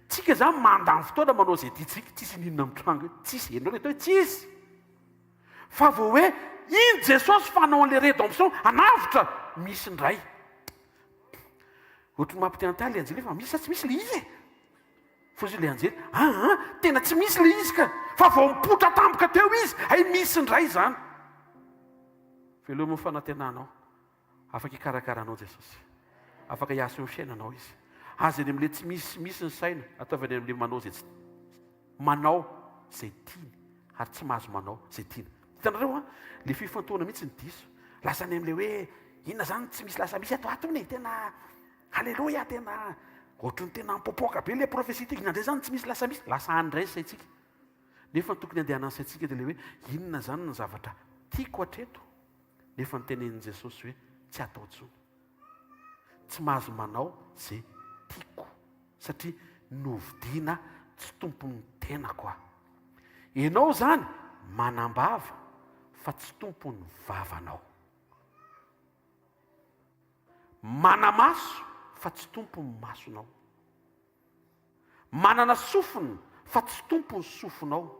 Tsika zany mandany fotoana manao izay tiantsika, tsisy n'inona mitranga eo, tsisy, ianao le atao hoe tsisy. Fa vao hoe iny Jesosy fa hanao an'le rédemption, hanavotra, misy indray. Ohatry ny mampitehanteha le anjely fa misy sa tsy misy le izy e? Fa hoy le anjely, aa, tena tsy misy le izy ka, fa vao mipoitra tampoka teo izy, hay misy indray izany. Velomy ny fanantenanao. Afaka hikarakara anao Jesosy. Afaka hiasa eo amin'ny fiainanao Izy. Aza eny amin'ilay tsy misy misy ny saina, ataovy any amin'ilay manao izay tsy manao izay tiany ary tsy mahazo manao izay tiany. Hitanareo an, ilay fifantohana mihitsy ny diso. Lasa any amin'ilay hoe inona izany tsy misy lasa misy ato ato hono e, tena Aleloia, tena ohatran'ny tena mipoapoaka be ilay prophetie ity, inona indray izany tsy misy lasa misy, lasa any indray ny saintsika. Nefa ny tokony handehanan'ny saintsika dia ilay hoe inona izany ny zavatra tiako hatreto nefa notenenin'i Jesosy hoe tsy atao intsony. Tsy mahazo manao ze tiako satria novidiana tsy tompon'ny tenako aho. Enao zany manambava fa tsy tompon'ny vavanao. Manamaso fa tsy tompon'ny masonao. Manana sofina fa tsy tompon'ny sofinao.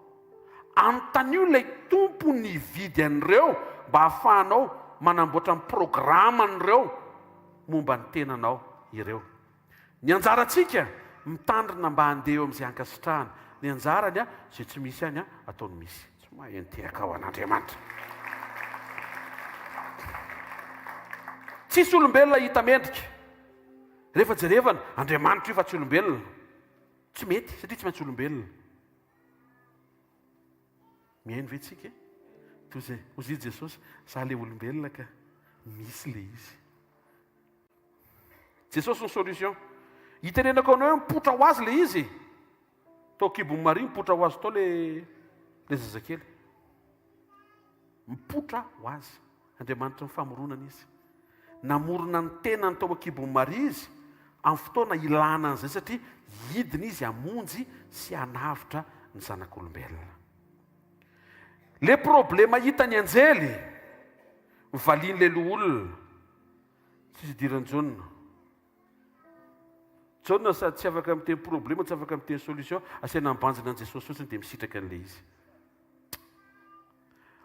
Anontanio ilay Tompo nividy an'ireo mba hahafahanao manamboatra ny programan'ireo momba ny tenanao ireo. Ny anjarantsika, mitandrina mba handeha eo amin'izay ankasitrahana. Ny anjarany, izay tsy misy any, ataony misy. Tsy mahay nitehaka ho an'Andriamanitra. Tsisy olombelona hita mendrika. Rehefa jerevana, Andriamanitra io fa tsy olombelona. Tsy mety, satria tsy maintsy olombelona. Mihaino ve tsika e? Toy izay, hozy i Jesosy, za le olombelona ka, misy le izy. Jesosy ny solution. Itenenako anao hoe mipoitra ho azy le izy. Tao kibon'i Maria mipoitra ho azy tao le le zazakely. Mipoitra ho azy. Andriamanitry ny famoronana izy. Namorona ny tenany tao an-kibon'i Maria izy amin'ny fotoana ilana an'izay satria hidina izy hamonjy sy hanavotra ny zanak'olombelona. Le problema hitan'ny anjely, valian'ilay loholona, tsisy idiran'i Jaona. Jaona sady tsy afaka miteny problema, tsy afaka miteny solution, asaina mibanjina an'i Jesosy fotsiny dia misitraka an'ilay izy.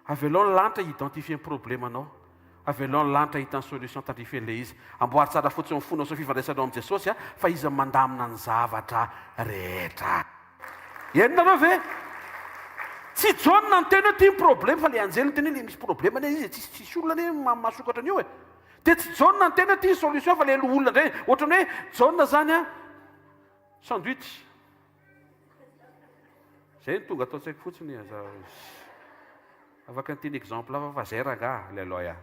Avelao ny lanitra hi-identifier ny problemanao. Avelao ny lanitra hahita ny solution tandrify an'ilay izy. Amboary tsara fotsiny ny fonao sy ny fifandraisanao amin'i Jesosy fa Izy no mandamina ny zavatra rehetra. Henonareo ve? Tsy Jaona niteny hoe ity ny problema fa ilay anjely niteny hoe ilay misy problema anie izy e, tsisy tsisy olona anie mahasokatra an'io e. Dia tsy Jaona niteny hoe ity ny solution fa ilay loholona indray. Ohatran'ny hoe Jaona zany an, sandwich. Zay no tonga ato an-tsaiko fotsiny e, za afaka niteny exemple hafa fa zay rangaha ilay aloha.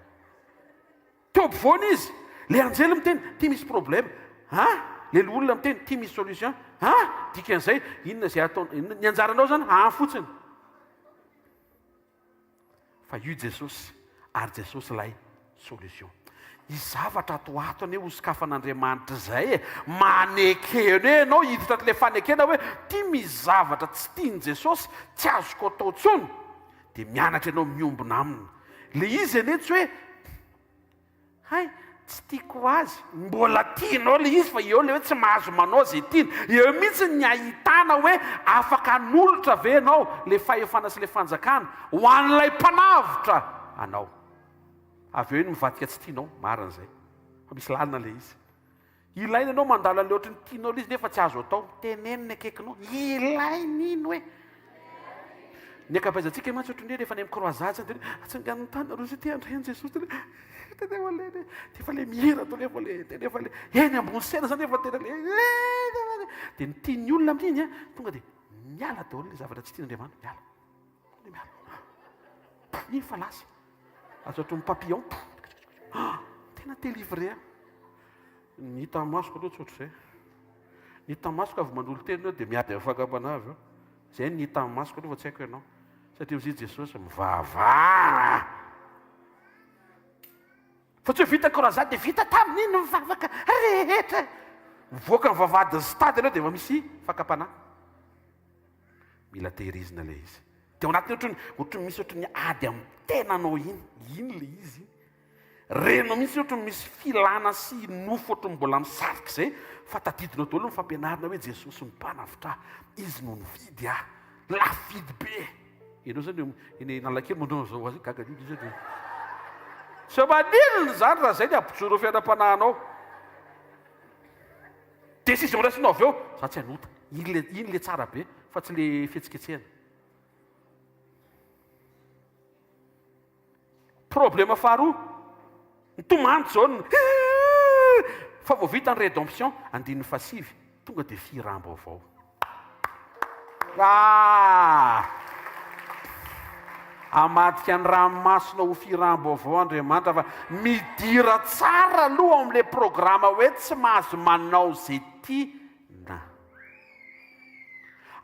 Teo ampovoany izy, le anjely miteny, ty misy problème, ah, le loholona miteny, ty misy solution, ah, dikan'izay inona izay atao, ny anjaranao zany, ah fotsiny. Fa io Jesosy, ary Jesosy ilay solution. Hisy zavatra ato ho ato anie hosokafan'Andriamanitra izay e! Maneke anie ianao hiditra ato ilay fanekena hoe ty misy zavatra tsy tian'i Jesosy, tsy azoko atao intsony. Dia mianatra ianao miombona aminy. Ilay izy anie tsy hoe Hay, tsy tiako azy. Mbola tianao ilay izy fa eo ilay hoe tsy mahazo manao izay tiany. Eo mihitsy ny ahitana hoe afaka hanolotra ve ianao ilay fahefana sy ilay fanjakana ho an'ilay mpanavotra anao. Avy eo iny mivadika tsy tianao, marina izay. Fa misy lalina ilay izy. Ilaina ianao mandala ilay ohatry ny tianao ilay izy nefa tsy azo atao. Teneno ny akaikinao, ilaina iny hoe. Ny ankabeazantsika mantsy ohatry ny hoe rehefa any amin'ny croisade zany dia hoe atsangano ny tananareo izay te handray an'i Jesosy dia hoe tena efa le dia efa le mihira daholo efa le tena efa le eny ambony sena zany efa tena le dia ny tian'ny olona amin'iny a tonga dia miala daholo le zavatra tsy tian'Andriamanitra miala tonga dia miala iny fa lasa azo ohatry ny papillon tena délivré Ny hita masoko aloha tsy ohatr'izay. Ny hita masoko avy manolo-tena eo dia miady amin'ny fakam-panahy avy eo. Izay ny hita masoko aloha fa tsy haiko ianao. Satria hoy Jesosy, mivavaha. Fa tsy hoe vita croisade dia vita tamin'iny ny vavaka rehetra. Mivoaka ny vavahadin'ny stade ianao dia efa misy fakam-panahy. Mila tehirizina ilay izy. Dia ao anatiny ohatran'ny ohatran'ny misy ohatran'ny ady amin'ny tenanao iny. Iny ilay izy iny. Renao mihitsy ohatry ny misy filana sy nofo ohatry ny mbola misarika izay fa tadidinao daholo ny fampianarana hoe Jesosy no mpanavotra ahy, Izy no nividy ahy, lafo vidy be. Ianao zany eo eny Analakely manao an'izao azy gaga ny olona izy dia tsy maninona izany raha izay ny hampijoro ny fiainam-panahinao. Décision raisinao avy eo, za tsy hanota. Iny le iny le tsara be fa tsy le fihetsiketsehana. Problème faharoa, nitomany Jaona, hii, fa vao vita ny rédemption, andininy fahasivy, tonga dia fihiram-baovao. Ah! Hamadika ny ranomasina ho fihiraham-baovao Andriamanitra fa midira tsara aloha ao amin'ilay programa hoe tsy mahazo manao izay tiana.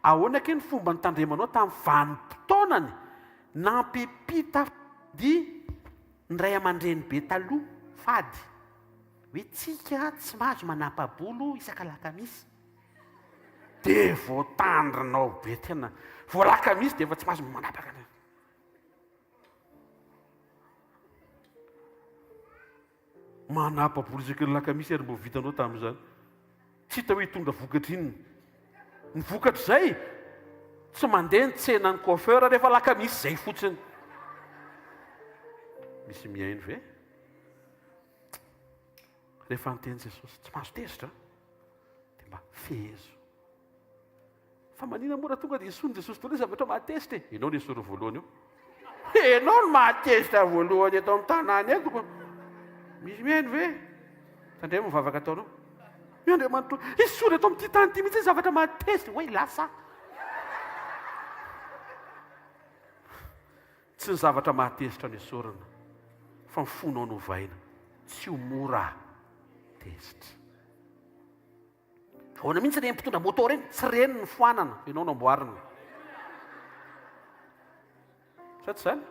Ahoana kay ny fomba nitandremanao tamin'ny vanim-potoanany nampipita fady ny ray aman-dreny be taloha fady hoe tsika tsy mahazo manapa-bolo isak'alakamisy. Dia voatandrinao be tena. Vao alakamisy dia efa tsy mahazo manapaka. Manapa-bolo isaky ny lakamisy ary mbo vitanao tamin'izany. Tsy hita hoe hitondra vokatra inona. Ny vokatr'izay, tsy mandeha ny tsenan'ny coiffeur rehefa lakamisy izay fotsiny. Misy mihaino ve? Rehefa niteny Jesosy, tsy mahazo tezitra. Dia mba fehezo. Fa manina moa raha tonga dia esorin'i Jesosy daholo ny zavatra mahatezitra e? Ianao no esoriny voalohany eo. Ianao no mahatezitra voalohany eto amin'ny tanàna eto ko. Misy mihaino ve? Tandremo ny vavaka ataonao. Io Andriamanitra, esory eto amin'ity tany ity mihitsy ny zavatra mahatezitra. Oay lasa. Tsy ny zavatra mahatezitra no esorina, fa ny fonao no ovaina. Tsy ho mora tezitra. Ahoana mihitsy ireny mpitondra moto ireny? Tsy ireny ny foanana, ianao no amboarina. Sa tsy izany?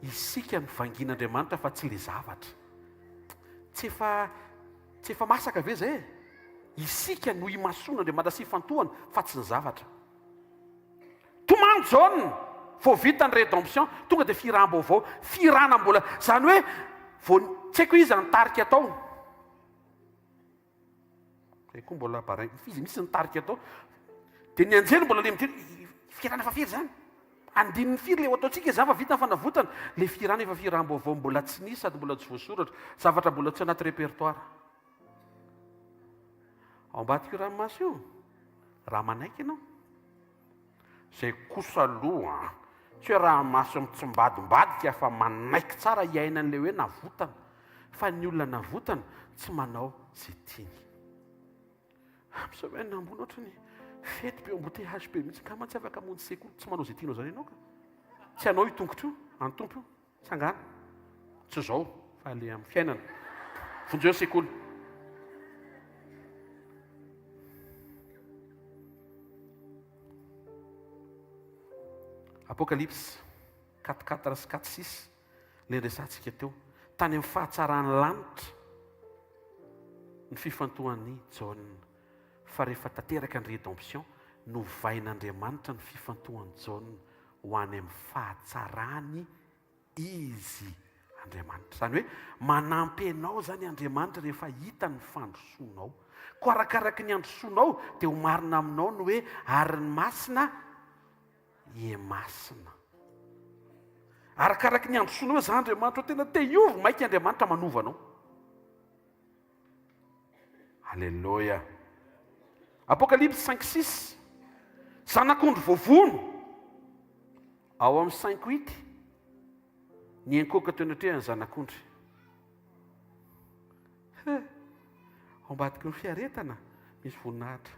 Isika no vangin'Andriamanitra fa tsy ilay zavatra. Tsy efa tsy efa masaka ve izay e? Isika no imasoan'Andriamanitra sy ifantohana fa tsy ny zavatra. Tomany Jaona, vao vita ny rédemption, tonga dia fihiraham-baovao, fihirana mbola, izany hoe vao tsy haiko iza nitarika tao. Zay koa mbola baraingo, iza mihitsy nitarika tao. Dia ny anjely mbola le miteny, fihirana efa firy izany? Andininy firy le ho ataontsika izany fa vita ny fanavotana? Le fihirana efa fihiraham-baovao mbola tsy nisy sady mbola tsy voasoratra, zavatra mbola tsy anaty répertoire. Ao ambadik'io ranomaso io, raha manaiky ianao, izay kosa aloha an, tsy hoe ranomaso mitsimbadimbadika fa manaiky tsara hiaina an'ilay hoe navotana, fa ny olona navotana tsy manao izay tiany. Amin'ny semaine ambony ohatry ny fety be embouteillage be mihitsy, angamba tsy afaka hamonjy sekoly, tsy manao izay tianao izany ianao ka. Tsy anao io tongotra io, an'ny Tompo io. Tsangana. Tsy izao fa le amin'ny fiainana. Vonjeo sekoly. Apokalypsy 4 4 sy 4 6 le resahantsika teo. Tany amin'ny fahatsaran'ny lanitra ny fifantohan'i Jaona. Fa rehefa tanteraka ny rédemption, novain'Andriamanitra ny fifantohan'i Jaona ho any amin'ny fahatsarany Izy Andriamanitra. Izany hoe manampy anao izany Andriamanitra rehefa hitany ny fandrosoanao. Koa arakaraky ny androsoanao dia ho marina aminao ny hoe ary ny masina ie masina. Arakaraky ny androsoanao hoe za Andriamanitra tena te hiova, maika Andriamanitra manova anao. Aleloia. Apokalypsy 5 6. Zanak'ondry voavono ao amin'ny 5 8 niankohoka teo anatrehan'ny zanak'ondry. He, ao ambadiky ny fiaretana misy voninahitra.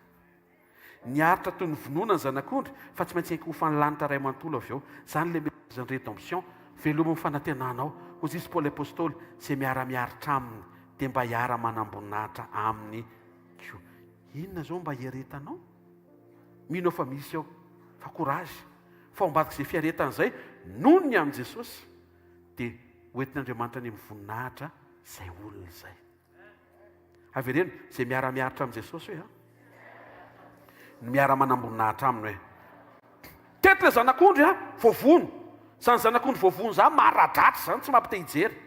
Niaritra toy ny vonoana ny Zanak'ondry fa tsy maintsy hiankohofan'ny lanitra iray manontolo avy eo. Izany ilay message ny rédemption. Velomy ny fanantenanao. Hoy Jesosy Paoly Apostoly, izay miara-miaritra Aminy dia mba hiara-manamboninahitra Aminy koa. Inona izao mba hiaretanao? Mino aho fa misy ao. Fa courage. Fa ao ambadik'izay fiaretana izay, noho ny amin'i Jesosy, dia hoentin'Andriamanitra any amin'ny voninahitra izay olona izay. Avereno, izay miara-miaritra amin'i Jesosy hoe an. Ny miara-manamboninahitra aminy hoe. Teto ilay zanak'ondry an, voavono. Izany zanak'ondry voavono izany maradratra izany, tsy mampite hijery.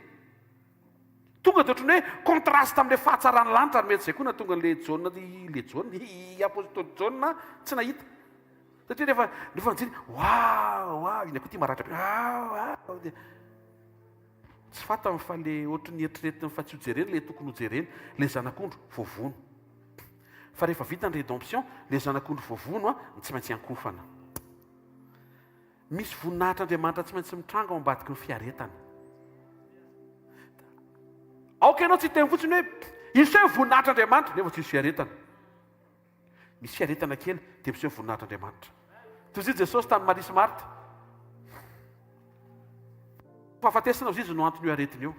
Tonga dia ohatran'ny hoe contraste amin'ilay fahatsaran'ny lanitra ary mety izay koa nahatonga an'ilay Jaona, ilay Jaona, i Apostoly Jaona tsy nahita. Satria rehefa rehefa nijery, waouh, waouh, inona koa ity maratra be, waouh, waouh. Tsy fantany fa le ohatry ny eritreretiny fa tsy ho jereny le tokony ho jereny, le zanak'ondry voavono. Fa rehefa vita ny rédemption, le zanak'ondry voavono an, ny tsy maintsy hiankofana. Misy voninahitr'Andriamanitra tsy maintsy mitranga ao ambadiky ny fiaretana. Aoka ianao tsy hiteny fotsiny hoe hiseho voninahitr'Andriamanitra nefa tsy hisy fiaretana. Misy fiaretana kely dia miseho voninahitr'Andriamanitra. Toy izay Jesosy tamin'i Maria sy Marta. Fahafatesana ozy izy no anton'io aretina io,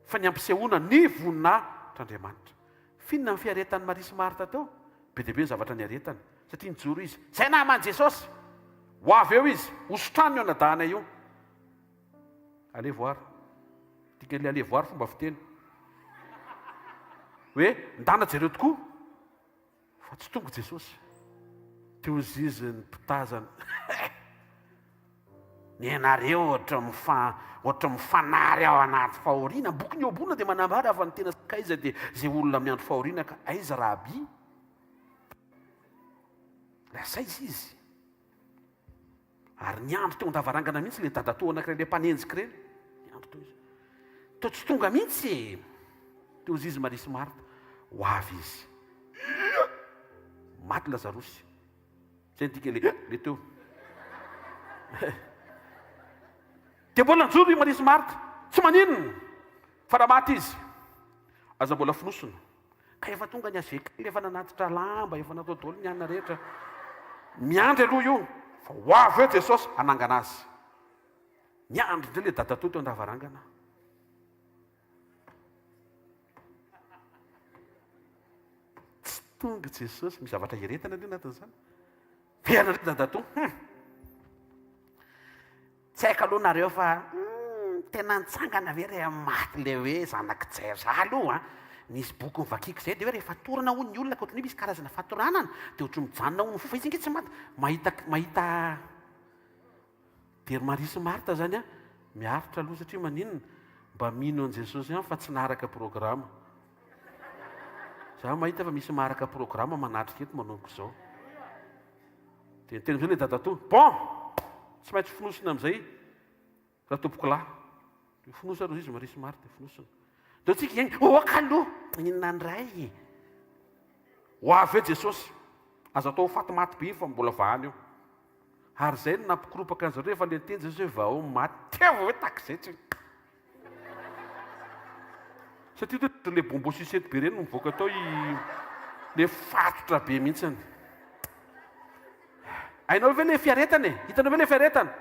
fa ny hampisehoana ny voninahitr'Andriamanitra. F'inona ny fiaretan'i Maria sy Marta teo? Be dia be ny zavatra niaretany, satria nijoro izy. Izay naman'i Jesosy! Ho avy eo izy, hositraniny io anadahanay io. Allez voir. Dikan'ilay allez voir fomba fiteny. Hoe, ndana jereo tokoa. Fa tsy tonga Jesosy. Teo izy ny mpitazana. Ny anareo ohatra mifa ohatra mifanary ao anaty fahoriana. Bokin'ny Ohabolana dia manambara fa ny tena sakaiza dia izay olona miandry fahoriana ka aiza Rabi? Lasa aiza izy? Ary niandry teo an-davarangana mihitsy ilay dadatoa anankiray ilay mpanenjika ireny. Niandry teo izy. Toa tsy tonga mihitsy e. Teo izy Maria sy Marta. Ho avy izy. Maty Lazarosy. Zay ny dika le le teo. Dia mbola nijoro i Maria sy Marta. Tsy maninona fa raha maty izy. Aza mbola fonosina. Ka efa tonga ny AGK, efa nanatitra lamba, efa natao daholo ny anona rehetra. Miandry aloha io fa ho avy eo Jesosy hanangana azy. Miandry indray le dadatoa teo an-davarangana. Tsy tonga Jesosy, misy zavatra iretana aloha anatin'izany. Verina indray dadatoa. Hum. Tsy haiko aloha nareo fa humm tena nitsangana ve re maty le hoe zanak'i Jair za aloha an, nisy boky novakiako zay de hoe rehefa torana hono ny olona ka ohatran'ny hoe misy karazana fatoranana de ohatran'ny mijanona hono ny fo fa izy ange tsy maty, mahita mahita de ry Maria sy Marta zany an miaritra aloha satria maninona mba mino an'i Jesosy ihany fa tsy naharaka programa, za mahita fa misy maharaka programa manatrika eto manomboka izao. Dia niteny amin'izay ilay dadatoa, bon! Tsy maintsy fonosina amin'izay ratompokolahy. Dia fonosina aloha izy, Maria sy Marthe, dia fonosina. Dia tsika hiainga, oka aloha! Inona indray e? Ho avy eo Jesosy. Aza atao ho faty maty be iny fa mbola vahana eo. Ary izay no nampikoropaka an'zareo rehefa le niteny Jesosy hoe vahao ny maty. Teo vao hoe tak'izay tsy. Satria toa le bonbon sucette be ireny no mivoaka tao i le fatotra be mihitsiny. Hainao ve le fiaretana e? Hitanao ve le fiaretana?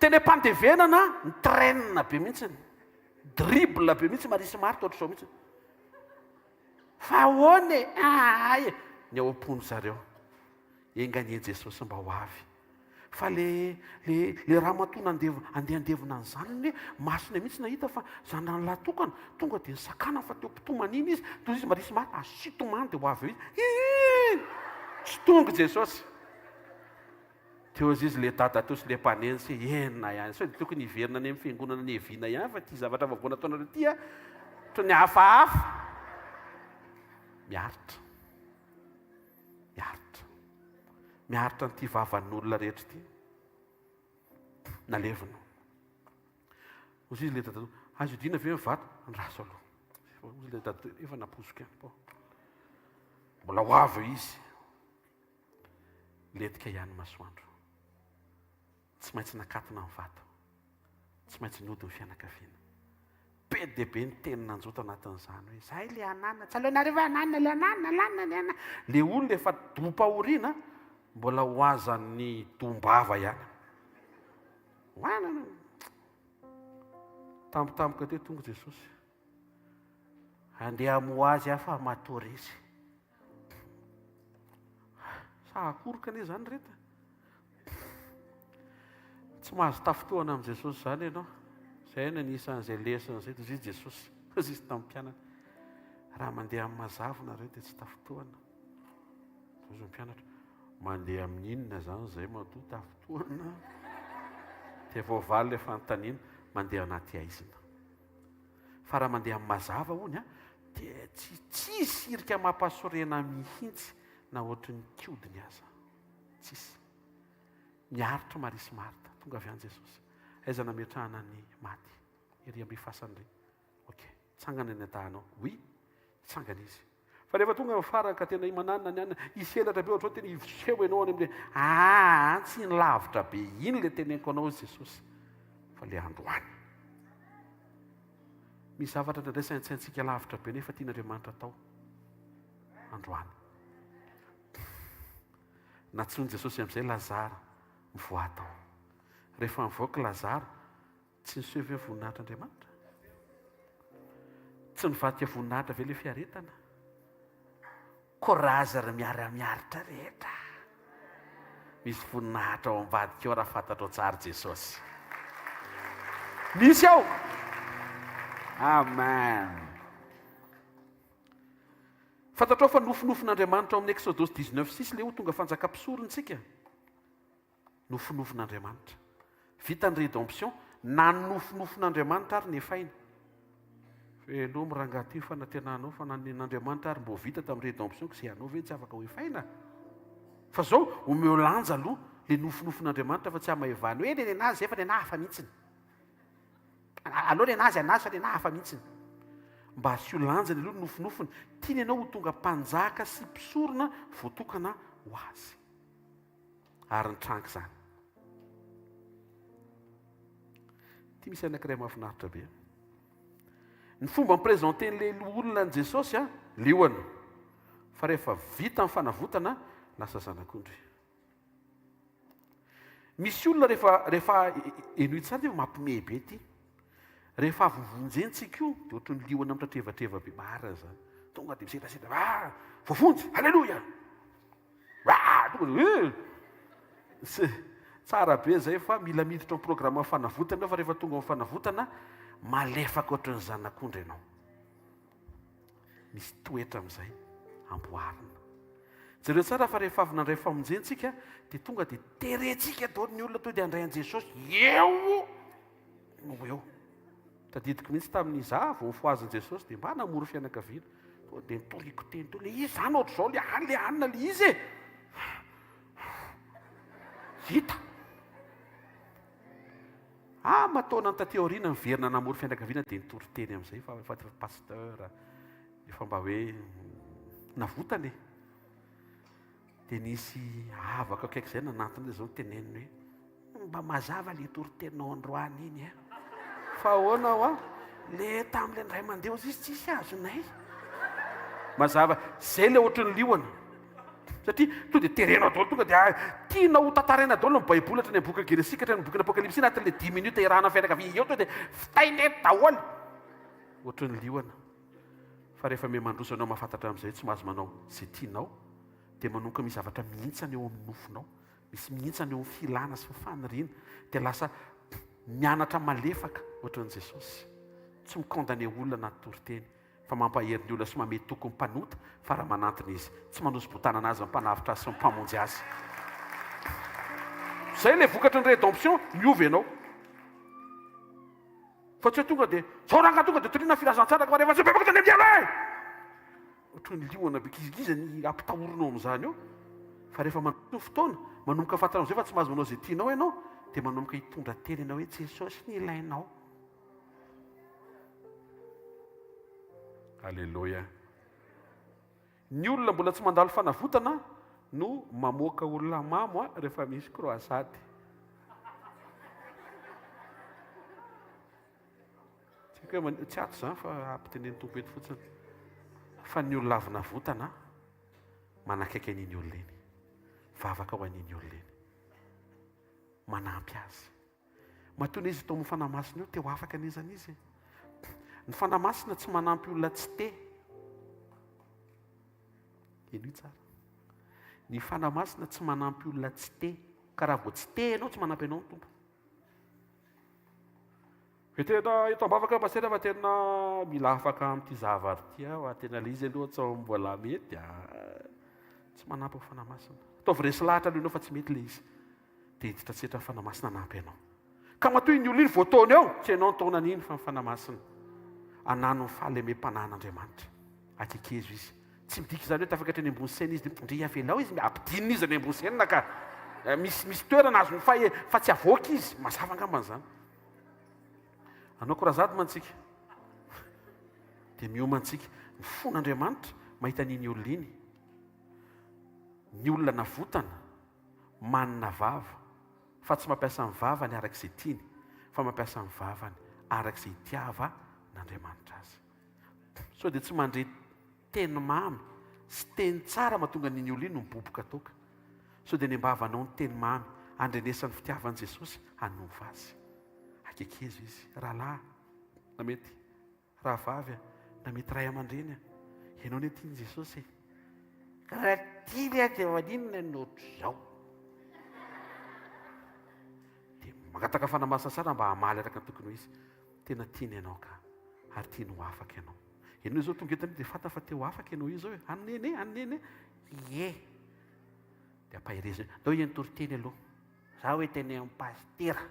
Teny am-pandevenana ny traîne be mihitsiny. Dribble be mihitsy Maria sy Marthe ohatr'izao mihitsy. Fa ahoana e? Aay! Ny ao am-pony zareo. Enga anie Jesosy mba ho avy. Fa le le le ramatoa nandevo andeha handevona ny zanany hoe masony mihitsy nahita fa zanany lahy tokana, tonga dia nisakana fa teo am-pitomaniana izy, toy izy Maria sy Martha, asio tomany dia ho avy eo izy. Hii! Tsy tonga Jesosy. Teo aza izy le dadatoa sy le mpanenjika, enina ihany, sao dia tokony hiverina any amin'ny fiangonana niaviana ihany fa ity zavatra vaovao nataonareo ity a, toy ny hafahafa. Miaritra. Miaritra. Miaritra an'ity vavan'olona rehetra ity. Nalevina. Hoy izy le dadatoa, azo idiana ve ny vato? Andraso aloha. Hoy izy le dadatoa, efa naposiko ihany. Bon. Mbola ho avy eo izy. Lentika ihany masoandro. Tsy maintsy nakatona ny vato. Tsy maintsy nody ny fianakaviana. Be dia be ny teny nanjo tao anatin'izany hoe zay le anana, tsy aleonareo ve anana le anana, lanina le anana. Le olona efa dom-pahoriana mbola ho azan'ny dom-bava ihany. Tampotampoka teo tonga Jesosy. Andeha hamoha azy aho fa matory izy. Sa akoroka anie izany reto. Tsy mahazo tafintohana amin'i Jesosy izany ianao. Izay no anisan'izay lesona izay. Toy izy Jesosy. Hoy izy tamin'ny mpianany. Raha mandeha amin'ny mazava nareo dia tsy tafintohana. Hoy izy mpianatra. Mandeha amin'ny inona izany izay matoa tafintohana? Dia voavaly ilay fanontaniana. Mandeha anaty haizina. Fa raha mandeha amin'ny mazava hono dia tsy tsisy hirika mampasorena mihitsy na ohatry ny kiodiny aza. Tsisy. Miaritra Maria sy Marta. Tonga avy any Jesosy. Aiza nametrahana ny maty? Ery amin'ny fasana ery. Ok. Tsangana ny adahanao. Oui. Tsangana izy. Fa rehefa tonga ny farany ka tena imananina ny anina, hisy elatra be ohatr'izao tena hiseho ianao any amin'ilay aa tsy iny lavitra be iny ilay teneniko anao hoy Jesosy fa ilay androany. Misy zavatra indraindray saintsaintsika lavitra be nefa tian'Andriamanitra atao androany. Nantsoin'i Jesosy amin'izay Lazara mivoaha tao. Rehefa nivoaka Lazara. Tsy niseho ve ny voninahitr'Andriamanitra? Tsy nivadika voninahitra ve ilay fiaretana? Courage ry miara-miaritra rehetra. Misy voninahitra ao ambadika ao raha fantatrao tsara Jesosy. Misy ao. Amen. Fantatrao fa nofinofin'Andriamanitra ao amin'ny Exodosy 19:6 ilay ho tonga fanjaka mpisorona isika. Nofinofin'Andriamanitra. Vita ny rédemption, na ny nofinofin'Andriamanitra ary nefaina. Veloma rangahy ty fanantenanao fa na ny an'Andriamanitra ary mbô vita tamin'ny rédemption ko zay anao ve tsy afaka ho efaina? Fa zao omeo lanja aloha le nofinofin'Andriamanitra fa tsy hamaivano hoe le nenazy zay fa nenahy hafa mihitsiny. Aleo nenazy anazy fa nenahy hafa mihitsiny. Mba asio lanjany aloha ny nofinofiny. Tiany ianao ho tonga mpanjaka sy mpisorona voatokana ho azy. Ary nitranga izany. Ity misy anankiray mahafinaritra be. Ny fomba mi-présenter-n'ilay olona an'i Jesosy a, liona. Fa rehefa vita ny fanavotana, lasa zanak'ondry. Misy olona rehefa rehefa henoy tsara ity fa mampimehy be ity. Rehefa avy vonjentsika io dia ohatran'ny liona mitratrevatreva be marina izany. Tonga dia misetrasetra, ah, voavonjy, alléluia. Ah, tonga dia eh. Tsy tsara be izay fa mila miditra amin'ny programme fanavotana eo fa rehefa tonga amin'ny fanavotana malefaka ohatran'ny zanak'ondry ianao. Misy toetra amin'izay amboarina. Jereo tsara fa rehefa avy nandray famonjena tsika dia tonga dia terentsika daholo ny olona tonga dia handray an'i Jesosy eo no eo. Tadidiko mihitsy tamin'ny izaho vao nifohazin'i Jesosy dia mba namory fianakaviana. Tonga dia nitoriko teny teo, le izy zany ohatr'izao le any le anina le izy e. Vita. Ah, mataonany taty aoriana niverina namory fianakaviana dia nitory teny amin'izay fa efa pasteur, efa mba hoe navotana e. Dia nisy havako akaiky izay nanantona izao niteneniny hoe Mba mazava le toriteninao androany iny a! Fa ahoana hoa? Le tamin'le indray mandeha ozy izy tsisy azonay. Mazava, zay le ohatry ny liona. Satria to dia terena daholo tonga dia tianao ho tantaraina daholo ny baiboly hatrany amin'ny bokin'ny Genesisy ka hatrany amin'ny bokin'ny Apokalypsy anatin'le dix minutes iarahana amin'ny fianakaviana eo to dia fitaina eto daholo. Ohatry ny liona. Fa rehefa miha mandroso ianao mahafantatra amin'izay tsy mahazo manao izay tianao dia manomboka misy zavatra mihintsana eo amin'ny nofonao. Misy mihintsana eo amin'ny filana sy ny faniriana dia lasa mianatra malefaka ohatran'i Jesosy. Tsy mi-condamner olona anaty toriteny fa mampahery ny olona sy mamehy toky ny mpanota fa raha manantona izy. Tsy manosi-botanana azy ny mpanavotra azy sy ny mpamonjy azy. Izay ilay vokatry ny rédemption, miova ianao. Fa tsy hoe tonga dia, zao rangahy tonga dia toriana filazantsara ka rehefa tsy mibebaka dia miala e! Ohatran'ny liona be kizikizy ny ampitahorinao amin'izany eo. Fa rehefa mandroso ny fotoana, manomboka fantanao amin'izay fa tsy mahazo manao izay tianao ianao, dia manomboka hitondra tena ianao hoe Jesosy ny ilainao. Aleloia. Ny olona mbola tsy mandalo fanavotana no mamoaka olona mamo rehefa misy croisade. Tsy haiko hoe tsy ato izany fa ampitenen'ny Tompo eto fotsiny. Fa ny olona avy navotana manakaiky an'iny olona iny. Vavaka ho an'iny olona iny. Manampy azy. Matoa izy tao amin'ny Fanahy Masina io, te ho afaka an'iza n'iza e. Ny Fanahy Masina tsy manampy olona tsy te. Henoy tsara. Ny Fanahy Masina tsy manampy olona tsy te. Ka raha vao tsy te ianao, tsy manampy anao ny Tompo. Ve tena eto am-bavaka Pasitera fa tena mila afaka amin'ity zavatra ity aho fa tena ilay izy aloha tsy mbola mety a. Tsy manampy ny Fanahy Masina. Ataovy resy lahatra aloha ianao fa tsy mety ilay izy. Dia hiditra an-tsehatra ny Fanahy Masina hanampy anao. Ka matoa iny olona iny voataona eo, tsy ianao ny taonany iny fa ny Fanahy Masina. Anano ny fahalemem-panahin'Andriamanitra. Akekezo izy. Tsy midika izany hoe tafakatra eny ambony scène izy dia ndry avelao izy, ampidinina izy any ambony scène ka. Misy misy toerana azony fa fa tsy avoaka izy. Mazava angambany izany. Anao korazady mantsika. Dia miomantsika. Ny fon'Andriamanitra mahita an'iny olona iny. Ny olona navotana manana vava fa tsy mampiasa ny vavany araka izay tiany fa mampiasa ny vavany araka izay itiavan'Andriamanitra azy. Sao dia tsy mandre teny mamy sy teny tsara mahatonga an'iny olona iny ho miboboka toaka. Sao dia any am-bavanao ny teny mamy handrenesan'ny fitiavan'i Jesosy hanova azy. Akekezo izy, rahalahy, na mety rahavavy a, na mety ray aman-dreny a. Ianao anie tian'i Jesosy e. Ka raha tiany aho dia maninona no ohatr'izao? Dia mangataka fanahy masina tsara mba hamaly araka ny tokony ho izy. Tena tiany ianao ka, ary tiany ho afaka ianao. Ianao izao tonga eto dia fantany fa te ho afaka ianao izao e. Any neny e, any neny e. Ie. Dia ampaherezo hoe, ndao hihaino toriteny aloha. Za hoe teny amin'ny pasitera.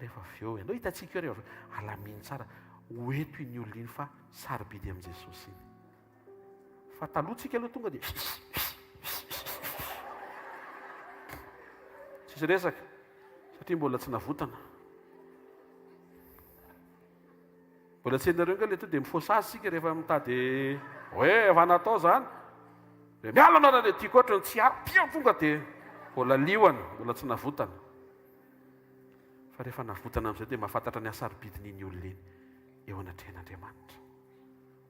Rehefa avy eo, ianao hitantsika eo rehefa avy eo. Alamino tsara. Ho eto iny olona iny fa sarobidy amin'i Jesosy iny. Fa taloha tsika aloha tonga dia tsisy resaka satria mbola tsy navotana. Mbola tsy hainareo nga le to dia mifosa azy tsika rehefa mitady hoe efa natao zany. Dia miala anareo le tiako ohatra ny tsy ampy tonga dia mbola liona, mbola tsy navotana. Fa rehefa navotana amin'izay dia mahafantatra ny hasarobidin'iny olona iny eo anatrehan'Andriamanitra.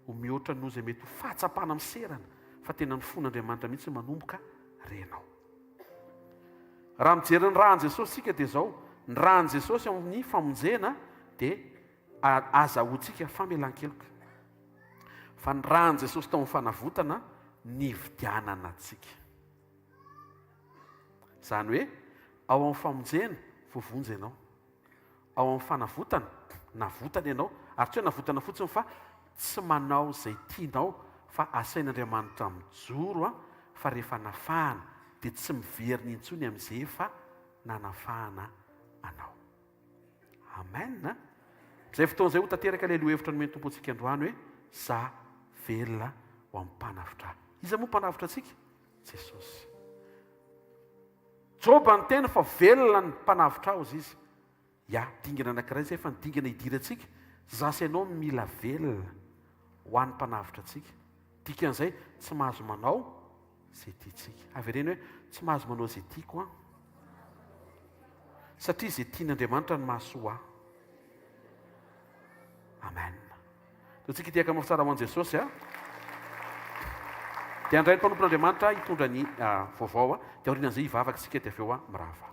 Ho mihoatra noho izay mety ho fahatsapana miserana fa tena ny fon'Andriamanitra mihitsy no manomboka renao. Raha mijery ny ràn'i Jesosy isika dia izao, ny ràn'i Jesosy ao amin'ny famonjena dia azahoantsika famelan-keloka. Fa ny ràn'i Jesosy tao amin'ny fanavotana nividianana antsika. Izany hoe ao amin'ny famonjena voavonjy ianao. Ao amin'ny fanavotana, navotana ianao, ary tsy hoe navotana fotsiny fa tsy manao izay tianao fa asain'Andriamanitra mijoro an, fa rehefa nafahana dia tsy miverina intsony amin'izay efa nanafahana anao. Amen a! Izay fotoana izay ho tanteraka ilay lohahevitra nomen'ny Tompo antsika androany hoe za velona ho amin'ny mpanavotra ahy. Iza moa mpanavotra antsika? Jesosy. Joba niteny fa velona ny mpanavotra ahy izy. Ya, dingana anankiray izay fa ny dingana idirantsika, za sy ianao mila velona ho an'ny mpanavotra antsika. Dikan'izay, tsy mahazo manao izay tiantsika. Avereno hoe, tsy mahazo manao izay tiako aho. Satria izay tian'Andriamanitra no mahasoa ahy. Amen. Ataontsika hitehaka mafy tsara ho an'i Jesosy a. Dia handray ny mpanompon'Andriamanitra hitondra ny ah, vaovao a. Dia aorianan'izay hivavaka isika dia avy eo a mirava.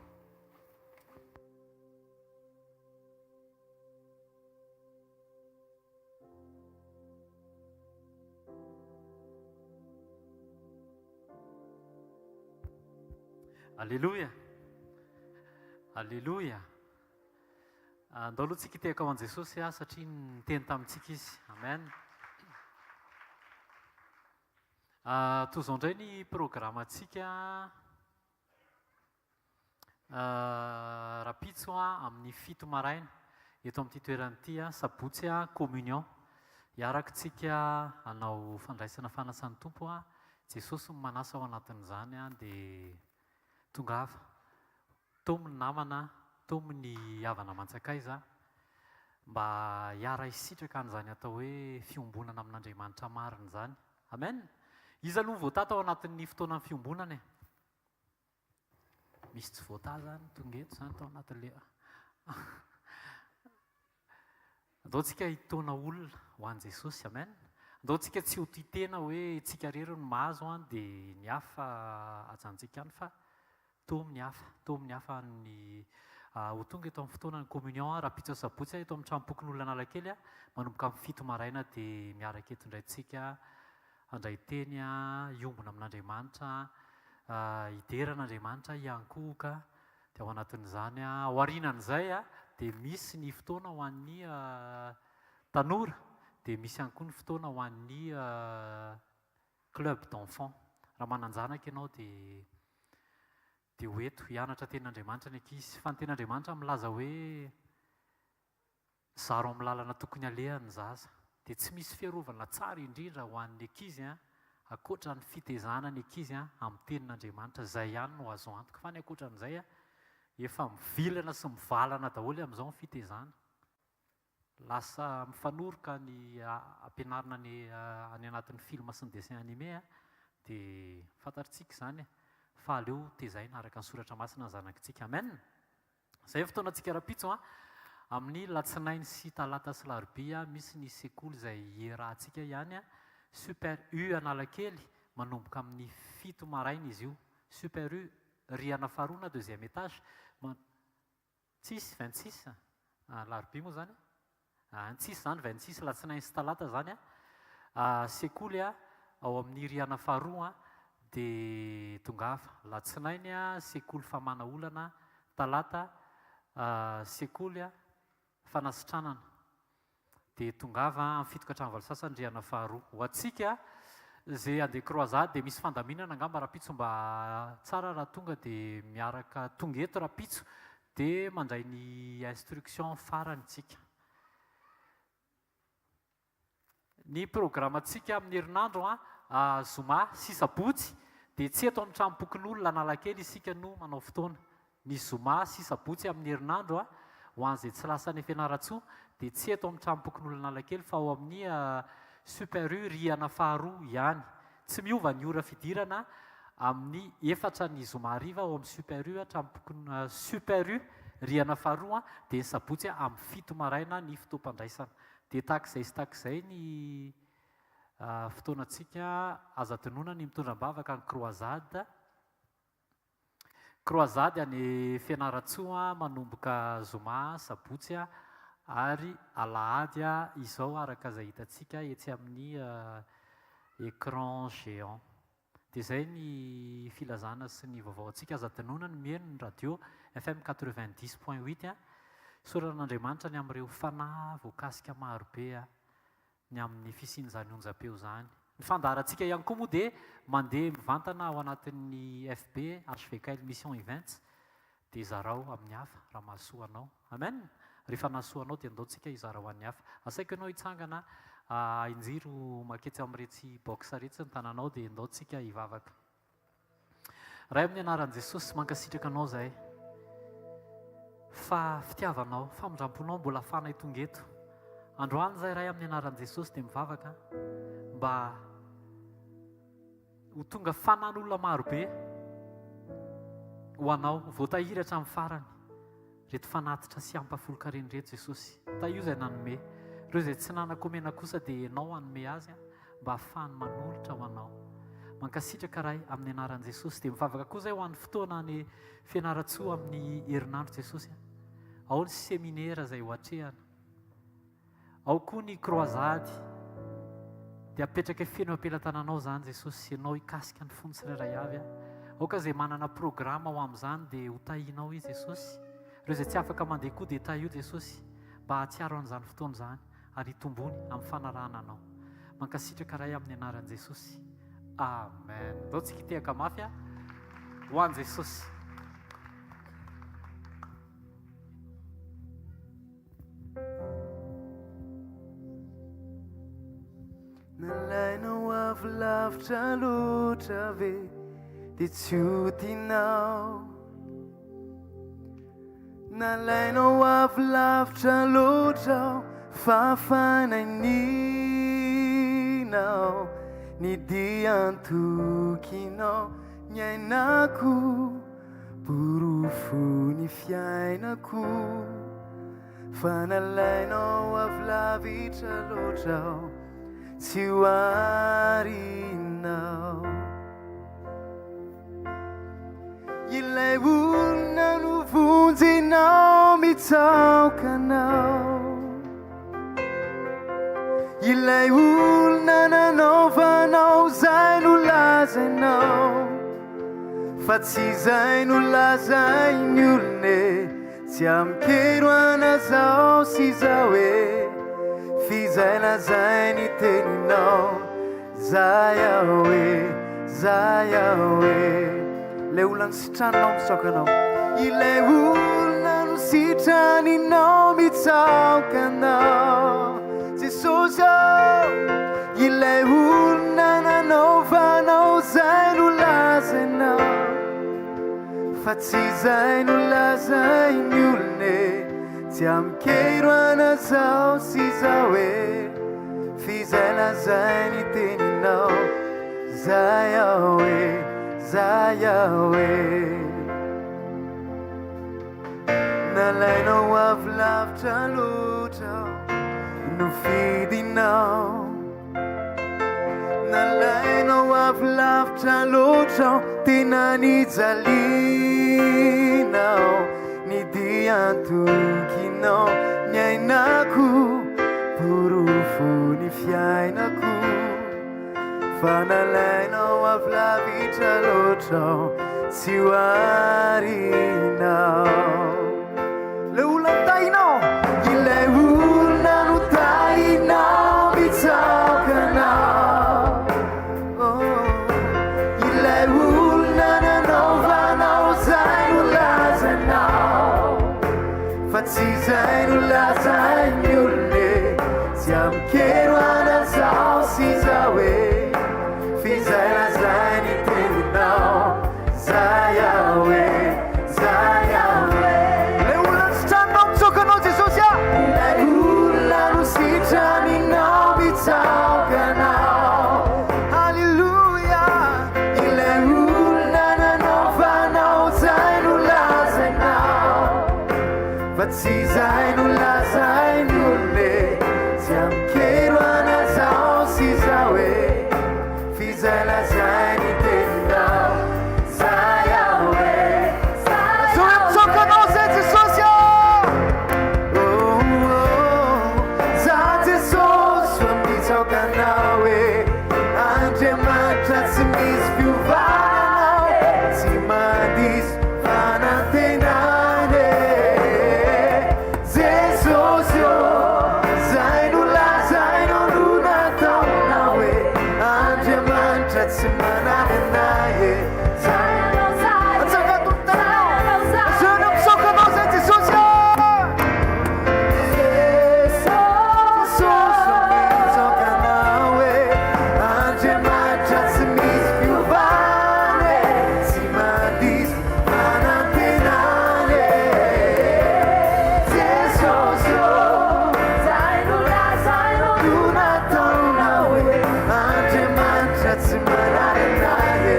Aleloia. Aleloia. Andao aloha tsika hitehaka ho an'i Jesosy ah, satria niteny tamintsika Izy. Amen. Ah, toy izao indray ny programantsika ah, rahampitso ah, amin'ny fito maraina eto amin'ity toerana ity, ah, sabotsy ah, communion. Hiaraka tsika hanao fandraisana fanasan'ny Tompo. Ah. Jesosy no manasa ao anatin'izany ah, dia tongava. Tomy ny namana, tomy ny havana aman-tsakaiza mba hiara-hisitraka an'izany atao hoe fiombonana amin'Andriamanitra marina izany. Amen! Iza aloha no voatahy tao anatin'ny fotoanan'ny fiombonana e? Misy tsy voatahy izany tonga eto izany tao anatin'ilay Andao tsika hitaona olona ho an'i Jesosy. Amen! Andao tsika tsy ho tia tena hoe tsika irery no mahazo an dia ny hafa ajanontsika any fa tomy ny hafa, tomy ny hafa ny ho tonga eto amin'ny fotoana ny communion rahampitso asabotsy eto amin'ny tranompokonolona Analakely manomboka amin'ny fito maraina dia miaraka eto indray tsika handray teny hiombona amin'Andriamanitra hidera an'Andriamanitra hiankohoka Dia ao anatin'izany, ao aorianan'izay dia misy ny fotoana ho an'ny tanora, dia misy ihany koa ny fotoana ho an'ny club d'enfants. Raha manan-janaka ianao dia dia ho eto hianatra tenin'Andriamanitra ny ankizy. Fa ny tenin'Andriamanitra milaza hoe Zaro amin'ny lalana tokony alehany ny zaza. Dia tsy misy fiarovana tsara indrindra ho an'ny ankizy ankoatra ny fitezana ny ankizy amin'ny tenin'Andriamanitra. Izay ihany no azo antoka. Fa ny ankoatra an'izay, efa mivilana sy mivalana daholo amin'izao ny fitezana. Lasa mifanoroka ny ampianarina ny any anatin'ny film sy ny dessin animé dia fantatritsika izany fa aleo tezaina araka ny soratra masina ny zanakitsika. Amen! Izay ny fotoanantsika rahampitso an. Amin'ny latsinainy sy talata sy larobia misy ny sekoly izay hierahantsika ihany. Super U Analakely, manomboka amin'ny fito maraina izy io. Super U, rihana faharoa na deuxième étage. Tsisy, 26. Alarobia moa izany? An, tsisy izany 26 latsinainy sy talata izany an. Sekoly ao amin'ny rihana faharoa dia tongava. Latsinainy sekoly famana olana, talata sekoly fanasitranana. Dia tongava amin'ny fito ka hatramin'ny valo sasany rihana faharoa. Ho antsika izay handeha croisade dia misy fandaminana angamba rahampitso mba tsara raha tonga dia miaraka tonga eto rahampitso dia mandray ny instruction farany tsika. Ny programantsika amin'ny herinandro an, zoma sy sabotsy dia tsy eto amin'ny tranompokonolona Analakely isika no manao fotoana. Ny zoma sy sabotsy amin'ny herinandro an, ho an'izay tsy lasa any Fianarantsoa dia tsy eto amin'ny tranompokonolona Analakely fa ao amin'ny Super U rihana faharoa ihany. Tsy miova ny ora fidirana amin'ny efatra ny zoma hariva ao amin'ny Super U hatramin'ny Super U rihana faharoa dia ny sabotsy amin'ny fito maraina ny fotoam-pandraisana. Dia tahaka izay sy tahaka izay ny fotoanantsika. Aza adinoina ny mitondra am-bavaka ny croisade. Croisade any Fianarantsoa manomboka zoma, sabotsy ary alahady izao araka izay hitantsika etsy amin'ny écran géant. Dia izay ny filazana sy ny vaovao antsika. Aza adinoina ny mihaino ny radio FM 90.8. Isaorana an'Andriamanitra ny amin'ireo fanahy voakasika marobe. ny amin'ny fisian'izany onjam-peo izany. Ny fandaharantsika ihany koa moa dia mandeha mivantana ao anatin'ny FB HVKL Mission Events dia zarao amin'ny hafa raha mahasoa anao. Amen! Rehefa nahasoa anao dia ndao tsika hizara ho an'ny hafa. Asaiko ianao hitsangana ahinjiro maketsy amin'iretsy box iretsy ny tananao dia ndao tsika hivavaka. Ray amin'ny anaran'i Jesosy, mankasitraka Anao izahay fa fitiavanao, famindramponao mbola afahanay tonga eto. Androany izahay Ray amin'ny anaran'i Jesosy dia mivavaka mba ho tonga fanan'olona marobe ho Anao, voatahiry hatramin'ny farany. Reto fanatitra sy ampahafolon-karena ireto Jesosy. Tahio izay nanome. Ireo izay tsy nanan-komena kosa dia Ianao hanome azy mba hahafahany manolotra ho Anao. Mankasitraka Ray amin'ny anaran'i Jesosy. Dia mivavaka koa izay ho an'ny fotoana any Fianarantsoa amin'ny herinandro Jesosy. Ao ny seminera izay ho atrehana. Ao koa ny croisade. Dia apetraka feno am-pelatananao izany Jesosy, Ianao hikasika ny fony tsirairay avy. Aoka izay manana programa ho amin'izany dia ho tahinao izy Jesosy. Ireo izay tsy afaka mandeha koa dia tahio Jesosy mba hahatsiaro an'izany fotoana izany ary hitombony amin'ny fanarahana Anao. Mankasitraka Ray amin'ny anaran'i Jesosy. Amen. Ndao tsika hitehaka mafy ho an'i Jesosy. Nalainao avy lavitra loatra ve dia tsy ho tianao Nalainao avy lavitra loatra aho fa fanaininao Ny dian-tokinao ny ainako Porofo ny fiainako Fa nalainao avy lavitra loatra aho Tsy ho arinao Ilay olona novonjenao mitsaoka anao Ilay olona nanaovanao izay nolazainao Fa tsy izay nolazain'ny olona e Tsy amin-kero anazao sy izao e F'izay lazain'ny teninao Zay aho e, zay aho e Ilay olona nositraninao mitsaoka anao Ilay olona nositraninao mitsaoka anao Jesosy ô Ilay olona nanaovanao zay nolazainao Fa tsy izay nolazain'ny olona e Tsy amin-kero anazao sy izao e F'izay lazain'ny teninao Zay aho e, zay aho e Nalainao avy lavitra loatra aho Nofidinao Nalainao avy lavitra loatra aho Tena nijalianao Ny dian-tokinao. sarotra loatra aho tsy ho arinao. Ilay olona notahinao, ilay olona notahinao mitsaoka anao. Oh, ilay olona nanaovanao izay nolazainao. Fa tsy izay nolazain'ny olona e, tsy amin-kery ho an'izao sy izao e, f'izay lazain'ny teninao, zay aho e, zay aho e. Ilay olona nositraninao mitsaoka anao Jesosy ah. Ilay olona nositraninao mitsaoka anao. Haleloia. Ilay olona nanaovanao izay nolazainao. Fa tsy izay nolazain'ny olona e, tsy amin-kery ho an'izao sy izao e, f'izay lazain'ny teninao, zay aho e. Zay hoe mitsaoka anao zay Jesosy ô! Oh, oh, za Jesosy fa mitsaoka anao e, Andriamanitra tsy misy fiovana tsy mandiso Fanantenana e Jesosy ô Zay nolazainao no nataonao e Andriamanitra tsy manarina e Zay Atsangano ny tananao Asehoana misaoka anao zay Jesosy ô Jesosy ô misaoka anao e Andriamanitra tsy misy fiovana e Tsy mandiso Fanantenana e Jesosy ô Zay nolazainao no nataonao e Andriamanitra tsy manarina e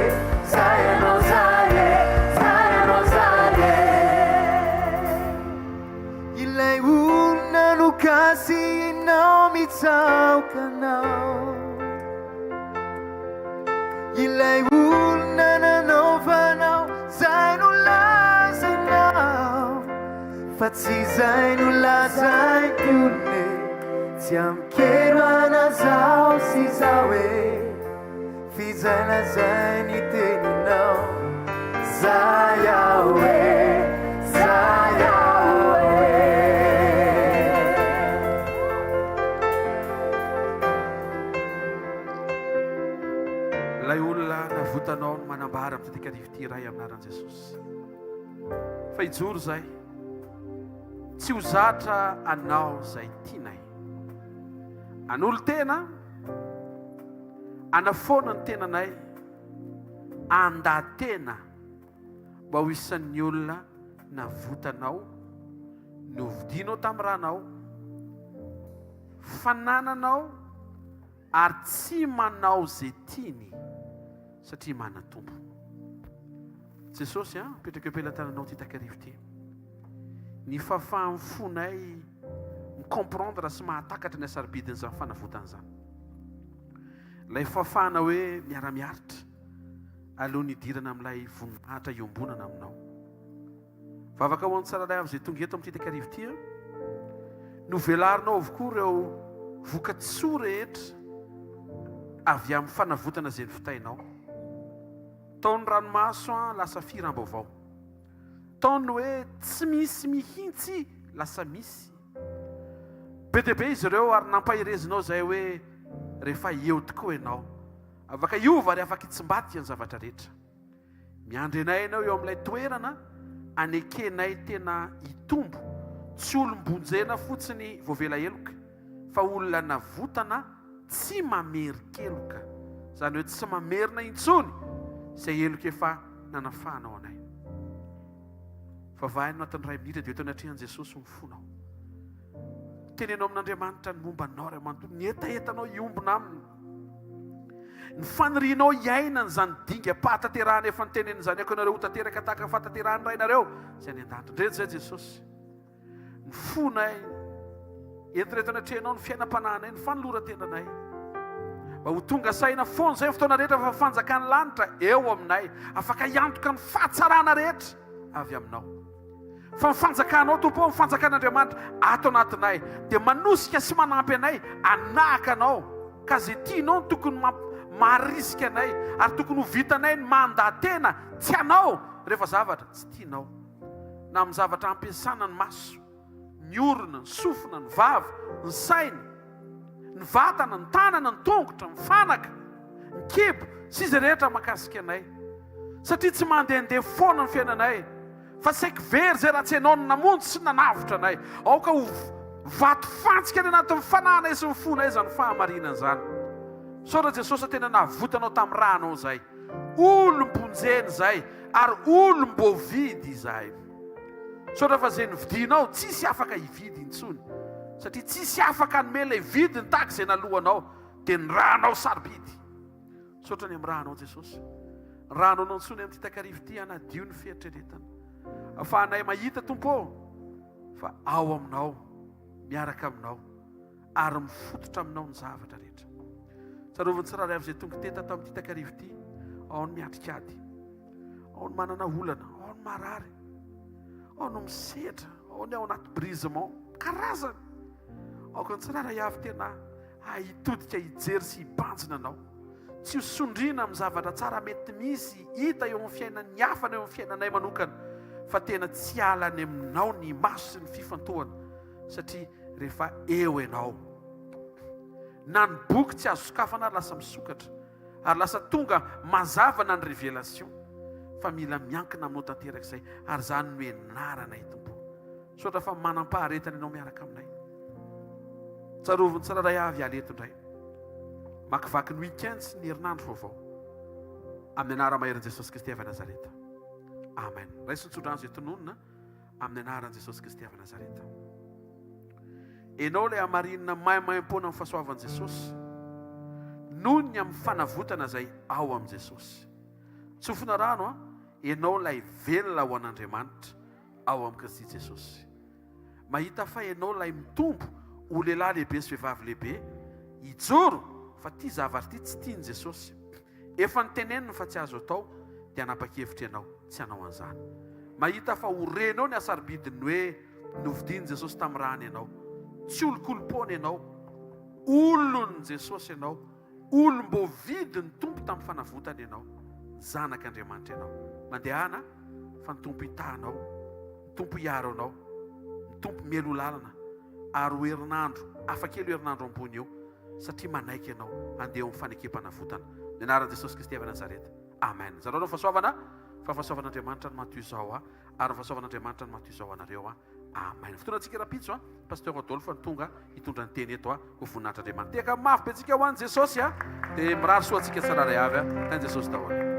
Zay anao zay e Zay anao zay e Ilay olona nokasihinao mitsaoka anao Ilay olona nanaovanao izay nolazainao Fa tsy izay nolazain'ny olona e Tsy amin-kery an'izao sy izao e F'izay lazain'ny teninao Zay aho e, zay aho e. Ilay olona navotanao no manambara amin'ity takariva ity Ray amin'ny anaran'i Jesosy. Fa hijoro izay. Tsy ho zatra anao izay tianay. Anolo-tena, anafoana ny tenanay, anda-tena mba ho isan'ny olona navotanao, novidianao tamin'ny ranao, fanananao, ary tsy manao ze tiany satria manan-tompo. Jesosy a, apetrako eo am-pelatananao ity takariva ity. Ny fahafahan'ny fonay mi-comprendre sy mahatakatra ny hasarobidin'izany fanavotana izany. Ilay fahafahana hoe miara-miaritra alohan'ny hidirana amin'ilay voninahitra iombonana aminao. Vavaka ho an'ny tsirairay avy izay tonga eto amin'ity takariva ity an. Novelarinao avokoa ireo vokatsoa rehetra avy amin'ny fanavotana izay novitainao. Tao ny ranomaso an, lasa fihiram-baovao. Tao ny hoe tsy misy mihitsy lasa misy. Be dia be izy ireo ary nampaherezinao izay hoe rehefa eo tokoa ianao. Afaka hiova ary afaka hitsimbadika ny zavatra rehetra. Miandry anay ianao eo amin'ilay toerana anekenay tena hitombo, tsy olom-bonjena fotsiny voavela heloka, fa olona navotana tsy mamerin-keloka, izany hoe tsy mamerina intsony izay heloka efa nanafahanao anay. Vavahino anatin'ny iray minitra dia eto anatrehan'i Jesosy ny fonao. Teneno amin'Andriamanitra ny momba anao ray manontolo, ny hetahetanao hiombona aminy. Ny fanirianao hiaina an'izany dingam-pahatanterahana efa noteneniny izany, aoka ianareo ho tanteraka tahaka ny fahatanterahan'ny Rainareo izay any an-danitra. Indreny izay Jesosy. Ny fonay, entina eto anatrehanao ny fiainam-panahinay, ny fanoloran-tenanay. Mba ho tonga saina foana izay ny fotoana rehetra fa fanjakan'ny lanitra eo aminay, afaka hiantoka ny fahatsarana rehetra avy aminao. Fa ny fanjakanao, Tompo ô, ny fanjakan'Andriamanitra ato anatinay dia manosika sy manampy anay hanahaka Anao, ka izay tianao no tokony mamp, Maharisika anay ary tokony ho vitanay ny mandà tena tsy hanao rehefa zavatra tsy tianao. Na amin'ny zavatra ampiasana ny maso, ny orona, ny sofina, ny vava, ny saina, ny vatana, ny tanana, ny tongotra, ny fanaka, ny kibo, sy izay rehetra mahakasika anay. Satria tsy mandehandeha foana ny fiainanay. Fa saiky very izay raha tsy Ianao no namonjy sy nanavotra anay. Aoka ho vato fantsika any anatin'ny fanahinay sy ny fonay izany fahamarinana izany. Misaotra Jesosy fa tena navotanao tamin'ny rànao izahay. Olom-ponjena izahay ary olom-boavidy izahay. Misaotra fa izay novidianao tsisy afaka hividy intsony. Satria tsisy afaka hanome ilay vidiny tahaka izay naloanao dia ny rànao sarobidy. Misaotra ny amin'ny rànao Jesosy. Ny rànao no antsoinay amin'ity takariva ity hanadio ny fieritreretana. Afahanay mahita Tompo ô fa ao aminao, miaraka aminao ary mifototra aminao ny zavatra rehetra. Tsarovy ny tsirairay avy izay tonga teta tamin'ity takariva ity, ao ny miatrika ady, ao ny manana olana, ao ny marary, ao ny misedra, ao ny ao anaty brisement, karazany. Aoka ny tsirairay avy tena Hay hitodika hijery sy hibanjina anao. Tsy ho sondriana amin'ny zavatra tsara mety misy hita eo amin'ny fiainan'ny hafa na eo amin'ny fiainanay manokana, fa tena tsy hiala any aminao ny maso sy ny fifantohana, satria rehefa eo ianao, na ny boky tsy azo sokafana ary lasa misokatra, ary lasa tonga mazava na ny révélation, fa mila miankina aminao tanteraka izay, ary izany no ianaranay Tompo. Misaotra fa manam-paharetana ianao miaraka aminay. Tsarovy ny tsirairay avy hiala eto indray. Makivaky ny week-end sy ny herinandro vaovao. Amin'ny anara-maherin'i Jesosy Kristy avy Nazareta. Amen. Raiso ny tsodrano izay tononina amin'ny anaran'i Jesosy Kristy avy Nazareta. Enao ilay hamarinina maimaimpoana amin'ny fahasoavan'i Jesosy noho ny amin'ny fanavotana izay ao amin'i Jesosy. Tsofina rano a, enao ilay velona ho an'Andriamanitra ao amin'i Kristy Jesosy. Mahita fa ianao ilay mitombo ho lehilahy lehibe sy vehivavy lehibe, hijoro fa ity zavatra ity tsy tian'i Jesosy. Efa noteneniny fa tsy azo atao dia hanapa-kevitra ianao tsy hanao an'izany. Mahita fa ho renao ny hasarobidin'ny hoe novidian'i Jesosy tamin'ny rany ianao. Tsy olon-kolom-poana ianao. Olon'i Jesosy ianao. Olom-boavidy ny Tompo tamin'ny fanavotany ianao. Zanak'Andriamanitra ianao. Mandehana fa ny Tompo hitaha anao, ny Tompo hiaro anao, ny Tompo mialoha lalana ary ho herinandro, hafa kely io herinandro ambony io satria manaiky ianao handeha eo amin'ny fanekem-panavotana. Ny anaran'i Jesosy Kristy avy Nazareta. Amen. Zarao ny fahasoavana fa fahasoavan'Andriamanitra no maha-toy izao ahy ary ny fahasoavan'Andriamanitra no maha-toy izao anareo ahy. Amen. Fotoana antsika rahampitso a. Pasteur Adolphe no tonga hitondra ny teny eto a. Ho voninahitr'Andriamanitra. Tehaka mafy be antsika ho an'i Jesosy a. Dia mirary soa antsika tsirairay avy a. Tahin'i Jesosy daholo.